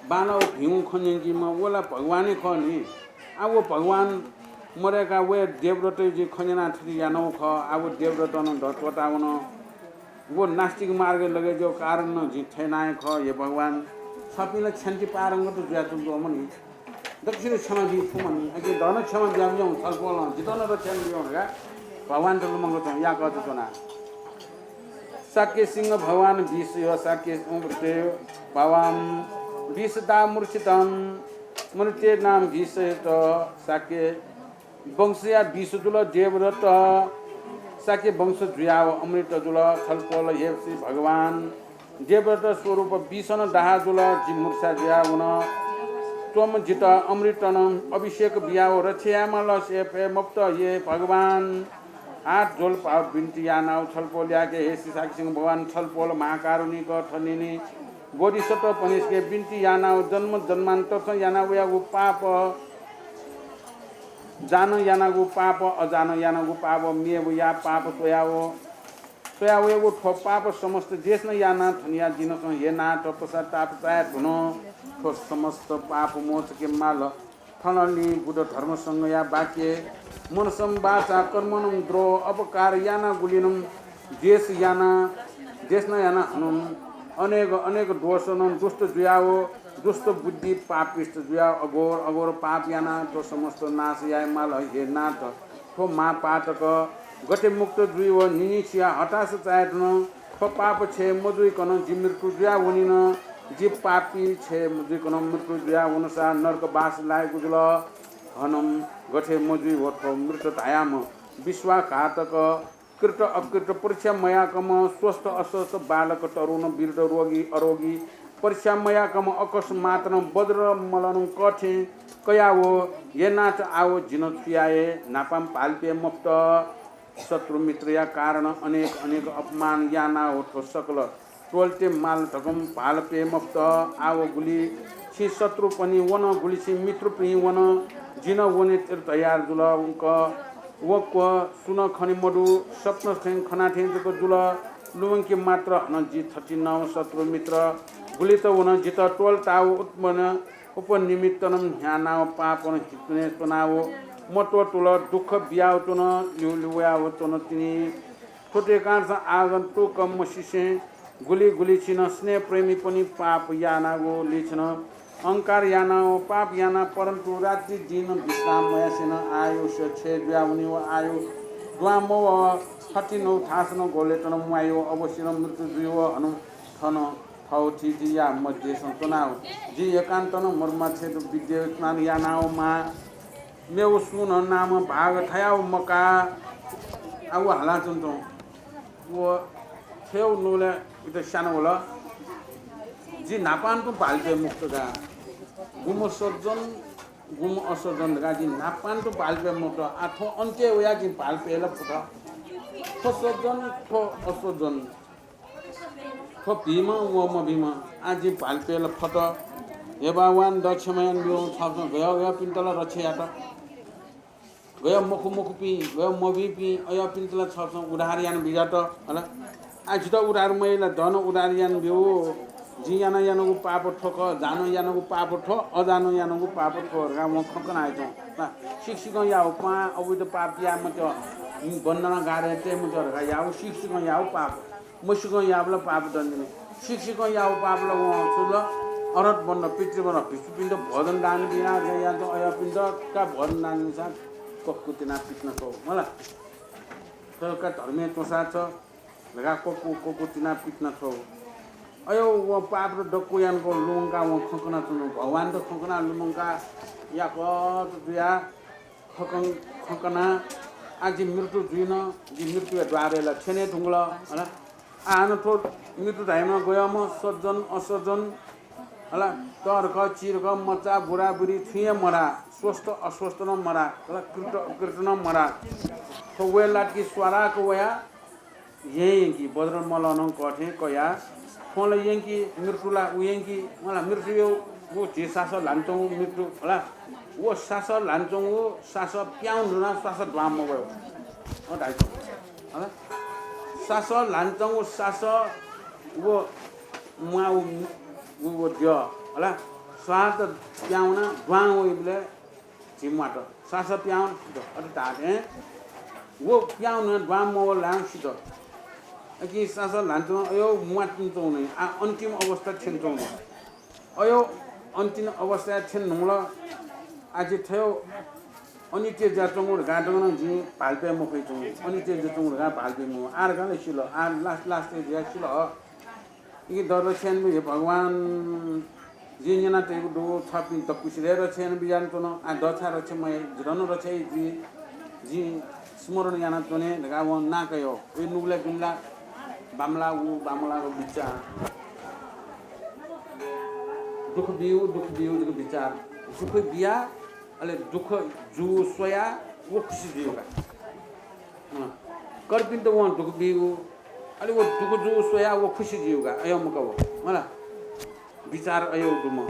बांलाःगु भिंगु खँ न्यंकीम्ह, व ला भगवान हे खः नि। आः व भगवान मदय्‌काः वया देवदत्तया जिं खँ न्यनाः थथे यानागु खः। आः व देवदत्तं नं द त्वःतावन। व नास्तिक मार्गय् लगे जुयागु कारण नं जिं थथे यानागु खः। हे भगवान, छपिं ला क्षान्ति पारंगत जुयाच्वंगु दु मनि। दक्वसित क्षमा बी फु मनि। अकिं द नं क्षमा बियाबिज्याहुँ, छलपोलं जितः नं रक्षा यानाबिज्याहुँ धकाः भगवानत लुमंकं याकःचा च्वना। शाक्य सिंह भगवान विष यो शाक्य अमृते भवाम विष दा मूर्छितम मृत्ये नाम विष त शाक्य वंशया विष जुल देवदत्त। शाक्य वंश जुयाव अमृत जुल। छलपोल हे श्री भगवान देवदत्त स्वरूप विषनं दाहा जुल। जि मूर्छा जुयावन। त्वं जितः अमृतनं अभिषेक बियाव रक्षा यायेमाल। से फये मफुत हे भगवान। हात जोल पाव बिन्ति यानाव छलपोलयाके हे श्री शाक्य सिंह भगवान छलपोल महाकारुणिक थनिनि बोधिसत्वपनिसके बिन्ति यानाव जन्म जन्मान्तरसं याना वयागु पाप जान यानागु पाप, अजान यानागु पाप, मेवया पाप स्वयाव, स्वयावयागु थ्व पाप समस्त देशन याना थनिया दिनसं हे नाथ पश्चाताप चाये धुन। थ्व समस्त पाप मोचके माल। थनलि बुद्ध धर्म संघया वाक्य मनसं वाचा कर्मनं द्रोह अपकार यानागुलिनं देश याना, देशना याना हनं अनेक अनेक दोषनं दुष्ट जुयाव दुष्ट बुद्धि पापिष्ट जुयाव अघोर अघोर पाप याना थ्व समस्त नाश याये माल। हे नाथ, थ्व महापातक गथे मुक्त जुइ व निनिसिया हताश चाये धुन। थ्व पाप क्षय मजुइकन जि मृत्यु जुया वनिन। जि पापी क्षय मजुइकन मृत्यु जुया वनसा नरकवास लायेगु जुल। हनं गथे मजुइ व थ्व मृत धायाम्ह विश्वासघातक कृत अकृत परीक्षा मयाकम्ह स्वस्थ अस्वस्थ बालक तरुण वृद्ध रोगी अरोगी परीक्षा मयाकम्ह अकस्मातनं वज्र मलनं कथें कयाव हे नाथ आव जिन छु याये न्हापां भालपे मफुत। शत्रु मित्रया कारण अनेक अनेक अपमान यानाव थ्व सकल त्वःते माल धकं भालपे मफुत। आव गुलिसिं शत्रुपनि वन, गुलिसिं मित्रपिं वन, जिन वने तयार जुल। वंक वक्व सुनं खने मदु, स्वप्न थें खना थें जक जुल। लुमंके मात्र हनं जि थथिंनं शत्रु मित्र गुलित वन। जितः त्वलताव उत्पन्न उपनिमित्तनं ह्यानाव पापनं हितुने च्वनाव मत्वतुल दुःख बियाव च्वन, लिउलिउयाव च्वन तिनि। थ्वतेकांस आगन्तुक मसिसें गुलि गुलिछिनं स्नेहप्रेमीपनि पाप यानागु लिछिनं अहंकार यानाव पाप याना, परन्तु रात्रि दिन विश्राम मयासेनं आयुष्य क्षय जुयावनी व आयु द्वां मवः। थथिंनं थासनं गोलेतनं म्वाइ व अवश्यनं मृत्यु जुइ व हनं थन थौथितिया मध्यसं च्वनाव जि एकान्तनं मर्माच्छेद विद्य स्नान यानाव मां मेव सुं नं नाम भाग थयाव मका। आ, व हालाच्वंच्वं व थेव नुगलय् इमित स्यानावल। जि न्हापां तुं भालपय् मुक्त का। गुम्ह सज्जन, गुम्ह असज्जन धकाः जि न्हापां तुं भालपय् मुक्त। आ, थ्व अन्त्य वयाः जि भालपय् ला फुत। थ्व सज्जन, थ्व असज्जन, थ्व भिंम्ह, व मभिंम्ह। आ, जि भालपय् ला फत। हे भगवान, द क्षमा यानाब्यु, छकः गय् गय्‌पिन्त ला रक्षा यात। गय् मखु मखुपिं, गय् मभिंपिं, अय्‌पिन्त ला छकः उद्धार याना बिज्यात, हला। आ, जितः उद्धार मयाइ ला, द नं उद्धार यानाब्यु। जिं याना यानागु पाप थ्व खः, जानं यानागु पाप थ्व, अजानं यानागु पाप थ्व धकाः वं खँ कनाच्वं। आ, सिक्सिकं याःगु पाप, अबुइत पाप याये मत्यः, बन्धना गारय् तये मत्यः धकाः याःगु सिक्सिकं याःगु पाप। मसिकं याःबलय् पाप दण्ड नि। सिक्सिकं याःगु पाप ला वं छु ला, अरहत बन्ध, पितृबन्ध, भिक्षुपिन्त भोजन दान बियाः, अय्‌पिन्त का भोजन दान बियाः कक्कु तिनाः पितिना छ्वः, मला। थ्व का धर्मय् च्वंसा छ धकाः कक्कु, कक्कु तिनाः पितिना छ्वः। अय् व पाप त दक्व यानागु लुमंकाः वं खँ कनाच्वन। भगवानत खँ कनाः लुमंकाः याकःचा जुयाः खँ कन, खँ कनाः, आ, जि मृत्यु जुइन, जि मृत्युया द्वारय् ला थ्यने धुंकल, हला। आ, हानं थ्व मृत्यु धाइम्ह गय्‌म्ह सज्जन, असज्जन, हला, तःधंगु, चिधंगु, मचा, बुराबुरी छुं हे मधाः, स्वस्थ, अस्वस्थ नं मधाः, हला, कृत, अकृत नं मधाः। थ्व वये लात कि स्वाराक वयाः येँ यंकी, बज्र मल्लं कः थें कयाः थ्वं ला यंकी, मृत्यु ला व यंकी, मला, मृत्युया व झी सासः ल्हानाच्वंगु मृत्यु, हला। व सासः ल्हानाच्वंगु सासः प्याहां नं स्वासः द्वां मवः। अ, धाइच्वं, हला। सासः ल्हानाच्वंगु सासः व म्वाः व, व, व द्यः, हला। स्वासः प्याहां वनाः द्वां वइबलय् झी म्वात। सासः प्याहां वनाः सित। अथे धाःथें व प्याहां वनाः द्वां मवः ल्हाय् सित। अकिं सासः ल्हानाच्वंगु अय् म्वातुं च्वंगु नि। आ, अन्तिम अवस्था थ्यन च्वंगु। अय् अन्तिम अवस्थाय् थ्यन धुंकल। आ, जि थ्व अनित्य जुयाच्वंगु धकाः दक्वं नं जिं भालपय् मफयाच्वंगु। अनित्य जुयाच्वंगु धकाः भालपय् मफयाच्वंगु। आः धकाः ला सिल। आः last, last जुयाः सिल। इकि द रक्षा यानाबी, हे भगवान, जिं न्यनातयागु दु, छपिं दक्वसित हे रक्षा यानाबिज्यानाच्वन। आ, द छाय् रक्षा मयाइ, जितः नं रक्षा याइ जुइ, जिं स्मरण यानाच्वने धकाः वं नां काय्। अय् नुगलय् दुने ला बांमलाः व, बांमलाःगु बिचाः। दुःख बिउ, दुःख बिउ जक बिचाः। दुःख बियाः, अले दुःख जूगु स्वयाः व खुसी जुइगु का। अँ, कर्पिन्त वं दुःख बीगु, अले व दुःख जूगु स्वयाः व खुसी जुइगु का, अय् मखु व, मला। बिचाः अय् दुम्ह।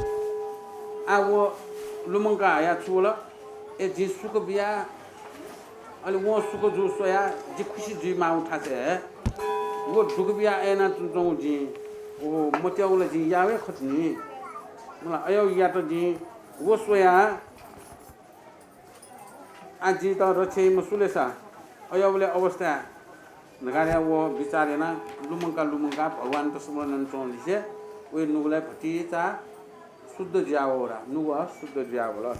आ, व लुमंका हयाः छु वल, ए, जिं सुख बिया, अले वं सुख जूगु स्वयाः जि खुसी जुइमाःगु थासय् हे व दुःख बिया अय् यानाच्वंगु जिं, व मत्याःगु ला जिं याः हे खः नि। मला, अय् यात जिं, व स्वयाः आ, जितः रक्षा याइम्ह सु ले सा? अय्‌बलय् अवस्था धकाः व बिचाः यानाः लुमंका लुमंकाः भगवानत स्मरण यानाच्वंलिसे वया नुगलय् भतिचा शुद्ध जुयावल, नुगः शुद्ध जुयावल।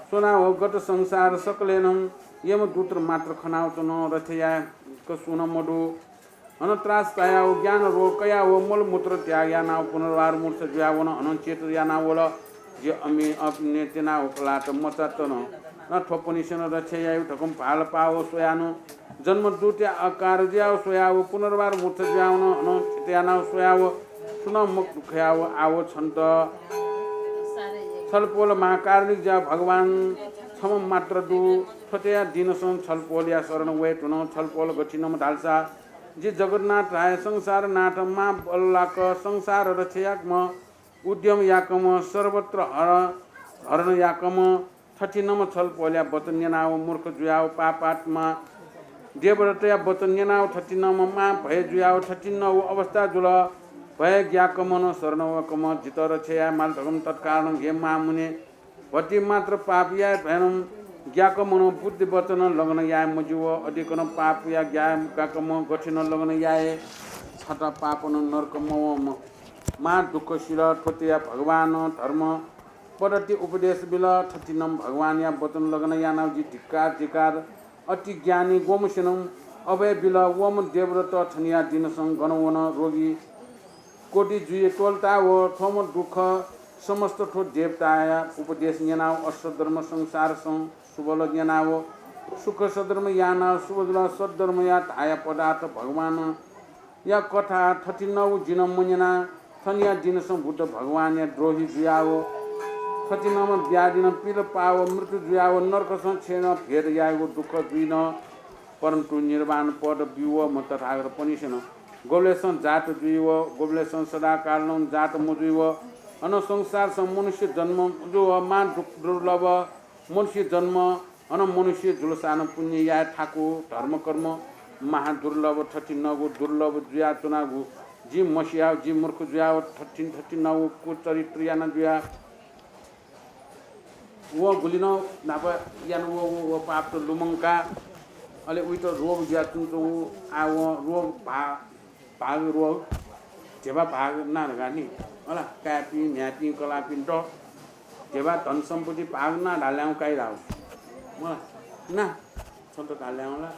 स्वनाव गत संसार सकलेनं यमदूत मात्र खनाव च्वन, रक्षा याय्क सुं नं मदु। अन त्रास चायाव, ज्ञान रोग कयाव, मलमूत्र त्याग यानाव पुनर्वार मूर्छा जुयावन। अनं चेत यानावल, जि अमि-, अप्ने त्यनाव कलात मचात नं। अन थ्वपनिसेनं रक्षा यायु धकं भालपाव स्वयानु। जन्मदूतया आकार जुयाव स्वयाव पुनर्वार मूर्छा जुयावन। अनं चेत यानाव स्वयाव सुनं मुक्त खयाव आव छन्त। छलपोल महाकारुणिक ज्या भगवान छम्ह मात्र दु। थ्वतया दिनसं छलपोलया शरण वये धुन। छलपोल गथिनम्ह धालसा जि जगन्नाथ राय संसारनाथ महाबल्लाक संसार रक्षा याकम्ह उद्यम याकम्ह सर्वत्र हर-, हरण याकम्ह थथिनम्ह छलपोलया वचन न्यनाव मूर्ख जुयाव पापात्मा देवदत्तया वचन न्यनाव थथिंम्ह मां भय जुयाव थथिंगु अवस्था जुल। भय ग्याकम्ह नं शरण वःकम्ह जितः रक्षा याये माल धकं तत्कालं हे मां मुने भति मात्र पाप याये धयानं ग्याकम्ह नं बुद्धि वचन लग्न याये मज्यू। अधिकनं पाप या ग्याकम्ह गथिनं लग्न याये छता पापनं नरक मवंम्ह मां दुःख सिल। थ्वतया भगवानं धर्म पद्धति उपदेश बिल। थथिंम्ह भगवानया वचन लग्न यानाव जि धिक्कार धिक्कार। अति ज्ञानी ग्वम्हसिनं अभय बिल। वम्ह देवदत्त थनिया दिनसं गन वन रोगी कोटि जुइ त्वलता व थ्वम्ह दुःख समस्त थ्व देवताया उपदेश न्यनाव असद्धर्म संसारसं सुबल न्यनाव सुख सद्धर्म यानाव सुबल सद्धर्मया धाया पदार्थ भगवानया कथा थथिंगु जिनं मन्यना। थनिया दिनसं बुद्ध भगवानया द्रोही जुयाव थथिंम्ह व्याधिनं पीडा पाव मृत्यु जुयाव नरकसं छेँनं भेद यायेगु दुःख जुइन। परन्तु निर्वाण पद ब्यूवम्ह तथागतपनिसेनं गुबलेसं जात जुइव गुबलेसं सदाकालं जात मजुइव अन संसारसं मनुष्य जन्म जुव मां दु-, दुर्लभ मनुष्य जन्म अन मनुष्य जुलसानं पुण्य याये थाकु धर्मकर्म महादुर्लभ थथिंगु दुर्लभ जुयाच्वनागु जिं मसियाव जि मूर्ख जुयाव थथिं थथिंगु कुचरित्र याना जुया व गुलिनं न्हापा याना व, व, व पापत लुमंका। अले उइत रोग जुयाच्वंच्वंगु आ व रोग भा-, भाग रोग ध्यबा भाग ना धकाः नि। होला, काय्‌पिं, म्ह्याय्‌पिं, कलाःपिन्त ध्यबा धन सम्पत्ति भाग ना धाल्यां काइ धाव। मला, ना, छन्त धाल्यां होला,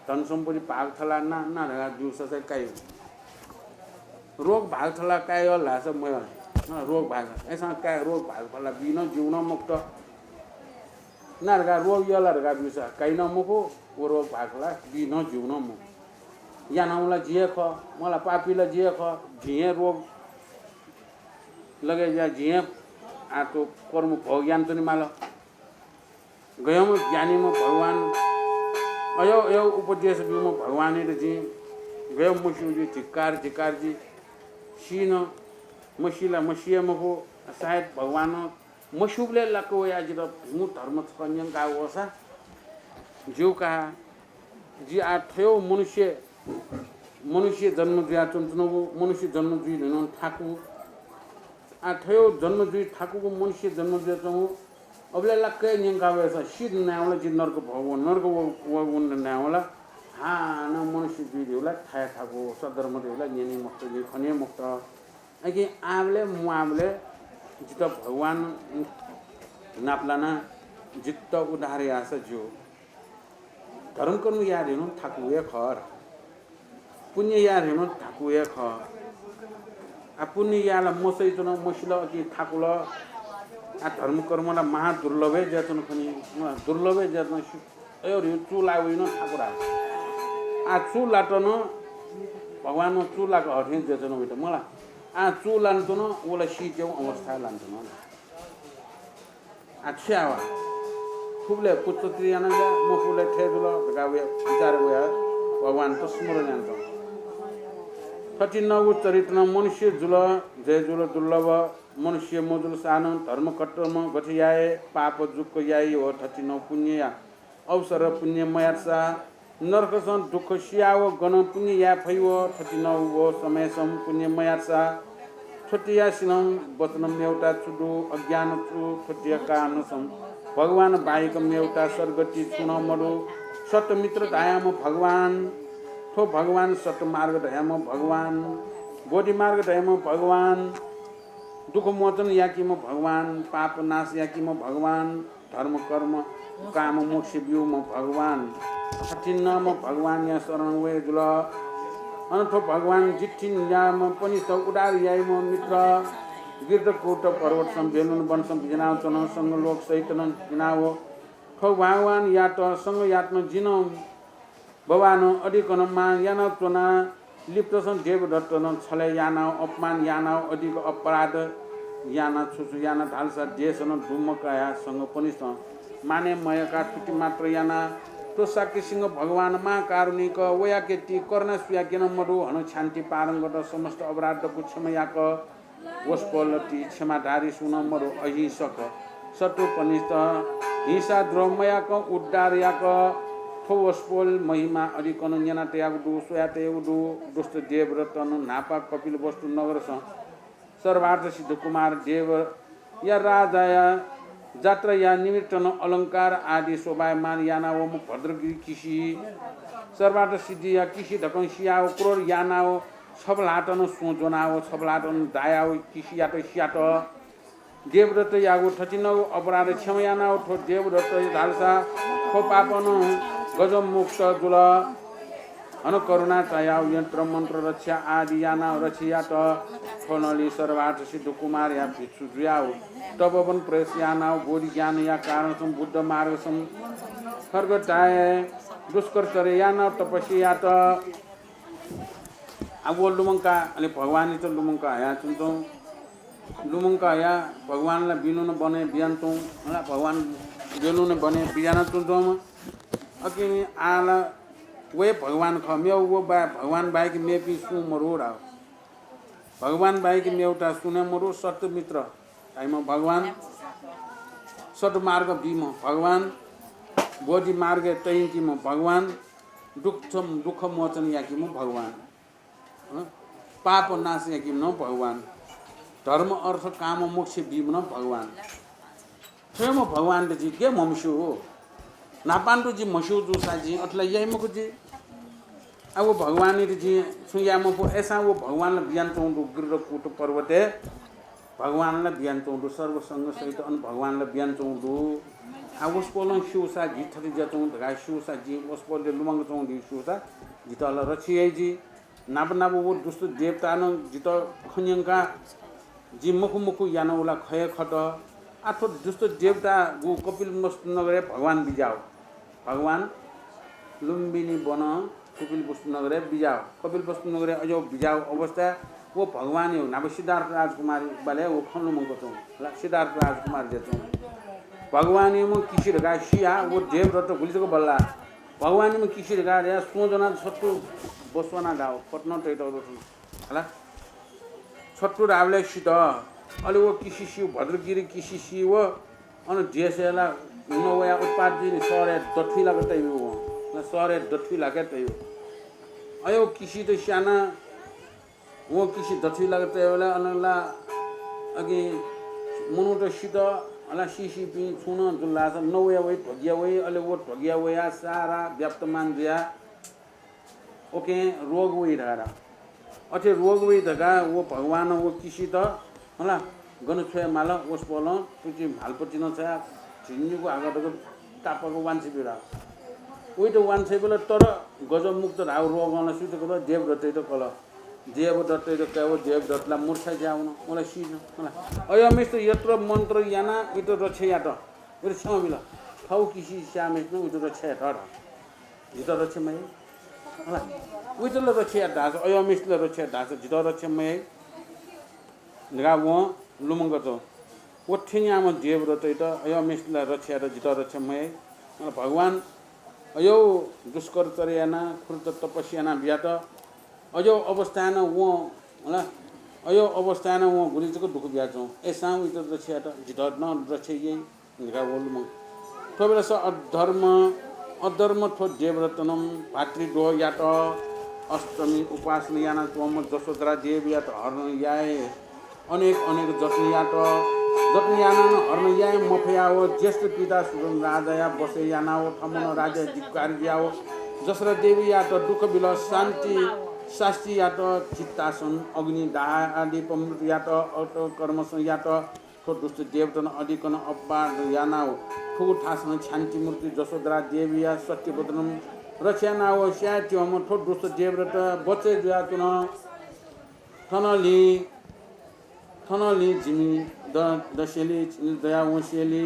धन सम्पत्ति भाग थला ना, ना धकाः ब्यूसा चाहिँ काइ। रोग भाग थला काइ यल धाःसा मयल। अँ, रोग भाग। अय्‌सां काइ रोग भाग फला बी नं ज्यू नं मखुत। ना धकाः रोग यल धकाः ब्यूसा काइ नं मखु, व रोग भाग फला बी नं ज्यू नं मखु। यानाव ला जि हे खः, मला पापी ला जि हे खः, जिं हे रोग लगे ज्या जिं हे आ थ्व कर्म भोग यानाच्वनेमाल। गय्‌म्ह ज्ञानीम्ह भगवान, अय् अय् उपदेश ब्यूम्ह भगवानयात जिं गय् मस्यू जुइ, धिक्कार, धिक्कार जुइ। सी नं मसी ला मसी हे मखु, सायद भगवानं मस्यूबलय् लाक्क वयाः जितः भिंगु धर्म छकः न्यंका वःसा ज्यू का। जि आः थय् मनुष्य, मनुष्य जन्म जुयाच्वनाच्वनागु, मनुष्य जन्म जुइ धुन थाकु। आः थय् जन्म जुइ थाकुगु मनुष्य जन्म जुयाच्वंगु, अबलय् लाक्क हे न्यंका वयेसा सिद्ध नायेवं ला जि नरक भोग वन, नरक व-, वःगु नायेवं ला हानं मनुष्य जुइ धइगु ला थाय् थाकु, सद्धर्म धइगु ला न्यने मखुत, जिं खने मखुत। अकिं आःबलय् म्वाःबलय् जितः भगवान नापलानाः जितः उद्धार याःसा ज्यू। धर्मकर्म याये धुन थाकु हे खः। पुण्य याये धुन थाकु हे खः। आ पुण्य याये ला मसइच्वन, मसिल, अकिं थाकुल। आ धर्मकर्म ला महादुर्लभ हे जुयाच्वन खनी। दुर्लभ हे जुयाच्वन। अय् ह्रिउ चू लाः वइन ठाकुरा। आ चू लात नं भगवानं चू लाक हथें जुयाच्वन वइत मला। आ चू लानाच्वन, व ला सीत्यंगु अवस्थाय् लानाच्वन। आ छु यावा? थुबलय् कुचक्री याना जा, मफुबलय् थथे जुल धकाः वया विचार वयाः भगवानत स्मरण यानाच्वन। थथिंगु चरित्र नं मनुष्य जुल, जय जुल दुर्लभ। मनुष्य मजुलसानं धर्मकर्म गथे याये, पाप जुक्क याये व थथिंगु पुण्य या अवसर पुण्य मयातसा नरकसं दुःख सियाव गनं पुण्य याये फइ व थथिंगु व समयसं पुण्य मयातसा थ्वतियासिनं वचन मेवता छु दु, अज्ञान छु, थ्वतिया कारणसं भगवान बाहेक मेवता सद्गति छुं नं मदु। सत्यमित्र धायाम्ह भगवान, थ्व भगवान सत्यमार्ग धायाम्ह भगवान, बोधिमार्ग धायाम्ह भगवान, दुःख मोचन याकीम्ह भगवान, पाप नाश याकीम्ह भगवान, धर्म, कर्म, काम, मोक्ष ब्यूम्ह भगवान, थथिंम्ह भगवानया शरण वये जुल। अन थ्व भगवान जिथिंयाम्ह पनिस्त उद्धार याइम्ह मित्र, गिर्दकूट पर्वतसं बेलुन वनसं बिज्यानाव च्वन, संघ लोक सहित नं बिज्यानाव थ्व भगवानयात संघयात नं जिं नं भगवानं अधिकनं मान यानाव च्वना। लिपतसं देवदत्तनं छलय् यानाव अपमान यानाव अधिक अपराध याना छु छु याना धालसा देशनं दुम्ह कयाः संघपनिस्त माने मयका थुति मात्र याना। थ्व शाक्य सिंह भगवान महाकारुणिक, वयाके ति करुणा सुयाके नं मदु, हनं क्षान्ति पारंगत, समस्त अपराध दक्व क्षमा याक वसपोलति क्षमाधारी सुं नं मदु, अहिंसक, शत्रुपनिस्त हिंसा द्रोह मयाक उद्धार याक थ्व वसपोल महिमा अधिकनं न्यनातयागु दु, स्वयातयागु दु। दुष्ट देवदत्तं न्हापा कपिलवस्तु नगरसं सर्वार्थ सिद्ध कुमार देवया राजाया जात्राया निमित्तं अलंकार आदि शोभायमान यानावम्ह भद्रगिरि किसि सर्वार्थ सिद्धिया किसि धकं सियाव क्रोध यानाव छबलातं सुं ज्वनाव छबलातं दायाव किसियात स्यात। देवदत्तयागु थथिनगु अपराध क्षमा यानाव थ्व देवदत्त धालसा थ्व पापनं गजमुक्त जुल। अन करुणा चायाव यन्त्र मन्त्र रक्षा आदि यानाव रक्षा यात। थ्व नलि सर्वार्थ सिद्ध कुमारया भिक्षु जुयाव तपोवन प्रवेश यानाव बोधि ज्ञानया कारणसं बुद्ध मार्गसं स्वर्ग धाये दुष्कर चर्या यानाव तपस्या यात। आ व लुमंका अले भगवानयात लुमंका हया च्वंच्वं। लुमंका हया भगवानला बिनुन बने बियान च्वं। मला भगवान बिनुन बने बियान च्वंच्वंम्ह। अकिं आला वये भगवान खः, मेव व बा-, भगवान बाहेक मेपिं सुं मरु धाव। भगवान बाहेक मेवता सुने मरु, सत्य मित्र धाइम्ह भगवान, सद्मार्ग बीम्ह भगवान, बोधि मार्गय् तयंकीम्ह भगवान, दुःख, दुःख मोचन याकीम्ह भगवान, हँ? पाप नाश याकीम्ह भगवान, धर्म अर्थ काम मोक्ष बीम्ह भगवान। थ्वम्ह भगवानयात जि गे म्हमस्यू। न्हापांतु जि म्हस्यू जूसा जिं अथे ला याइ मखु जि। आ व भगवानयात जिं छुं याये मफु। अय्‌सां व भगवानला बियान च्वं दु गिरिकूट पर्वतय्। भगवानला बियान च्वं दु सर्वसंग सहित अन भगवानला बियान च्वं दु। आ वसपोलं स्यूसा जि थथे जुया च्वं धकाः स्यूसा जिं वसपोलयात लुमंका च्वं दु स्यूसा जितः ला रक्षा याइ जि। नाप नाप व दुष्ट देवतानं जितः खँ न्यंकाः जि मखु मखु यानाव ला खये खत। आ थ्व दुष्ट देवतागु कपिलवस्तु नगरय् भगवान बिज्याव। भगवान लुम्बिनी वन कपिलवस्तु नगरय् बिज्याव। कपिलवस्तु नगरय् अज्याव बिज्याव अवस्थाय् व भगवानयागु नाप सिद्धार्थ राजकुमार बालय् व खँ लुमंका च्वं। ला सिद्धार्थ राजकुमार जुया च्वं। भगवानयाम्ह किसि धकाः सियाः व देवदत्त गुलि जक बल्ला। भगवानयाम्ह किसि धकाः धयाः सुं ज्वनाः छत्तु बस्वाना धाव, पत्नं तयेत हला। छत्तु धाःबलय् सित। अले व किसि सिउ, भद्रगिरि किसि सिउ। अन देशय् ला हुन वयाः उत्पात जुइ नि, शहरय् दथुइ लाक तयु वं। न शहरय् दथुइ लाक तयु। अय् व किसित स्यानाः व किसि दथुइ लाक तयेबलय् अन ला अकिं मनूत सित, अला सीसीपिं छुं नं जुल धाःसा नवया वइ, ध्वगिया वइ, अले व ध्वगिया वयाः सारा व्याप्तमान जुयाः ओके रोग वइ धारा। अथे रोग वइ धकाः व भगवानं व किसित, हला, गन छ्वये माल, वसपोलं तुति म्हालपतिनं छ्वयाः झिंनिगू हाकः तक तापाक वांछ्वये बिल। उइत वांछ्वये बिल, तर गजमुक्त धाःगु रोगं ला सुइत कल, देवदत्तइत कल। देवदत्तइत कयाः व देवदत्त ला मूर्छा जुयाः वन, व ला सिन, हला। अय् मिस्त यत्र मन्त्र यानाः उइत रक्षा यात, उइत क्षमा बिल। थःगु किसि स्याःम्हेसिनं उइत रक्षा यात। जितः रक्षा मयाइ। हला। उइत ला रक्षा यात धाःसा, अय् मिस्त ला रक्षा यात धाःसा, जितः रक्षा मयाइ धकाः वं लुमंका च्वं। व थेन्याम्ह देवदत्तइत अय् मिस्त ला रक्षा यात, जितः रक्षा मयाइ। हला, भगवान अय् दुष्कर चर्या यानाः, खुरत तपस्या यानाः बियात। अय् अवस्थाय् नं वं, हला, अय् अवस्थाय् नं वं गुलि जक दुःख बियाच्वं। अय्‌सां उइत रक्षा यात, जितः नं रक्षा याइ। धकाः व लुमंक। थ्व बेलस अधर्म, अधर्म थ्व देवदत्तनं भातृद्रोह यात। अष्टमी उपासना यानाच्वंम्ह जसोधरा देवीयात हरण याये अनेक अनेक जत्न यात। जत्न यानाः नं हरण याये मफयाव ज्येष्ठ पिता सुदन राजाया बसय् यानाव थमनं राज्य धिक्कार याव जसोधरा देवीयात दुःख बिल। शान्ति, शास्ति यात, चित्तासन, अग्नि, दाह आदि पमृत यात, अत कर्मस यात। थ्व दुष्ट देवदत्तं अधिकनं अपवाद यानाव थुगु थासनं क्षान्तिमूर्ति जसोधरा देवीया सत्यवचनं रक्षा यानाव स्याये त्यंम्ह थ्व दुष्ट देवदत्त बचय् जुयाच्वन। थनंलि, थनंलि जिमि द-, दसेलि, दयावंसेलि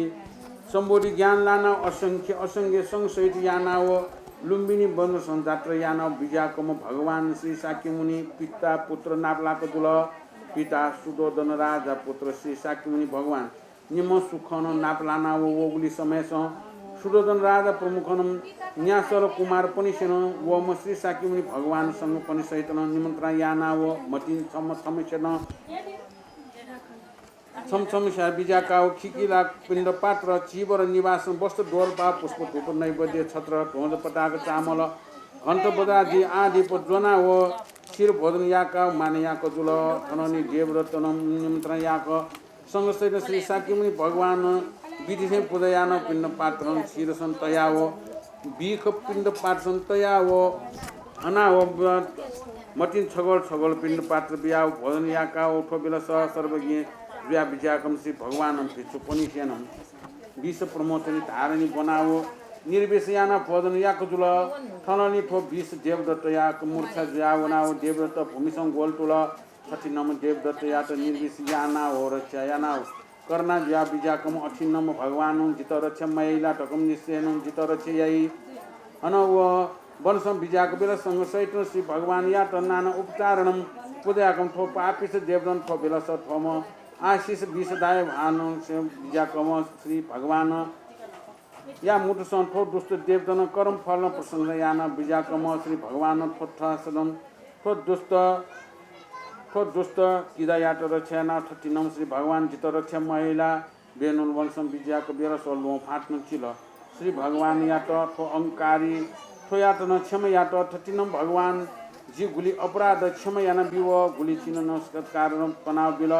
सम्बोधि ज्ञान लानाव असंख्य असंख्य संग सहित यानाव लुम्बिनी वनसं जात्रा यानाव बिज्याकम्ह भगवान श्री शाक्यमुनि पिता पुत्र नापलाक जुल। पिता शुद्धोदन राजा पुत्र श्री शाक्यमुनि भगवान निम्ह सुखनं नापलानाव वःगुलि समयसं शुद्धोदन राजा प्रमुखनं न्यासल कुमारपनिसेनं वःम्ह श्री शाक्यमुनि भगवान संगपनिसहितनं निमन्त्रणा यानाव मतिं छम्ह छम्हसेनं छम्ह छम्ह स्याः बिज्याकाव खिकिला पिण्ड पात्र चीवर निवासन वस्त्र द्वहलपाव पुष्प धूप नैवेद्य छत्र ध्वज पताक चामल घण्ट बजादि आदि ज्वना व क्षीर भोजन याकाव मान याक जुल। थनंलि देवदत्तनं निमन्त्रण याक संघ सहित श्री शाक्यमुनि भगवान विधिसे पूजा यानाव पिण्ड पात्रं क्षीरसं तयाव बीख पिण्ड पात्रसं तयाव हनाव मतिन छगल छगल पिण्ड पात्र बियाव भोजन याकाव थ्व बेलस सर्वज्ञ जुया बिज्याकं श्री भगवानं भिक्षुपनिसेनं विष प्रमोचनी धारणी ब्वनाव निर्विष यानाव भोजन याक जुल। थनंलि थ्व विष देवदत्तया मूर्छा जुया वनाव देवदत्त भूमिसं ग्वल तुल। थथिंम्ह देवदत्तयात निर्विष यानाव रक्षा यानाव करुणा जुया बिज्याकं अथिंम्ह भगवानं जितः रक्षा मयाइला धकं निश्चयनं जितः रक्षा याइ। हनं व वनसं बिज्याक बेलसं सहितं श्री भगवानयात नाना उपचारणं पूजा याकं थ्व पापिष्ट देवदत्तं थ्व बेलस थ्वम्ह आशिष विषदायक भानं बिज्याकम्ह श्री भगवान या मुटुसं थ्व दुष्ट देवदत्तं कर्मफलं प्रशंसा यानाव बिज्याकम्ह श्री भगवानं थ्व थसनं थ्व दुष्ट थ्व दुष्ट किजायात रक्षा यानाव थथिंम्ह श्री भगवान जितः रक्षा मयाइला। बेनुल वनसं बिज्याक बेलस ल्वहं फाँटनं चिल। श्री भगवानयात थ्व अहंकारी थ्वयात नं क्षमा यात। थथिंम्ह भगवान जि गुलि अपराध क्षमा यानाबिव। गुलि चिनं नमस्कार कनाव बिल।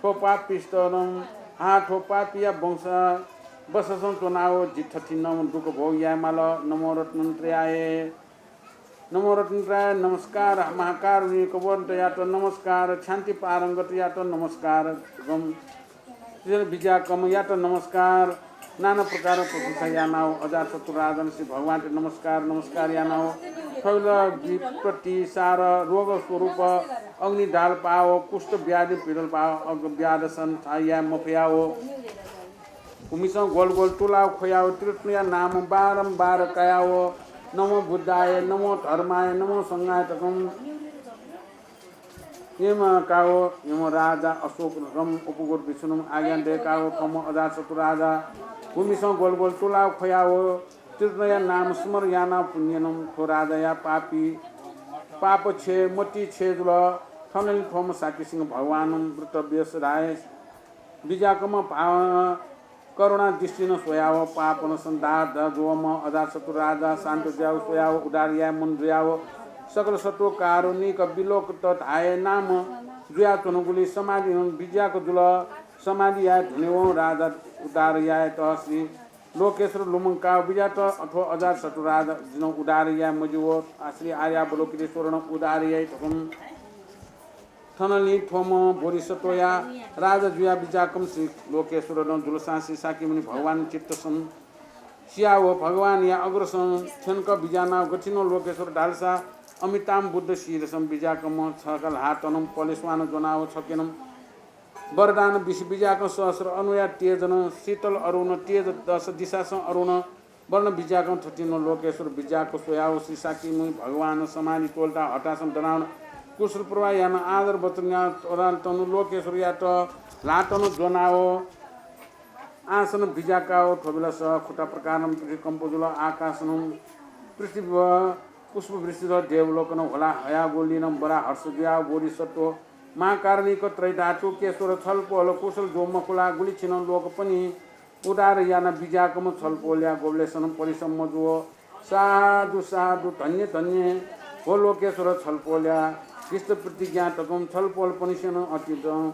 थ्व पापिष्टनं हा थ्व पापीया वंश बससं च्वनाव जि थथिंम्ह दुःख भोग यायेमाल। नमो रत्नत्रयाय। नमो रत्नत्रयाय नमस्कार। महाकारुणिकवन्तयात नमस्कार। क्षान्ति पारंगतयात नमस्कार। गम बिज्याकम्हयात नमस्कार। नाना प्रकारं प्रशंसा यानाव अजातशत्रु राजानं श्री भगवानयात नमस्कार नमस्कार यानाव थ्व बेलस विपत्ति सार रोग स्वरूप अग्नि डालपाव कुष्ठ व्याधि पिडलपाव अग्नि व्याधसं थाय् याये मफयाव भूमिसं ग्वल ग्वल तुलाव ख्वयाव त्रिरत्नया नाम बारम्बार कायाव नमो बुद्धाय, नमो धर्माय, नमो संघाय धकं यम काव यम राजा अशोकनं उपगुरु भिक्षुनं आज्ञा दयेकाव थ्वम्ह अजातशत्रु राजा भूमिसं ग्वल ग्वल तुलाव ख्वयाव त्रिरत्नया नाम स्मरण यानाव पुण्यनं थ्व राजाया पापी पाप क्षय मति क्षय जुल। थनंलि थ्वम्ह शाक्यसिंह भगवानं व्रत वेश धाये बिज्याकम्ह भा करुणा दृष्टिनं स्वयाव पापनं संदार जुवम्ह अजातशत्रु राजा शान्त जुयाव स्वयाव उद्धार याये मन जुयाव सकल शत्रु कारुणिक विलोकित धाये नाम जुयाच्वंगुलिं समाधिनं बिज्याक जुल। समाधि याये धुनेवं राजा उद्धार यायेत श्री लोकेश्वर लुमंकाव बिज्यात। अथवा अजातशत्रु राजा जिनं उद्धार याये मज्यू, श्री आर्यावलोकितेश्वरनं उद्धार याइ धकं थनंलि थ्वम्ह बोधिसत्वया राजा जुया बिज्याकम्ह श्री लोकेश्वरनं जुलसां श्री शाक्यमुनि भगवान चित्तसं सियाव भगवानया अग्रसं थ्यंक बिज्यानाव गथिंम्ह लोकेश्वर धालसा अमिताभ बुद्ध शीर्षं बिज्याकम्ह छका ल्हातनं पलेस्वानं ज्वनाव छकेनं वरदान बिस बिज्याकं सहस्र अणुया तेजनं शीतल अरुण तेज दश दिशासं अरुण वर्ण बिज्याकं थथिंम्ह लोकेश्वर बिज्याक स्वयाव श्री शाक्यमुनि भगवानं समाधि त्वःता हतासं दनावन कुशल प्रवाह यानाव आदर वचन यानाव तनु लोकेश्वरयात ल्हातं ज्वनाव आसन बिज्याकाव थ्व बेलस खुता प्रकारं पृथ्वी कम्प जुल। आकाशनं पृथ्वी पुष्पवृष्टि जुल। देवलोकनं ह्वला हयागुलिनं बडा हर्ष जुयाव बोधिसत्व महाकारुणिक त्रयीधातुकेश्वर छलपोल कुशल जू मखुला। गुलिछिनं लोकपनि उद्धार याना बिज्याकम्ह छलपोलया गोबलेसनं परिसम्म जुव। साधु साधु धन्य धन्य हो लोकेश्वर छलपोलया दृष्ट प्रतिज्ञा धकं छलपोलपनिसेनं अतीतं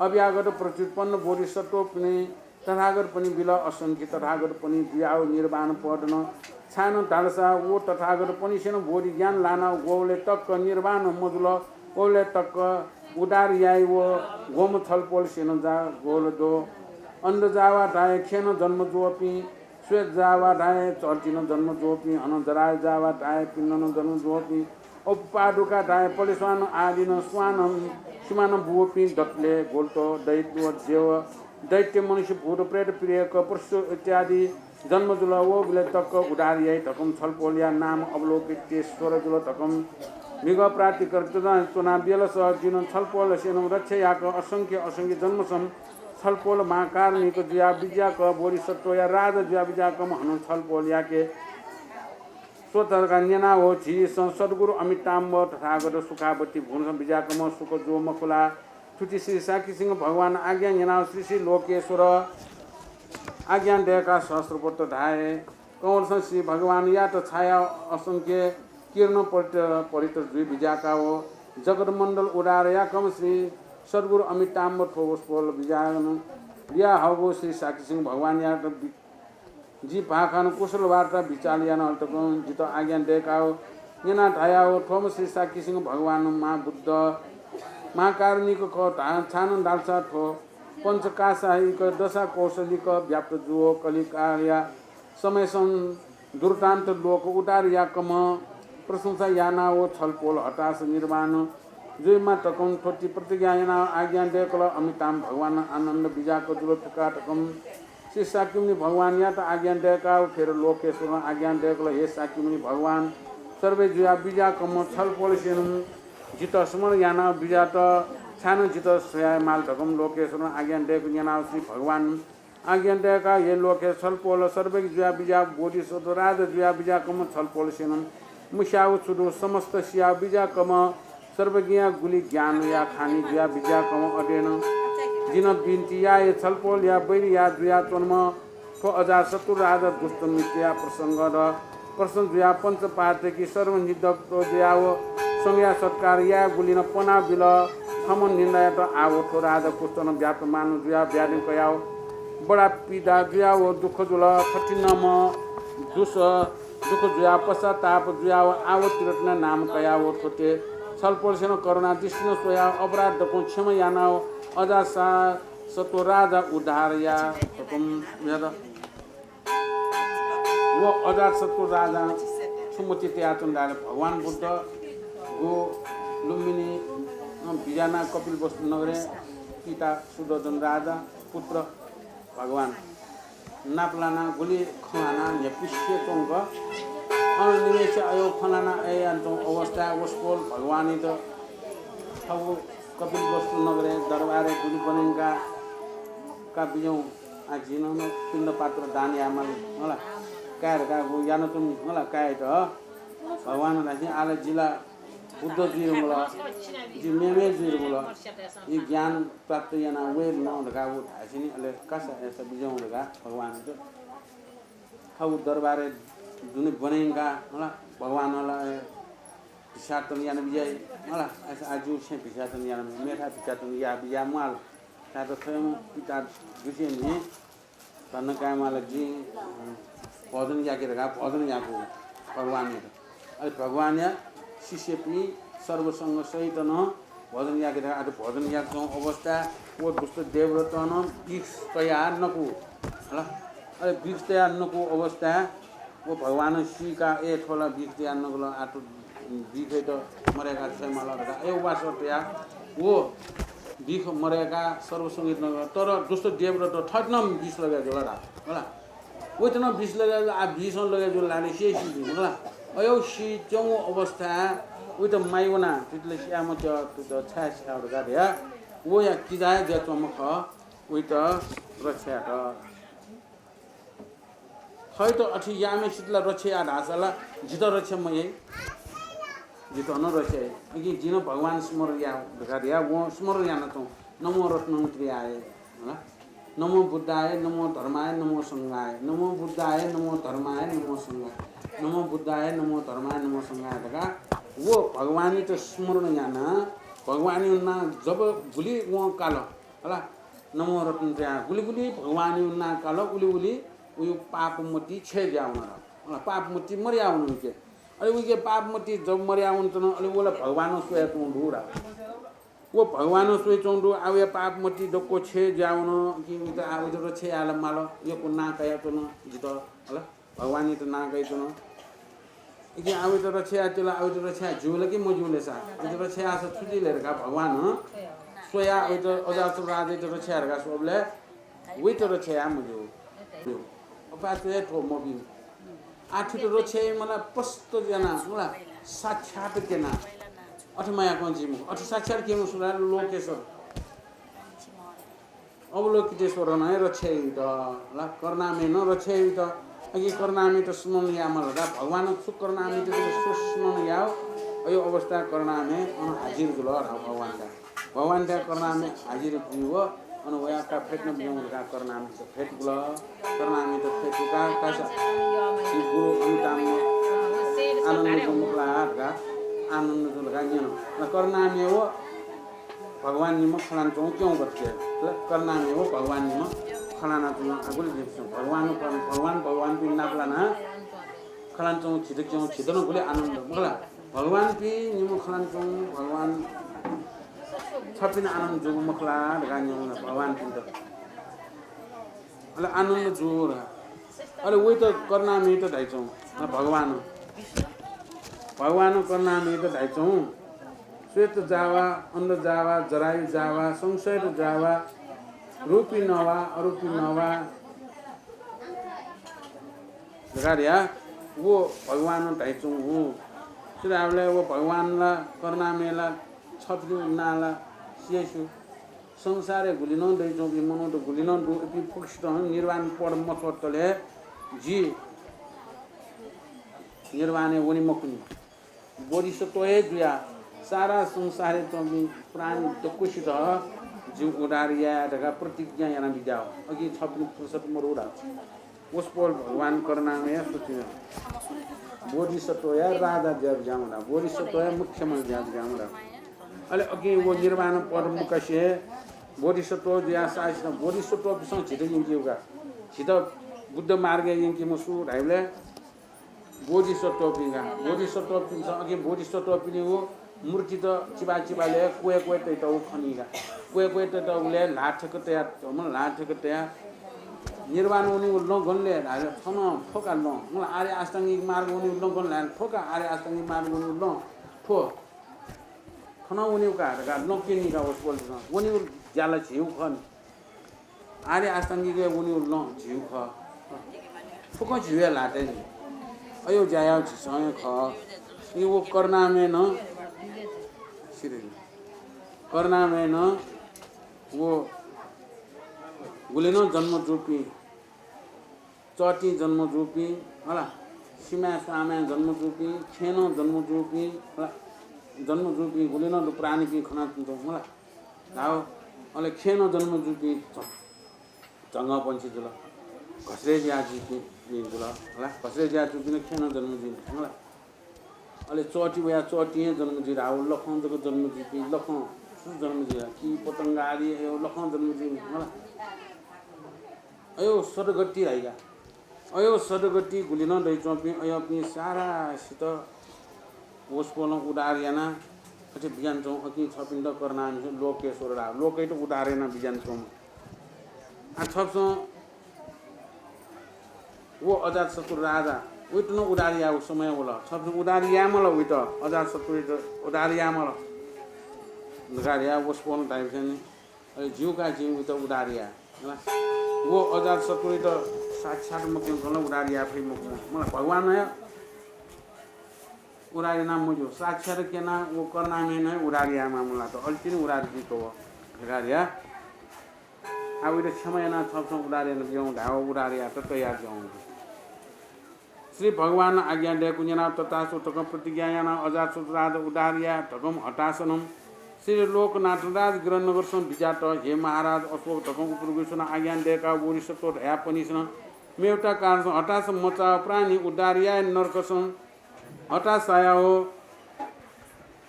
अभ्यागत प्रत्युत्पन्न बोधिसत्वपनि तथागतपनि बिल। असंख्य तथागतपनि जुयाव निर्वाण पदनं छाय्नं धालसा व तथागतपनिसेनं बोधि ज्ञान लानाव गोबले तक निर्वाण मजुल, गोबले तक उद्धार याइ व गोम छलपोलसेनं जा गोल दो। अन्ध जावा धाये खेनं जन्म जुवपिं, श्वेत जावा धाये चल्तिनं जन्म जुवपिं, हनं जराय जावा धाये पिण्डनं जन्म जुवपिं, अपुपादुका धाये पलेस्वान आदिनं स्वानं सिमानं बुवपिं दतले गोल्त दैत्य देव दैत्य मनुष्य भूत प्रेत प्रेयक पशु इत्यादि जन्म जुल। व गुले तक उद्धार याइ धकं छलपोलया नाम अवलोकितेश्वर जुल धकं मिग प्राप्ति कर्त च्वना बेलस जिनं छलपोलसेनं रक्षा याक असंख्य असंख्य जन्मसं छलपोल महाकारुणिक जुया बिज्याक बोधिसत्वया राजा जुया बिज्याकम्ह हनं छलपोलयाके स्वतरका न्यना हो। झीसं सद्गुरु अमिताभ तथागत सुखावती भुवनसं बिज्याकम्ह सुख जू मखुला। थुति श्री शाक्यसिंह भगवान आज्ञा न्यनाव श्री श्री लोकेश्वर आज्ञा दय्‌काः सहस्रपत्र धाये। कंवरसं श्री भगवानयात छाया असंख्य किरण परित, परित जुइ बिज्याका व जगतमण्डल उद्धार याकम्ह श्री सद्गुरु अमिताम्भ थ्व वसपोल बिज्यान बिया हःगु श्री शाक्यसिंह भगवानयात बि, जि भाखान कुशल वार्ता बिचाल याना तकं जितः आज्ञा दय्‌काव न्यना धायाव थ्वम्ह श्री शाक्यसिंह भगवान महाबुद्ध महाकारुणिक खः धा, छानं धालसा थ्व पञ्चकाशाहिक दशा कौशलिक व्याप्त जुव कलिकालया समयसं दुर्दान्त लोक उद्धार याकम्ह प्रशंसा यानाव छलपोल हताश निर्वाण जुइमा तकं थ्वति प्रतिज्ञा यानाव आज्ञा दय्‌कल। अमिताम्भ भगवान आनन्द बिज्याक जुल थुका तकं श्री शाक्यमुनि भगवानयात आज्ञा दय्‌काव फेर लोकेश्वरं आज्ञा दय्‌कल, हे शाक्यमुनि भगवान, सर्वे जुया बिज्याकम्ह छलपोलसेनं जितः स्मरण याना बिज्यात, छानं जितः स्वयामाल धकं लोकेश्वरं आज्ञा दय्‌क न्यनाव श्री भगवान आज्ञा दय्‌काव हे लोके छलपोल सर्वज्ञ जुया बिज्या बोधिसत्व राजा जुया बिज्याकम्ह छलपोलसेनं मुस्याव छु दु समस्त सिया बिज्याकम्ह सर्वज्ञया गुलि ज्ञानया खानि जुया बिज्याकम्ह अध्ययन जिन बिन्ति याये। छलपोलया बैरिया जुया च्वनम्ह थ्व अजातशत्रु राजा दुष्ट मित्रया प्रसंग द प्रसंग जुया पञ्चपात्रकी सर्वनिधक जुयाव संज्ञा सत्कार यायेगुलिन पना बिल। थमन निन्दायात आव थ्व राजा कुष्ठनं व्याप्त मानु जुया व्याधि कयाव बडा पीडा जुयाव दुःख जुल। कठिनम्ह दुस दुःख जुया पश्चाताप जुयाव आव त्रिरत्न नाम कयाव थ्वते छलपोलसेनं करुणा दृष्टिनं स्वयाव अपराध दकं क्षमा यानाव अजातशत्रु राजा उद्धार या हुकुम यात। व अजातशत्रु राजा छु मति तयाच्वन धाःसा भगवान बुद्ध गु लुम्बिनी, अ, बिज्याना कपिलवस्तु नगरय् पिता शुद्धोदन राजा पुत्र भगवान नापलाना गुलि खँ ल्हाना न्ह्यपुसे च्वंक अन निम्हेसे अयो खँ ल्हाना अय् यानाच्वंगु अवस्थाय् वसपोल भगवानयात थःगु कपिलवस्तु नगरय् दरबारय् गुलि ब्वनेंका का बिज्याहुँ। आ, जिं नं पिण्डपात्र दान यायेमाल मला, काये धकाः गु यानाच्वनी मला, कायेत। भगवान धाःसा आः ला जि ला बुद्ध जुइधुंकल, जि मेम्ह जुइधुंकल, जि ज्ञान प्राप्त याना वये नं धकाः व धाःसा नि, अले कासा अय्‌सा बिज्याहुँ धकाः भगवानयात थःगु दरबारय् दुने ब्वनेंका मला। भगवान ला, ए, भिक्षाटन याना बिज्याइ मला। अय्‌सा आः जिगु छेँय् भिक्षाटन याना, मेथाय् भिक्षाटन या बिज्याये म्वाल। धाःसा थ्वयाम्ह पिता दुसे नि धन कायेमाल, जिं, अ, भोजन याके धकाः भोजन याकू भगवानयात। अले भगवानया शिष्यपिं सर्वसंघ सहित नं भोजन याके धकाः आः भोजन याकूगु अवस्थाय् व दुष्ट देवव्रतं नं विष तयाः नकू हला। अले विष तयाः नकू अवस्थाय् व भगवानं सीका, ए, थ्व ला विष तयाः नकल, आः थ्व विषयात मदय्‌काः छ्वयेमाल धकाः अयो वासः तयाः व विष मदय्‌काः सर्वसंघ नकल। तर दुष्ट देवव्रतं थःत नं विष लगय् जुल ला हला। वइत नं विष लगय् जुल, आः विषं लगय् जुल ला, अले सी जुइ हला। अयो सीच्वंगु अवस्थाय् वइत माया वनाः, तुइत ला स्याये मत्यः, तुइत छाय् स्याये धकाः धयाः वया किजाया जुयाच्वंम्ह खः, वइत रक्षा यात। थःत अथे याःम्हय्‌सित ला रक्षा याः धाःसा ला जितः रक्षा मयाइ, जितः नं रक्षा याइ। अकिं जिं नं भगवान स्मरण याये धकाः धयाः वं स्मरण यानाच्वं, नमो रत्नत्रयाय हला। नमो बुद्धाय, नमो धर्माय, नमो संघाय, नमो बुद्धाय, नमो धर्माय, नमो संघाय, नमो बुद्धाय, नमो धर्माय, नमो संघाय धकाः व भगवानयात स्मरण यानाः भगवानया नां जब गुलि वं काल हला, नमो रत्नत्रयाय गुलि गुलि भगवानया नां काल, उलि उलि वया पापमति क्षय जुयावन हला। पापमति मदयावन उके। अले उके पापमति जब मदयावन च्वन, अले व ला भगवानं स्वयाच्वं दु ला। व भगवानं स्वयाच्वं दु, आः वया पापमति दक्व क्षय जुयावन, कि उइत आः वइत रक्षा याये ला माल, यक्व नां कयाच्वन जितः हला। भगवानयात नां कयाच्वन। इकिं आः वइत रक्षा यायेत्यः ला, आः वइत रक्षा याये ज्यू ला कि मज्यू ले सा? वइत रक्षा याःसा छु जुइ ले धकाः भगवानं स्वयाः वइत अजातशत्रु राजायात रक्षा याये धकाः स्वःबलय् वइत रक्षा याये मज्यू। अपाय् स्वयाः थ्व मभिं। आः थुइत रक्षा यायेमाल प्रष्ट यानाः, मला, साक्षात क्यनाः। अथे मयाकं जुइ मखु। अथे साक्षात क्यंम्ह सु धाःसा लोकेश्वर। अवलोकितेश्वरं नं रक्षा यात हला, करुणामयं नं रक्षा यात। अकिं करुणामययात स्मरण यायेमाल धाः। भगवानं छु करुणामययात स्व स्मरण याः, अयो अवस्थाय् करुणामय अन हाजिर जुल धाः भगवानका। भगवानथाय् करुणामय हाजिर जुइ व, अन वयाः का फ्यतुना बिज्याहुँ धकाः करुणामयत फ्यतुकल। करुणामयत फ्यतुकाः कासा झी गुरु अमिताभ आनन्द जू मखु ला धकाः, आनन्द जू धकाः न्यन। अन करुणामय व भगवान निम्ह खँ ल्हानाच्वंगु क्यं गथे जुइ? अले करुणामय व भगवान निम्ह खँ ल्हानाच्वंगु गुलि जुइ? भगवान, भगवान, भगवानपिं नाप लानाः खँ ल्हानाच्वंगु झीत क्यं, झीत नं गुलि आनन्द, मखु ला? भगवानपिं निम्ह खँ ल्हानाच्वंगु, भगवान छपिं आनन्द जूगु मखु ला धकाः न्यन भगवानपिन्त। अले आनन्द जू धकाः। अले वइत करुणामयत धाइच्वं, भगवान, भगवान करुणामयत धाइच्वं, श्वेत जावा, अन्ध जावा, जरायु जावा, संशयत जावा, रूपी नवा, अरूपी नवा धकाः धया, व भगवान धाइच्वंगु। सुराबलय् व भगवान ला, करुणामय ला, छपिं नां ला सियास्यू। संसारय् गुलि नं दइच्वंपिं मनूत गुलि नं दु, इपिं फुक्कसितं निर्वाण पद मछ्वतले जि निर्वाणय् वने मखुनि। बोधिसत्व हे जुयाः सारा संसारय् च्वंपिं प्राणी दक्वसित जिं उद्धार याये धकाः प्रतिज्ञा याना बिज्याव। अघि छपिं फुर्सद मरु ला। वसपोल भगवान करुणामय सूचिया बोधिसत्वया राजा जुया बिज्याहुँ ला। बोधिसत्वया मुख्यमन्त्री जुया बिज्याहुँ ला। अले अघि व निर्वाण पद मुकासे बोधिसत्व जुया साक्षी बोधिसत्वपिसं झीत यंकी का। झीत बुद्ध मार्गय् यंकी मसु धाइबलय् बोधिसत्वपिं का। बोधिसत्वपिन्सं अघि बोधिसत्वपिनिगु मूर्तित चिबा चिबालय् क्वय् क्वय् तयातःगु खनी का। क्वय् क्वय् तयातःगुलय् ल्हाः थेक तया, ल्हाः थेक तया निर्वाण वनीगु लँ गन ले धाःसा थन थ्व का लँ। मला आर्य अष्टाङ्गिक मार्ग वनीगु लँ गन ले धाःसा थ्व का आर्य अष्टाङ्गिक मार्ग वनीगु लँ थ्व। थन वनीगु का धकाः लँ क्यनी का वसपोलपिसं। वनीगु ज्या ला झीगु खः नि। आर्य अष्टाङ्गिकय् वनीगु लँ झीगु खः। फुक्कं झीगु हे ल्हातय् नि। अय् ज्या याःगु झीसं हे खः। इ व करुणामयनं, सिधे करुणामयनं व गुलि नं जन्म जूपिं, चःतिं जन्म जूपिं, हला, सिमाय् स्वामाय् जन्म जूपिं, खेनं जन्म जूपिं, हला, जन्म जूपिं गुलि नं दु प्राणीपिं खनाच्वंगु, हला। धाव, अले खेनं जन्म जूपिं झ-, झंगःपंक्षी जुल। घस्रे जुया जूपिं जुल, हला। घस्रे जुया जूपिं खेनं जन्म जूपिं, हला। अले चःति वया चःतिं हे जन्म जुइ धाव, लखं जक जन्म जूपिं, लखं सु जन्म जुइ, कीट पतंग आदि अयो लखं जन्म जूपिं, हला। अयो सदगति धाइ का। अयो सदगति गुलि नं दइच्वंपिं अयोपिं सारासित वसपोलं उद्धार याना अथे बिज्यानाच्वं। अकिं छपिन्त करुणामय लोकेश्वर धाव, लोकय्त उद्धार याना बिज्यानाच्वंम्ह। आ, छपिसं व अजातशत्रु राजा, वइत नं उद्धार यायेगु समय वल। छपिसं उद्धार यायेमाल वइत, अजातशत्रुइत उद्धार यायेमाल धकाः धया वसपोलं धाइबलय् नि, अले ज्यू का, जिं वइत उद्धार याये। हला। व अजातशत्रुइत साक्षात मक्यंकं ला उद्धार याये फइ मखु। मला भगवानं हे उद्धार याना मज्यू, साक्षात क्यना व करुणामयनं हे उद्धार यायेमाःम्ह ला त, अले तिनि उद्धार जुइ का व धकाः धया। आ, वइत क्षमा याना छपिसं उद्धार याना बिज्याहुँ धाव उद्धार यायेत तयार जुयाहुँ। श्री भगवानं आज्ञा दयेकूगु न्यनाव तथास्तु धकं प्रतिज्ञा यानाव अजातशत्रु राजा उद्धार याये धकं हतासनं श्री लोकनाथ राजगृह नगरसं बिज्यात। हे महाराज अशोक धकं उपरोक्तपिसं आज्ञा दयेकाव बोधिसत्व धयापनिसनं मेवता कारणसं हतास मचाव प्राणी उद्धार याये नरकसं हतास चायाव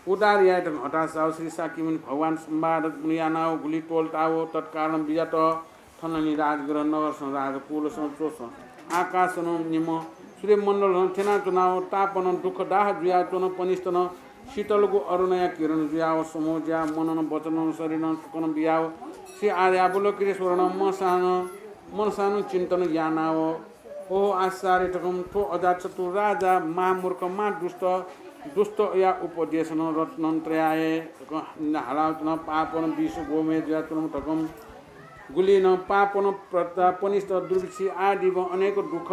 उद्धार याये धकं हतास चाव श्री शाक्यमुनि भगवान संवाद यानाव गुलि त्वलताव तत्कारणं बिज्यात। थनंलि राजगृह नगरसं राजकुलसं च्वसं आकाशनं निम्ह सूर्यमण्डलसं थ्यनाच्वनाव तापनं दुःखदाह जुयाच्वन। पनिष्ठनं शीतलगु अरुणया किरण जुयाव समूह जुयाव मननं वचनं शरीरनं सुखनं बियाव श्री आर्यावलोकितेश्वरनं मनसानं मनसानं चिन्तन यानाव ओहो आश्चर्य धकं थ्व अजातशत्रु राजा महामूर्ख महादुष्ट दुष्टया उपदेशनं रत्नत्रयाय धकं हालाव च्वन। पापनं विष गोमय जुयाच्वन धकं गुलिनं पापनं प्रतापनिष्ठ दुर्भिक्ष आदिवं अनेक दुःख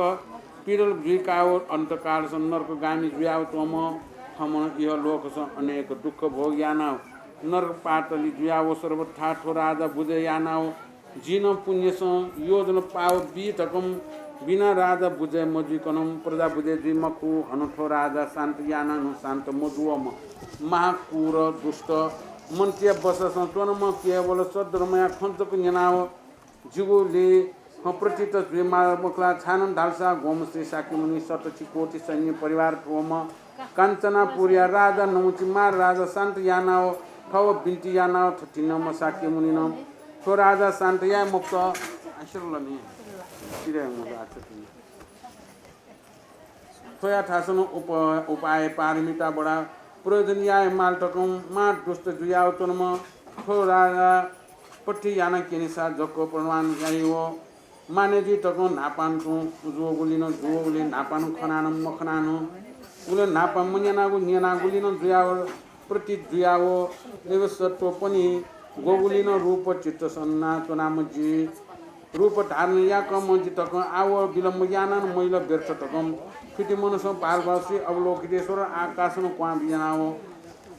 पीडल जुइकाव अन्तकालसं नरकगामी जुयाव च्वंम्ह थमनं इहलोकसं अनेक दुःख भोग यानाव नरक पातलि जुयाव सर्वथा थ्व राजा बुझे यानाव जिनं पुण्यसं योजन पाव बी धकं बिना राजा बुझे मजुइकनं प्रजा बुझे जुइ मखु। हनं थ्व राजा शान्त यानानं शान्त मजुवम्ह महाक्रूर दुष्ट मन्त्रिया बससं च्वनाम्ह केवल सद्धर्मया खँ जक न्यनाव जिगु लि खँ प्रतिष्ठित जुइ माल मखु ला? छाय्‌नं धालसा ग्वम्ह श्री शाक्यमुनि सतछि कोटि सैन्य परिवार थ्वम्ह काञ्चनापुरया राजा नहुंछि महाराजा शान्त यानाव थव बिन्ति यानाव थथिंम्ह शाक्यमुनिनं थ्व राजा शान्त याये मफुत। आश्चर्य लनि। चिरे मजा आछ तिनि। थ्वया थासनं उप-, उपाय पारमिता बढा प्रयोजन याये माल तकं मा दुष्ट जुयाव च्वनम्ह थ्व राजा पट्टि याना क्यनेसा जक प्रमाण याइव माने जुइ तकं न्हापां तुं जुवगुलिनं जुवगुलिं न्हापां खनानं मखनानं उले न्हापां मन्यनागु न्यनागुलिनं जुयाव प्रतीत जुयाव एवसत्वपनि गोगुलिनं रूप चित्त सन्ना च्वनाम्ह जि रूप धारण याकम्ह जि तकं आव विलम्ब यानानं मैल व्यर्थ तकं फिति मनसं पारभाव श्री अवलोकितेश्वर आकाशनं क्वां बियानाव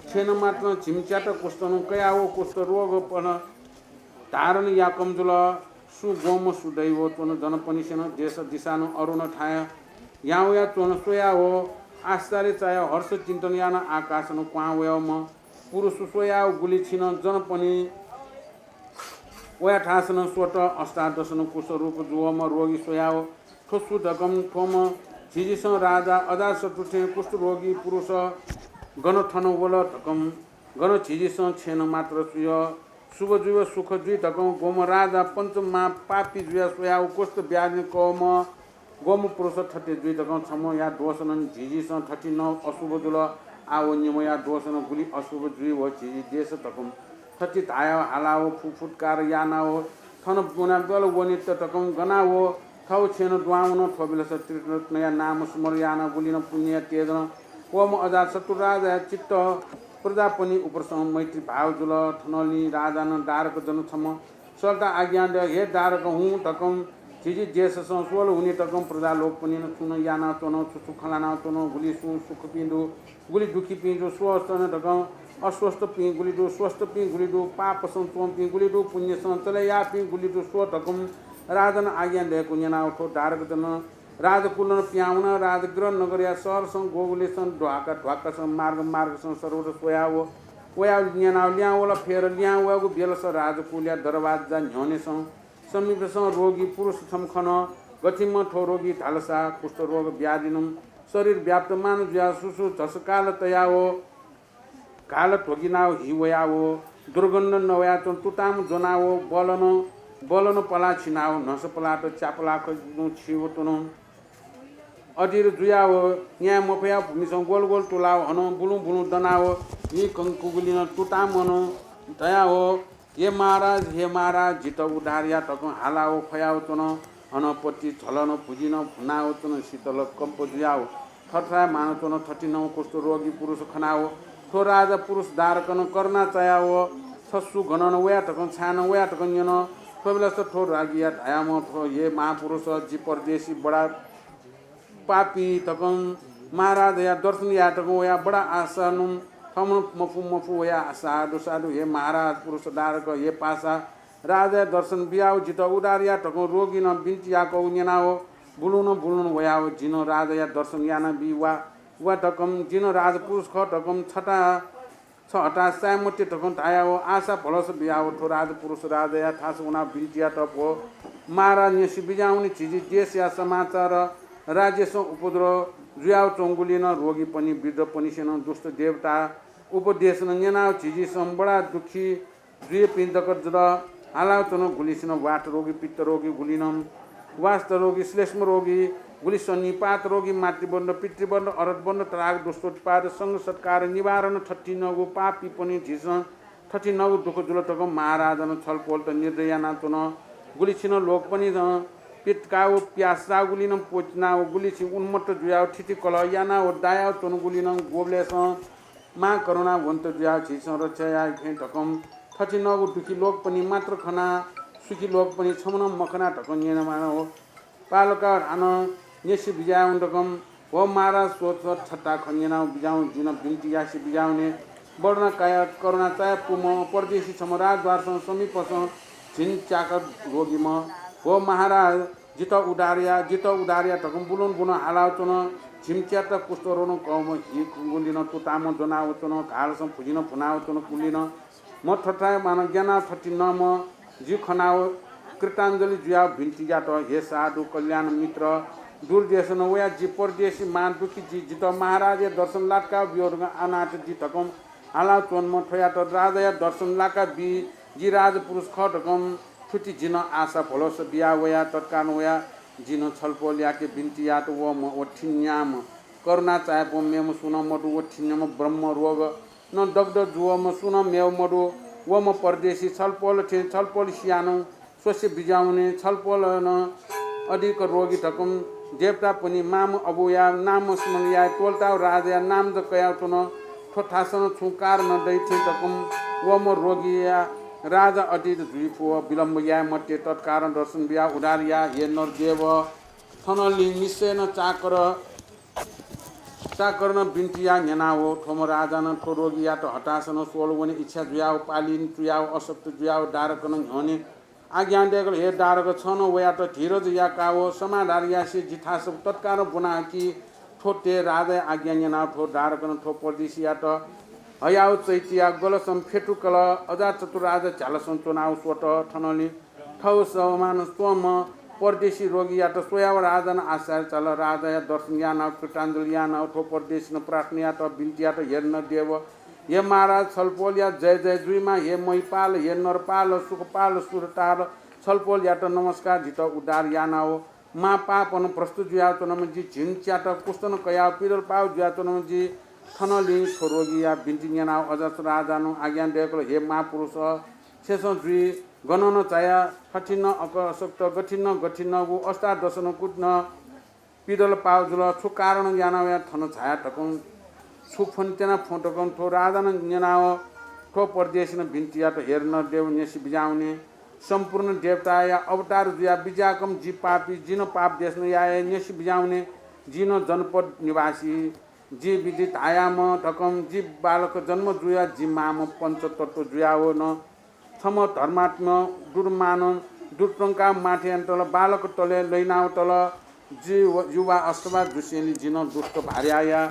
छेन मात्र झिमच्यात कुष्ठनं कयाव कुष्ठ रोग पन धारण याकम जुल। सु गोम सु दैव च्वन जनपनिसेनं देश दिशानं अरुण थाय् यावया च्वन स्वयाव आश्चर्य चायाव हर्ष चिन्तन यानं आकाशनं क्वां वयावम्ह पुरुष स्वयाव गुलि छिनं जनपनि वया थासनं स्वत अष्टादशनं कुष्ठ रूप जुवम्ह रोगी स्वयाव थ्व सु धकं थ्वम्ह झिझिसं राजा अजातशत्रु थें कुष्ठ रोगी पुरुष गन थन वल धकं गन झिझिसं छेन मात्र सुय शुभ जुइ व सुख जुइ धकं गोम राजा पञ्चमा पापी जुया स्वयाव कुष्ठ व्याधि कवम्ह गोम पुरुष थथे जुइ धकं छम्ह या दोषनं झिझिसं थथिं नं अशुभ जुल। आव निम्हया दोषनं गुलि अशुभ जुइ व झिझि देश धकं थथे धायाव हालाव फुफुटकार यानाव थन बुना दल वनित धकं गनाव थव छेन दुहां वन। थ्व बेलस त्रिरत्नया नाम स्मरण यानाव गुलिनं पुण्यया तेजनं वम्ह अजातशत्रु राजाया चित्त प्रजापनि उपरसं मैत्री भाव जुल। थनंलि राजानं दारक जन छम्ह सलता आज्ञा दय, हे दारक हुँ धकं झिझि देशसं स्वल हुने तकं प्रजा लोकपनिनं छुं नं यानाव च्वन, छु छु खँल्हानाव च्वन, गुलि सुं सुखपिं दु, गुलि दुःखीपिं दु, स्वस्थ न धकं अस्वस्थपिं गुलि दु, स्वस्थपिं गुलि दु, पापसं च्वंपिं गुलि दु, पुण्यसं चले याःपिं गुलि दु, स्व धकं राजानं आज्ञा दयेकु न्यनाव थ्व दारक जन राजकुलनं पिहां वनाव राजगृह नगरया शहरसं गोगुलिसं ध्वाका ध्वाकासं मार्ग मार्गसं सर्वत्र स्वयाव वयाव न्यनाव लिहां वल। फेर लिहां वयागु बेलस राजकुलया दरवाजा न्ह्यःनेसं समीपसं रोगी पुरुष छम्ह खन। गथिंम्ह थ्व रोगी धालसा कुष्ठ रोग व्याधिनं शरीर व्याप्त मान जुयाव सुसु झसकाल तयाव घाल ध्वगिनाव हि वयाव दुर्गन्ध नवयाच्वन तुताम ज्वनाव बलन बलन पला छिनाव न्हस पलात च्यापलाख छिव तुन। अधीर जुयाव न्याय मफयाव भूमिसं गोल गोल तुलाव हनं बुलुं बुलुं दनाव हि कंकुगुलिनं तुतामनं धयाव, हे महाराज, हे महाराज, जितः उद्धार या धकं हालाव ख्वयाव च्वन। हनं पति झलन भुजिनं भुनाव च्वन। शीतल कम्प जुयाव थरथराय् मानं च्वन। थथिं नं कुष्ठ रोगी पुरुष खनाव थ्व राजा पुरुष दारकनं करुणा चायाव छ सु गनं वया धकं छाय्‌नं वया धकं न्यन। थ्व बेलस थ्व रागिया धायाम्ह थ्व, हे महापुरुष, जि परदेशी बडा पापी धकं महाराजया दर्शन याये धकं वया बडा आशानं थमनं मफु मफु वया साधु साधु, हे महाराज पुरुष दारक, हे पासा राजाया दर्शन बियाव जितः उद्धार या धकं रोगीनं बिन्ति याकव न्यनाव बुलुं नं बुलुं वयाव जिनं राजाया दर्शन याना बी वा वा धकं जिनं राजपुरुष खः धकं छता छ हताश चाये मते धकं धायाव आशा भलस बियाव थ्व राजपुरुष राजाया थास वनाव बिन्ति यात, भो महाराज, न्यसि बिज्याहुने झिझि देशया समाचार राज्यसं उपद्रव जुयाव च्वंगुलिनं रोगीपनि वृद्धपनिसेनं दुष्ट देवता उपदेशन न्यनाव झिझिसं बडा दुःखी जुइपिं जक जुल। हालाव च्वन गुलिसिनं वात रोगी, पित्त रोगी, गुलिनं वास्त रोगी, श्लेष्म रोगी, गुलि सन्निपात रोगी, मातृबन्ध, पितृबन्ध, अरथबन्ध, तडाक, दोषोत्पाद, संग सत्कार, निवारण, थथिंनगु पापीपनि झिसं थथिंनगु दुःख जुल धकं महाराजनं छलपोलत निर्दय यानाच्वन। गुलिसिनं लोकपनिनं पित्काव प्यासागुलिनं पोचिनाव गुलिसिं उन्मत्त जुयाव थिति कलह यानाव दायाव च्वनगुलिनं गोबलेसं महाकरुणावन्त जुयाव झीसं रक्षा याये फे धकं थथिंनगु दुःखी लोकपनि मात्र खना, सुखी लोकपनि छम्हं नं मखना धकं न्यनाव पालकाव हानं न्यसि बिज्याहुने धकं, भो महाराज, स्व स्व छता खँ न्यनाव बिज्याहुने, जिनं बिन्ति यासि बिज्याहुने। बडना काया करुणा चाया पुम्ह परदेशी छम्ह राजद्वारसं समीपसं झिंच्याक रोगीम्ह, भो महाराज, जितः उद्धार या, जितः उद्धार या धकं बुलुं बुलुं हालाव च्वन। झिंच्यात कुष्ठरोगनं कवम्ह हि गुलिनं तुतामं ज्वनाव च्वन, घालसं भुजिनं भुनाव च्वन गुलिनं मथ्वताय् मानं ग्यानाव थथिंम्ह जि खनाव कृताञ्जलि जुयाव बिन्ति यात, हे साधु कल्याण मित्र, दूर देशं वयाव जि परदेशी मां दुःखी जि, जितः महाराजया दर्शन लातकाव ब्यु धकं अनाथ जि धकं हालाव च्वंम्ह थ्वयात राजाया दर्शन लाकाबी, जि राजपुरुष खः धकं थुति जिनं आशा भलसा बिया वया तत्कालं वया जिनं छलपोलयाके बिन्ति यात, वम्ह व थिंन्याम्ह करुणा चायापुम्ह मेम्ह सुं नं मदु, व थिंन्याम्ह ब्रह्म रोग नं दग्ध जुवम्ह सुं नं मेव मदु, वम्ह परदेशी छलपोल थें छलपोल सियानं स्वसे बिज्याहुने छलपोल नं अधिक रोगी धकं देवतापनि मांम्ह अबुया नाम स्मरण याये त्वलताव राजाया नाम ज कयाव च्वन। थ्व थासं छुं कारण दइ थें धकं वम्ह रोगीया राजा अतीत जुइफु व विलम्ब याये मते तत्कारण दर्शन बिया उद्धार या, हे नरदेव। थनंलि निश्चयनं चाकर चाकरनं बिन्ति याः न्यनाव थ्वम्ह राजानं थ्व रोगीयात हतासनं स्वल वने इच्छा जुयाव पालिन चुयाव अशक्त जुयाव दारकनं न्ह्यःने आज्ञा दय्कल, हे दारक, छं नं वयात धीरज याकाव समाधान यासे जि थासं तत्कालं ब्वना कि। थ्व ते राजाया आज्ञा न्यनाव थ्व दारकनं थ्व परदेशीयात हयाव चैतिया गलसं फ्यतुकल। अजातशत्रु राजा झ्यालसं च्वनाव स्वत। थनंलि थव समान स्वम्ह परदेशी रोगीयात स्वयाव राजानं आश्चर्य चाल। राजाया दर्शन यानाव कृताञ्जलि यानाव थ्व परदेशीनं प्रार्थना यात, बिन्ति यात, हे नरदेव, हे महाराज, छलपोलया जय जय जुइमा, हे महिपाल, हे नरपाल, सुखपाल, सुरताल, छलपोलयात नमस्कार, जितः उद्धार यानाव मां पापनं भ्रष्ट जुयाव च्वनाम्ह जि झिंच्यात कुष्ठनं कयाव पिदल पाव जुयाव च्वनाम्ह जि थनंलि थ्व रोगीया बिन्ति न्यनाव अजातशत्रु राजानं आज्ञा दय्कल, हे महापुरुष, छेँसं जुइ गनं नं झाया, थथिंनं अक अशक्त, गथिंनं गथिंनं व अष्टादशनं कुतिनं पिदल पाव जुल। छु कारण यानाव या थन झाया धकं छु फ्वंत्यना फ्वं धकं थ्व राजानं न्यनाव थ्व परदेशीनं बिन्ति यात, हे नरदेव, न्यसि बिज्याहुने सम्पूर्ण देवताया अवतार जुया बिज्याकम्ह जि पापी, जिनं पाप देशना याये न्यसि बिज्याहुने, जिनं जनपद निवासी, जि विधि धायाम्ह धकं जि बालक जन्म जुया जि मांम्ह पञ्चतत्व जुयाव नं छम्ह धर्मात्मा दुर्मानं दुर्तंका माथें तल बालक तले लैनाव तल। जि व-, युवा अष्टवा जुसेंलि जिनं दुष्ट भार्याया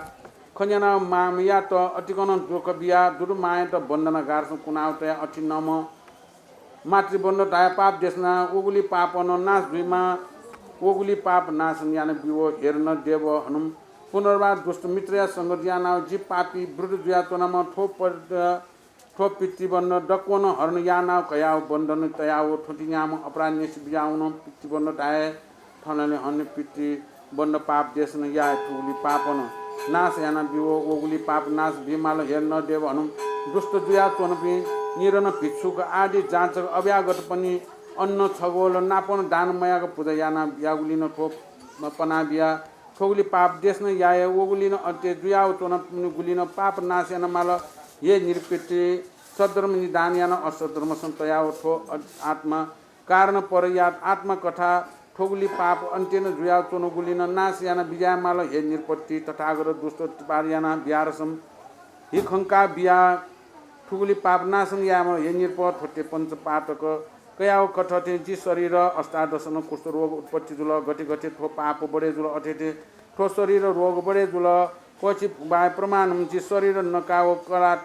खँ न्यनाव मांम्हयात अतिकनं दुःख बिया दुर्मायात बन्धनागारसं कुनाव तया अथिंम्ह मातृबन्ध धाये पाप देशना वगुलि पापनं नाश जुइमा, वगुलि पाप नाश याना बिव, हे नरदेव, हनुम पुनर्वास दुष्ट मित्रया संगत यानाव जि पापी वृद्ध जुयाच्वनाम्ह थ्व पर-, थ्व पितृबन्ध दक्वनं हरण यानाव कयाव बन्धन तयाव थ्वतिन्याम्ह अपराध न्यसि बिज्याहुनं पितृबन्ध धाये। थनंलि हने पितृबन्ध पाप देशना याये, थुगुलि पापनं नाश याना बिव, वगुलि पाप नाश बीमाल, हे नरदेव, हनुम दुष्ट जुयाच्वंपिं निरन भिक्षुक आदि जाँचक अभ्यागतपनि अन्न छगोल नापं दान मयाक पुजा याना यागुलिनं थ्व पना बिया। थ्वगुलि पाप देशना याये, वगुलिनं अन्त्य जुयाव च्वनागुलिनं पाप नाश याना माल। हे नृपति, सद्धर्म निधान याना असद्धर्मसं तयाव थ्व अ-, आत्मा कारण परयात आत्मकथा थ्वगुलि पाप अन्त्यनं जुयाव च्वनागुलिनं नाश याना बिज्याये माल। हे नृपति, तथागत दुष्ट त्रिपार याना बिहारसं हि खंका बिया थुगुलि पाप नाशन यायेमाल। हे नृप, थ्वते पञ्चपातक कयाव कथं थें जि शरीर अष्टादशन कुष्ठ रोग उत्पत्ति जुल। गथे गथे थ्व पाप बढे जुल, अथे थें थ्व शरीर रोग बढे जुल। कछि बाय प्रमाणं जि शरीर नकाव कलात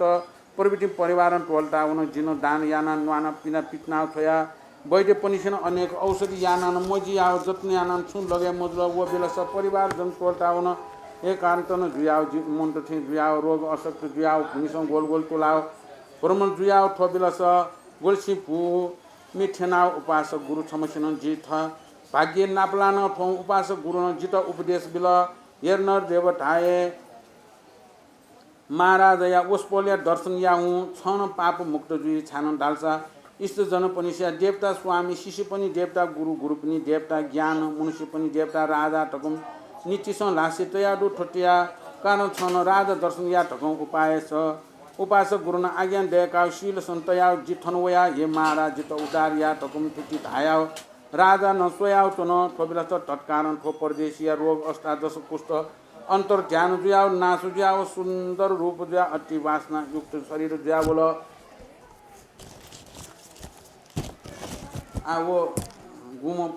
प्रभृति परिवारं त्वलतावन। जिनं दान याना न्वाना पिना पितनाव छ्वया वैद्यपनिसेनं अनेक औषधि यानान मजियाव जत्न यानान छुं लगे मजुल। व बेलस परिवारजन त्वलतावन। एकान्तन जुयाव जि उमन्त थें जुयाव रोग अशक्त जुयाव भूमिसं गोल गोल तुलाव भ्रमण जुयाव थ्व बेलस गोलसिं भूमि थ्यनाव उपासक गुरु छम्हसिनं जि थ भाग्य नापलानं थ्वं उपासक गुरुनं जित उपदेश बिल। हे नरदेव धाये, महाराजया वसपोलया दर्शन याहुं छं पाप मुक्त जुइ। छाय्‌नं धालसा इष्टजनपनिसेया देवता स्वामी, शिष्यपनि देवता गुरु, गुरुपनि देवता ज्ञान, मनुष्यपनि देवता राजा धकं नीतिसं ल्हासे तयादु। थ्वतेया कारण छं राजा दर्शन या धकं उपायस उपासक गुरुनं आज्ञा दयकाव शीलसं तयाव जि थन वया। हे महाराज, जित उद्धार या धकं थुति धायाव राजानं स्वयाव च्वन। थ्व बेलस तत्कारण थ्व परदेशीया रोग अष्टादश कुष्ठ अन्तर्ध्यान जुयाव नाश जुयाव सुन्दर रूप जुयाव अति वासना युक्त शरीर जुयावल। आ व गुम्ह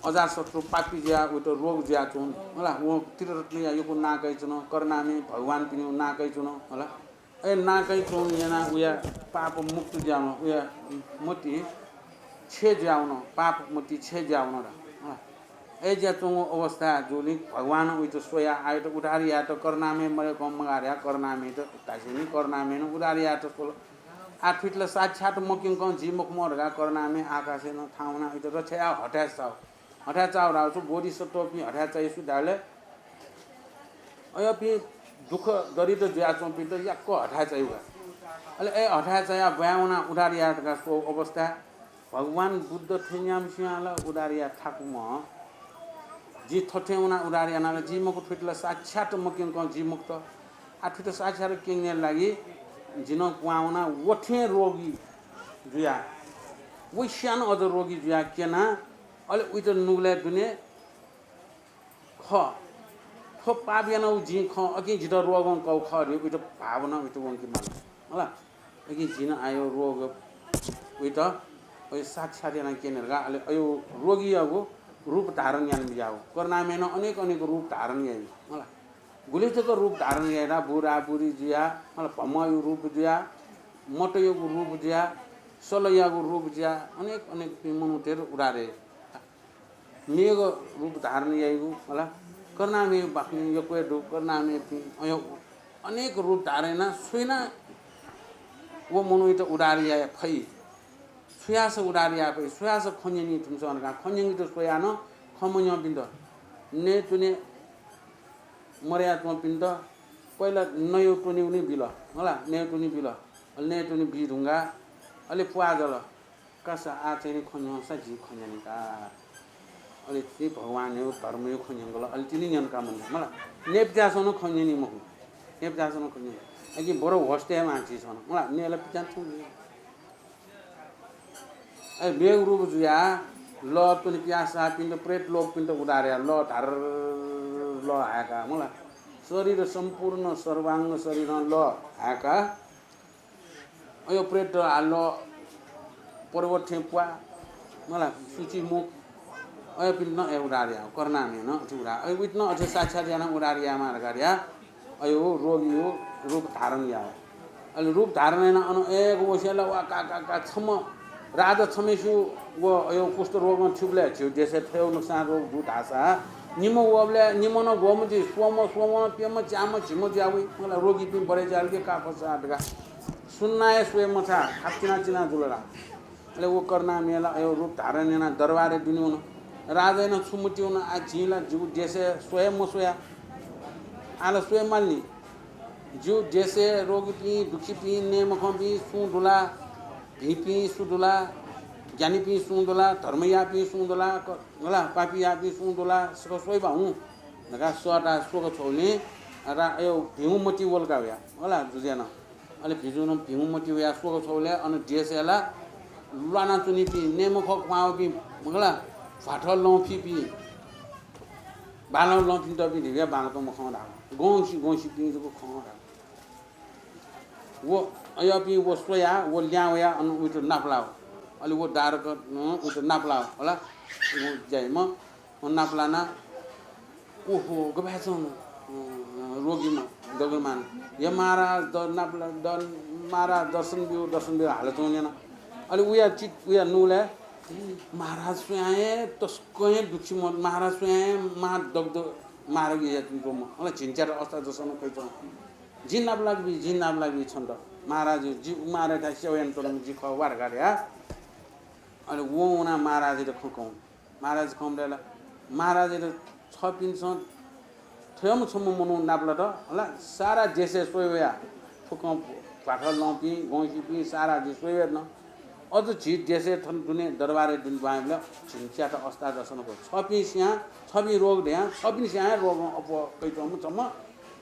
अजातशत्रु पापी जुयाव वइत रोग जुयाच्वन होला। व त्रिरत्नया यक्व नां कयाच्वन, करुणामय भगवानपिनिगु नां कयाच्वन होला। अय् नाकय् च्वंगु यानाः उया पाप मुक्त जुयावन, उया मति क्षय जुयावन, पाप मति क्षय जुयावन ला। अय् जुयाच्वंगु अवस्था जूलिं भगवानं उइत स्वयाः आइत उद्धार यायेत करुणामय मदय्कं मगाः धयाः करुणामयत धासेंलि करुणामयनं उद्धार यायेत स्वल। आः थुइत ला साक्षात मक्यंकं जी मखु मखु धकाः करुणामय आकाशय् नं थाहां वनाः उइत रक्षा याः, हथाय् चाउ। हथाय् चाउ धाःगु छु, बोधिसत्वपिं हथाय् चाइ छु धाःले अय्‌पिं दुःख दरिद्र जुयाच्वंपिन्त याक्क हथाय् चाइगु का। अले अय् हथाय् चायाः ब्वाँय् वनाः उद्धार याये धकाः स्वःगु अवस्थाय् भगवान बुद्ध थेंज्याःम्हसिनं ला उद्धार याये थाकुम्ह, जिं थथें वनाः उद्धार याना ला जी मखु, थुइत ला साक्षात मक्यंकं जी मुक्त। आः थुइत साक्षात क्यंकेगु लागि जि नं क्वहां वनाः व थें रोगी जुयाः, वइस्यां नं अझ रोगी जुयाः क्यना। अले उइत नुगलय् दुने खः। थ्व पाप यानागु जिं खः, अकिं जितः रोगं कःगु खः धइगु उइत भावना उइत वंके माल। मला? अकिं जिं नं अय् रोग उइत अय् साक्षात यानाः क्यने धकाः अले अय् रोगीयागु रूप धारण याना बिज्याःगु। करुणामयनं अनेक अनेक रूप धारण याइ। मला? गुलि जक रूप धारण याइ ला, बुरा बुरी जुयाः, मला, भम्मयागु रूप जुयाः, मतयागु रूप जुयाः, सलयागु रूप जुयाः, अनेक अनेक मनूतय्त उद्धार याइ। मेगु रूप धारण याइगु, मला, करुणामय बाखं यक्व हे दु, करुणामयपिं अय् अनेक रूप धारण यानाः स्वयाः व मनूयात उद्धार याये फइ। स्वयाः उद्धार याये फइ, स्वयाः खँ न्यनी थुमिसं धकाः खँ न्यंकेत स्वयाः नं खँ मन्यंपिन्त, नयेत्वने मदयाच्वंपिन्त पहिला नयेत्वनेगु नि बिल, मला, नयेत्वने बिल। अले नयेत्वने बी धुंकाः अले प्वाः जल। कासा आः चाहिँ नि खँ न्यंसा जिं खँ न्यनी का। अले ति भगवानया धर्मया खँ न्यंकल, अले तिनि न्यन का मन्यं। मला, नयेपित्यासं नं खँ न्यनी मखु, नयेपित्यासं नं खँ न्यनी। अकिं बरु होश तयेमाः झीसं नं। मला, नये ला पित्यां थुं। अय् मेगु रूप जुयाः लः त्वने पियाः साःपिन्त प्रेत लोकपिन्त उद्धार याः, लः धार लः हाय्काः, मला, शरीर सम्पूर्ण सर्वाङ्ग शरीरं लः हाय्काः अय् प्रेत आः लः पर्वत थें प्वाः, मला, सुचि मुख, अय्‌पिन्त नं अय् उद्धार याः, करुणामयनं अथे उद्धार, अय् उइत नं अथे साक्षात यानाः उद्धार यायेमाः धकाः धयाः अय् रोगीया रूप धारण याः। अले रूप धारण यानाः अन अय्‌क वसें ला वा का का का छम्ह राजा छम्हय्‌सिगु व अय् कुष्ठ रोगं थ्यूबलय् झीगु देशय् थ्व हे नुकसान रोग दु धाःसा निम्ह वःबलय् निम्ह नं ग्वःम्ह जुइ, स्वम्ह, स्वम्ह, प्यम्ह, च्याम्ह, झिम्ह जुयाः वइ। मला, रोगीपिं बरय् जुयाः ला का खःसा धकाः सुनां हे स्वये मछाः, खापचिना चिना जुल ला। अले व करुणामय ला अय् रूप धारण यानाः दरबारय् दुने वन। राजाया नं छु मतिइ वन, आः जिं ला जिगु देशय् स्वये मस्वया। आः ला स्वये माल नि। जिगु देशय् रोगीपिं, दुःखीपिं, नये मखंपिं सुं दु ला, भिंपिं सु दु ला, ज्ञानीपिं सुं दु ला, धर्म याःपिं सुं दु ला, क-, मला, पापी याःपिं सुं दु ला, सकल स्वयेबा हुँ धकाः सःताः स्वःक छ्वःबलय् रा-, अय् भिंगु मतिइ वल का वया। मला, जुजुया नं। अले भिजु नं भिंगु मतिइ वयाः स्वःक छ्वःबलय् अन देशय् ला ल्वानाच्वनीपिं, नये मखं क्वहां वःपिं, मखु ला, भ्वाथः लं फीपिं, बालं लं फिन्तःपिं धइगु बांलाक मखं धाःगु। गंसि गंसिपिं जक खं धाःगु। व अय्‌पिं व स्वयाः व लिहां वयाः अन उइत नापलाः। अले व दारकं उइत नापलाः, होला। व ज्याइम्ह अन नापलानाः ओहो, गबलय् च्वंम्ह, अँ, रोगीम्ह दगुमान। या महाराज, द-, नापला-, द-, महाराज दर्शन ब्यु, दर्शन ब्यु हालाच्वंगु न्यना। अले उया चित, उया नुगलय् महाराज स्वयां हे तसकं हे दुःखीम्ह, महाराज स्वयां हे महादग्ध मारग यानाच्वंम्ह। अले झिंच्यात अस्ता जसं नं कयाच्वंम्ह। जिं नापलाक बी, जिं नापलाक बी छन्त। महाराज, जि उ महाराजयाथाय् सेवा यानाच्वनाम्ह जि खः, वा धकाः धया। अले वं वनाः महाराजयात खँ कं। महाराज खँ मदय्‌ल। महाराजयात छःपिन्सं थ्वयाम्ह छम्ह मनू नापलात, होला, सारा देशय् स्वये वया। फुक्कं भ्वाथः लंपिं, गंसिपिं, सारा जि स्वये वयात नं। अझ झी देशय् थन दुने दरबारय् दुने ब्वाँय्‌बलय् झिंच्यात अस्ता दर्शन खः। छःपिं सियां, छःपिं रोग धयां, छःपिं सियां हे रोगं अप्वः कयाच्वंम्ह छम्ह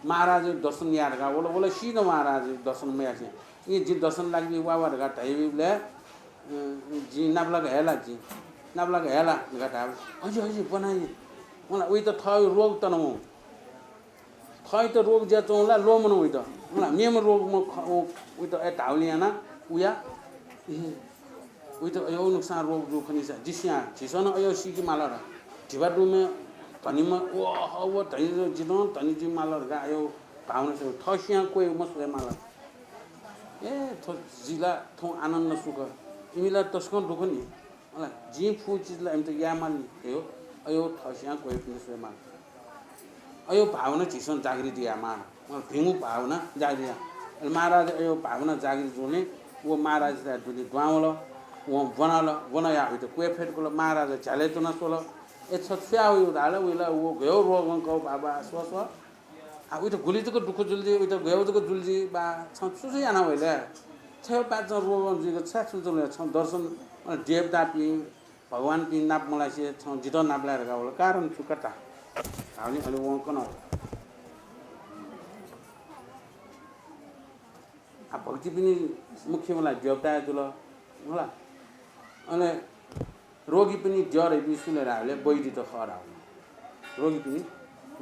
महाराजया दर्शन याये धकाः वल। वल सिधं महाराजया दर्शन मयासें। इं जिं दर्शन लाक बी, वा वा धकाः धयाबीबलय् अँ, जिं नापलाक हये ला, जिं नापलाक हये ला धकाः धाःबलय्, हजि, हजि, ब्वना हजि। मला, उइत थःगु रोग तनावं। थःइत रोग जुयाच्वंगु ला ल्वःमन उइत। मला, मेम्ह रोगम्ह ख-, उ-, उइत अय् धाःबलय् यानाः उया, ए, उइत अय् नुकसान रोग जू खनीसा, जि सियां, झीसं नं अय् सीके माल ला। धिबा दुम्ह धनीम्ह, व, ह, व धनी जि नं धनी जुइ माल धकाः अय् भावना से थः सियां क्वय् मस्वये माल। ए, थ्व जि ला थौं आनन्द सुख, इमि ला तसकं दुःख नि। अला, जिं फु चिज ला इमित यायेमाल नि, अयो, अयो थसियां क्वय्‌पिन्त स्वयेमाल। अयो भावना झीसं जागृत यायेमाल। अ, भिंगु भावना जागृत याये। अले महाराज अयो भावना जागृत जूगुलिं व महाराजया दुने दुहां वल। वं ब्वनाल, ब्वनाया उइत क्वय् फ्यतुकल, महाराज झ्यालय् च्वना स्वल। ए, छ छु याः वइ धाल, उइ ला व गय् रोगं कः बाबा, स्व स्व। आ, उइत गुलि जक दुःख जुल जि, उइत गय् जक जुल जि बा, छं छु छु याना वइ ले? छय् बाचं रोगं जुइक छाय् छु जुल ले? छं दर्शन, अ, देवतापिं, भगवानपिं नाप मलासे छं जितः नाप लाये धकाः वल, कारण छु का ता? धाःगुलिं अले वं कन। आ, भक्तपिनि मुख्य मला देवता जुल, होला। अले रोगीपिनि द्यः धइपिं सु ले धाःबलय् वैद्य त खः धाःगु। रोगीपिनि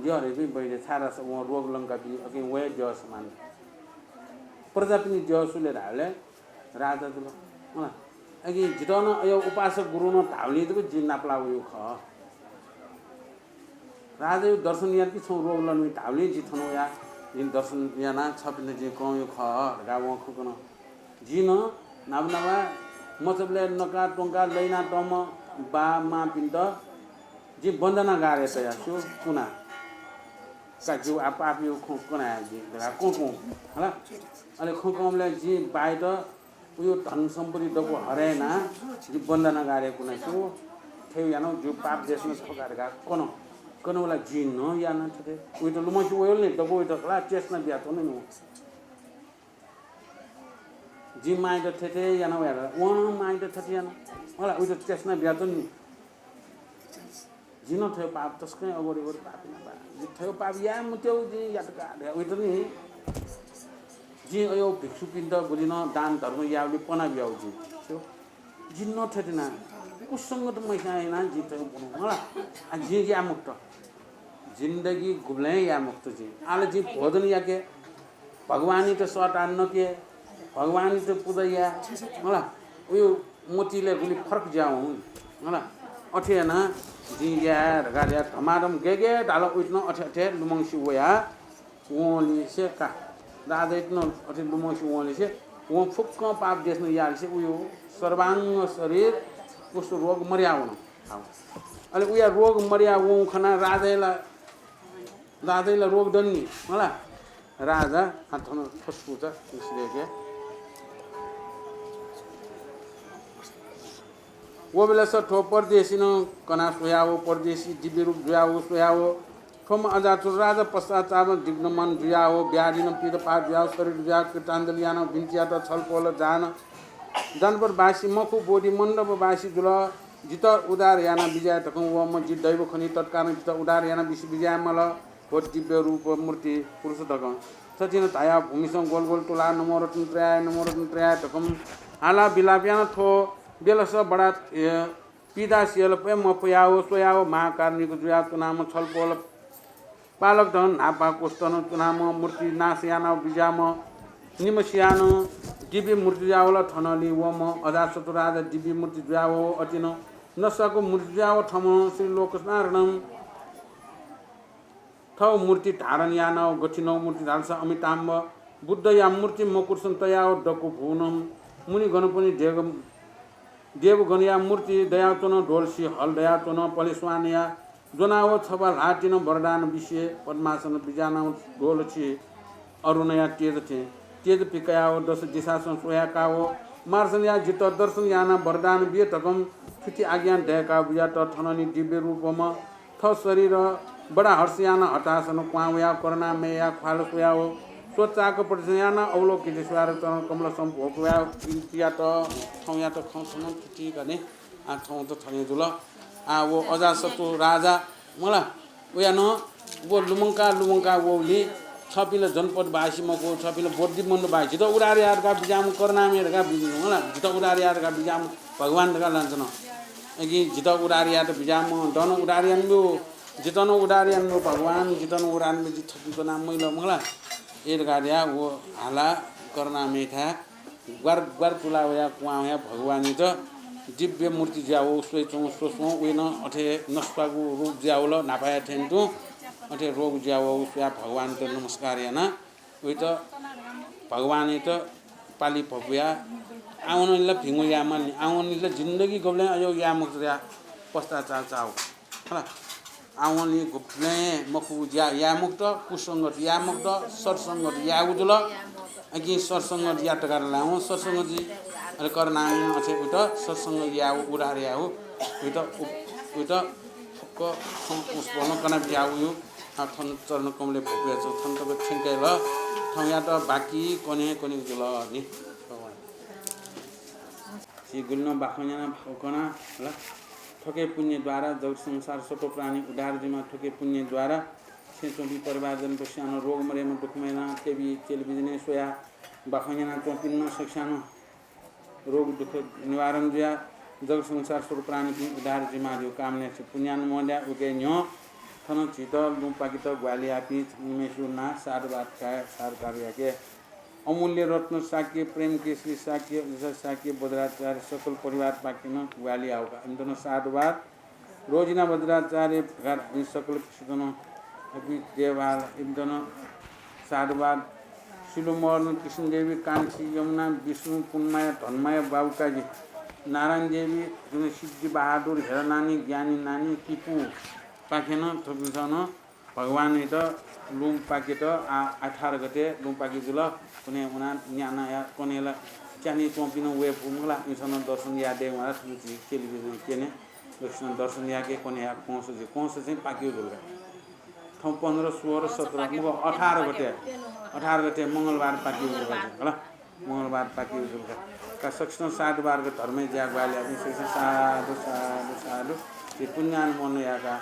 द्यः धइपिं वैद्य, छाय्‌धाःसा वं रोग लंकाबी, अकिं वया द्यः समान। प्रजापिनि द्यः सु ले धाःबलय् राजा जुल। अँ, अकिं जितः नं अयो उपासक गुरुं नं धाःबलय् जक जि नापलाः वयागु खः। राजाया दर्शन यात कि छं रोग लंबलय् धाःबलय् जि थन वया, जिं दर्शन यानाः छपिन्त जिं कं वयागु खः धकाः वं खँ कन। जिं नं नाप नापा मचाबलय् नका त्वंका लइनातःम्ह बाः मांपिन्त जिं बन्धनागारय् तयाः छु कुना। का जिगु आ पापयागु खँ कना जिं धकाः कं कं, हला। अले खँ कंबलय् जिं बाःयात उयो धन सम्पत्ति दक्व हरय् यानाः जि बन्धनागारय् कुना छु। थथे यानाः जिगु पाप देशना थ्व का धकाः कन। कन वला जिं नं याना थथे। उइत लुमंसे वयल नि, दक्व उइत खला चेष्टा बियाच्वन नि। जिं मांयात थथे याना वया, वं मांयात थथे याना। वला उइत चेष्टा बियाच्वन नि। जिं नं थ्व पाप तसकं अघोरी अघोरी पाप याना बा। जिं थ्व पाप याये मत्यु, जिं यात का धया उइत नि। जिं अयो भिक्षुपिन्त गुलि नं दान धर्म याःबलय् पना बियाउ जिं। जिं नं थथे याना, कुसंगत मस्यां याना जिं थ्व पना, मला। आ, जिं याये मखुत। जिन्दगी गुबलें याये मखुत जिं। आः ला जिं भोजन याके, भगवानयात सःता नके, भगवानयात पुजा या, मला। उयो मतिले गुलि फरक ज्या हुँ, मला। अथे याना जिं याये धकाः धयाः धमाधम गय् गय् धाल उइत नं अथे अथे लुमंसे वया वंलिसे का। राजाइत नं अथे लुमंसे वंलिसे वं फुक्कं पाप देशना यालिसे उयो सर्वाङ्ग शरीर उस्त रोग मर्या वन। अले उया रोग मर्या वं खना राजाया ला, राजाया ला रोग दनि, मला। राजा आ थन फस्कुचा निसलेके। व बेलस थ्व परदेशीनं कना स्वयाव, परदेशी दिव्य रूप जुयाव स्वयाव, थ्वम्ह अजातशत्रु राजा पश्चाताप दिग्नमन जुयाव, व्याधिनं पीडा पार जुयाव, शरीर जुयाव कृताञ्जलि यानाव बिन्ति यात, छलपोल जान, जनपदवासी मखु, बोधि मण्डपवासी जुल। जितः उद्धार याना बिज्याये धकं वःम्ह जि दैव खनि, तत्कालं जितः उद्धार याना बिसि बिज्याये माल। थ्व दिव्य रूप मूर्ति पुरुष धकं। सचिन धाया भूमिसं गोल गोल तुला, नमो रत्नत्रयाय, नमो रत्नत्रयाय धकं हाला विलाप याना थ्व बेलस बडा, ए, पीडा सियल पय मपयाव स्वयाव महाकारुणिक जुया च्वनाम्ह छलपोल पालक धन न्हापा कुष्ठनं च्वनाम्ह मूर्ति नाश यानाव बिज्याम्ह निम्ह सियानं दिव्य मूर्ति जुयावल। थनंलि वःम्ह अजातशत्रु राजा दिव्य मूर्ति जुयाव अतिनं नस्वाकु मूर्ति जुयाव थम्हं श्री लोकनारायणं थव मूर्ति धारण यानाव गथिनव मूर्ति धालसा अमिताभ बुद्धया मूर्ति मकुर्सन तयाव दक्व भुवनं मुनिगणपनि देव, देवगणया मूर्ति दयाच्वन, ढोलसी हल दयाच्वन, पलेश्वानया ज्वनाव छपा ल्हातिनं वरदान बिसे पद्मासन बिज्यानाव ढोलसी अरुणया तेज थें तेज पिकयाव दश दिशासं स्वयाकाव मार्सनया जितः दर्शन यानाव वरदान बिये धकं थुति आज्ञा दयकाव बिज्यात। थनंलि दिव्य रूपम्ह थव शरीर बडा हर्ष यानाव हतासनं क्वहां वयाव करुणामयया ख्वाल स्वयाव स्वचाक प्रदर्शन यानाव अवलोकित स्वयाव चरण कमल सम्भोग वयाव बिन्ति यात। थौंयात खँ थनं थुति गने। आ, थौं त थने जुल। आ, व अजातशत्रु राजा, मला, वया नं व लुमंका लुमंका वःगुलिं छपिं ला जनपदवासी मखु, छपिं ला बोधिमण्डलवासी, जितः उद्धार याये धकाः बिज्याम्ह करुणामय धकाः बिज्याम्ह, मला, जितः उद्धार याये धकाः बिज्याम्ह भगवान धकाः लानाच्वन। अकिं जितः उद्धार यायेत बिज्याम्ह दँ नं उद्धार यानाब्यु, जितः नं उद्धार यानाब्यु भगवान, जितः नं उद्धार यानाब्यु, जि थथे च्वना मइल, मला। ए धकाः धयाः व हाला करुणामयथाय् ग्वार ग्वार तुला वया क्वहां वया भगवानयात दिव्य मूर्ति जुयाव स्वयाच्वं स्वस्वं उइ नं अथे नस्वागु रूप जुयावल न्हापाया थें तुं। अथे रोग जुयाव स्वयाः भगवानयात नमस्कार यानाः उइत भगवानयात पालि भकुया, आवंनिसें ला भिंगु यायेमानि, आवंनिसें ला जिन्दगी गुबलें अज्याःगु याये मखुत धयाः पश्चाताप चाःगु। हला, आवंनिसें गुबलें मखु ज्या याये मखुत, कुसंगत याये मखुत, सत्संगत यायेगु जुल। अकिं सत्संगत या धकाः धाल, अँ, सत्संगत अले करुणामयं अथे उइत सत्संगत यायेगु, उद्धार यायेगु, उइत उप-, उइत फुक्क खँ उसपनं कना बियागु यु। आ, थन चरण कमलय् भकुया च्वं, थन तक थ्यंके ल, थौंयात बाकी कन्हय् कन्हय् जुल नि। झी गुलिनं बाखं यानाः भाकु कना, हला। थुकी पुण्य द्वारा जगत संसार सकल प्राणी उद्धार जुइमा, थुकी पुण्य द्वारा छेँ च्वंपिं परिवारजन सकसिनं रोग मदयेमा दुःख मयानाः टेबी टेलिभिजनय् स्वयाः बाखं यानाच्वंपिं सकसिनं रोग दुःख निवारण जुयाः जगत संसार सकल प्राणीपिं उद्धार जुइमा धइगु कामनाय् छि पुण्यानुमोदन याः। उकी न्ह्यः थन झीत लुँ पाकेत ग्वाहालि याःपिं छम्हस्यां नां साधुवाद काये, साधुवाद याके। अमूल्य रत्न शाक्य, प्रेम केसरी शाक्य, अजय शाक्य, बज्राचार्य सकल परिवारपाखें नं ग्वाहालि याःगु का। इमित नं साधुवाद। रोजिना बज्राचार्य, सकल शिष्यजन, अभि देवाल, इमित नं साधुवाद। सिलुमोहन, कृष्णदेवी, कान्छी यमुना, विष्णु, पुनमाया, धनमाया, बाबुकाजी, नारायण देवी, सिद्धिबहादुर, हेरा नानी, ज्ञानी नानी, किपूपाखें नं थुपिन्सं नं भगवानयात लुँ पाकेत आ-, अठार गते लुँ पाके जुल। कन्हय् वनाः न्याना या, कन्हय् ला च्यानी च्वंपिं नं वये फु मखु ला, इमिसं नं दर्शन याये दयेमाः ला, थुलि झी टेलिभिजन क्यने, दर्शन, दर्शन याके कन्हय् या कंस जुइ, कंस चाहिँ पाकेगु जुल का। थौं पन्ध्र, सोह्र, सत्र, मखु, अठार गते, अठार गते मंगलबार पाकेगु जुल का, हला। मंगलबार पाकेगु जुल का। का सकसिनं साधुवाद का, धर्मय् ज्या ग्वाहालि याःपिं सकसिनं साधु, साधु, साधु। झी पुण्यानुमोदन याका।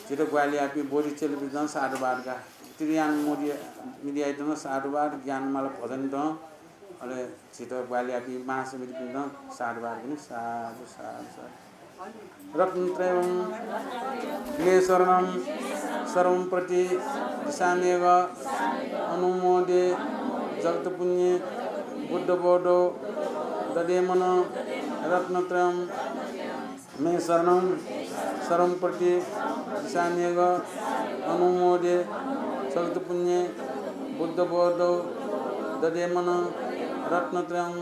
झीत ग्वाहालि याःपिं बोधि टेलिभिजन साधुवाद का। त्रियान मोदी मिडियायात नं साधुवाद, ज्ञानमाला भजनयात नं, अले झीत ग्वाहालि याःपिं महासमितिपिन्त नं साधुवाद का नि। साधु, साधु, साधु। रत्नत्रयं मे शरणं सर्वं प्रतिदिशाम्यघम्। अनुमोदे जगत्पुण्ये बुद्धबोधौ दधे मनः। रत्नत्रयं मे शरणं सर्वं प्रतिदिशाम्यघम्। अनुमोदे जगत्पुण्ये बुद्धबोधौ दधे मनः। रत्नत्रयं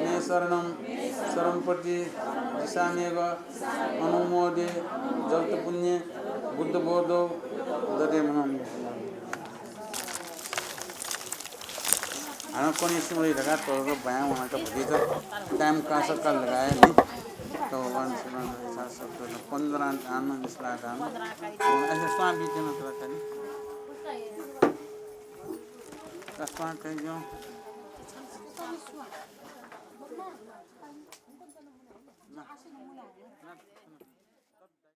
मे शरणं सर्वं प्रतिदिशाम्यघम्। अनुमोदे जगत्पुण्ये बुद्धबोधौ दधे मनः। हानं कन्हय् सिमरी धकाः तःधंगु बयां वनाका भतिचा time कासा काल लगाए नि। तो वन सुमन पन्ध्र आन निस्ला दान। ऐसे स्वामी जन तरकारी। दस पाँच कहीं जो। ना।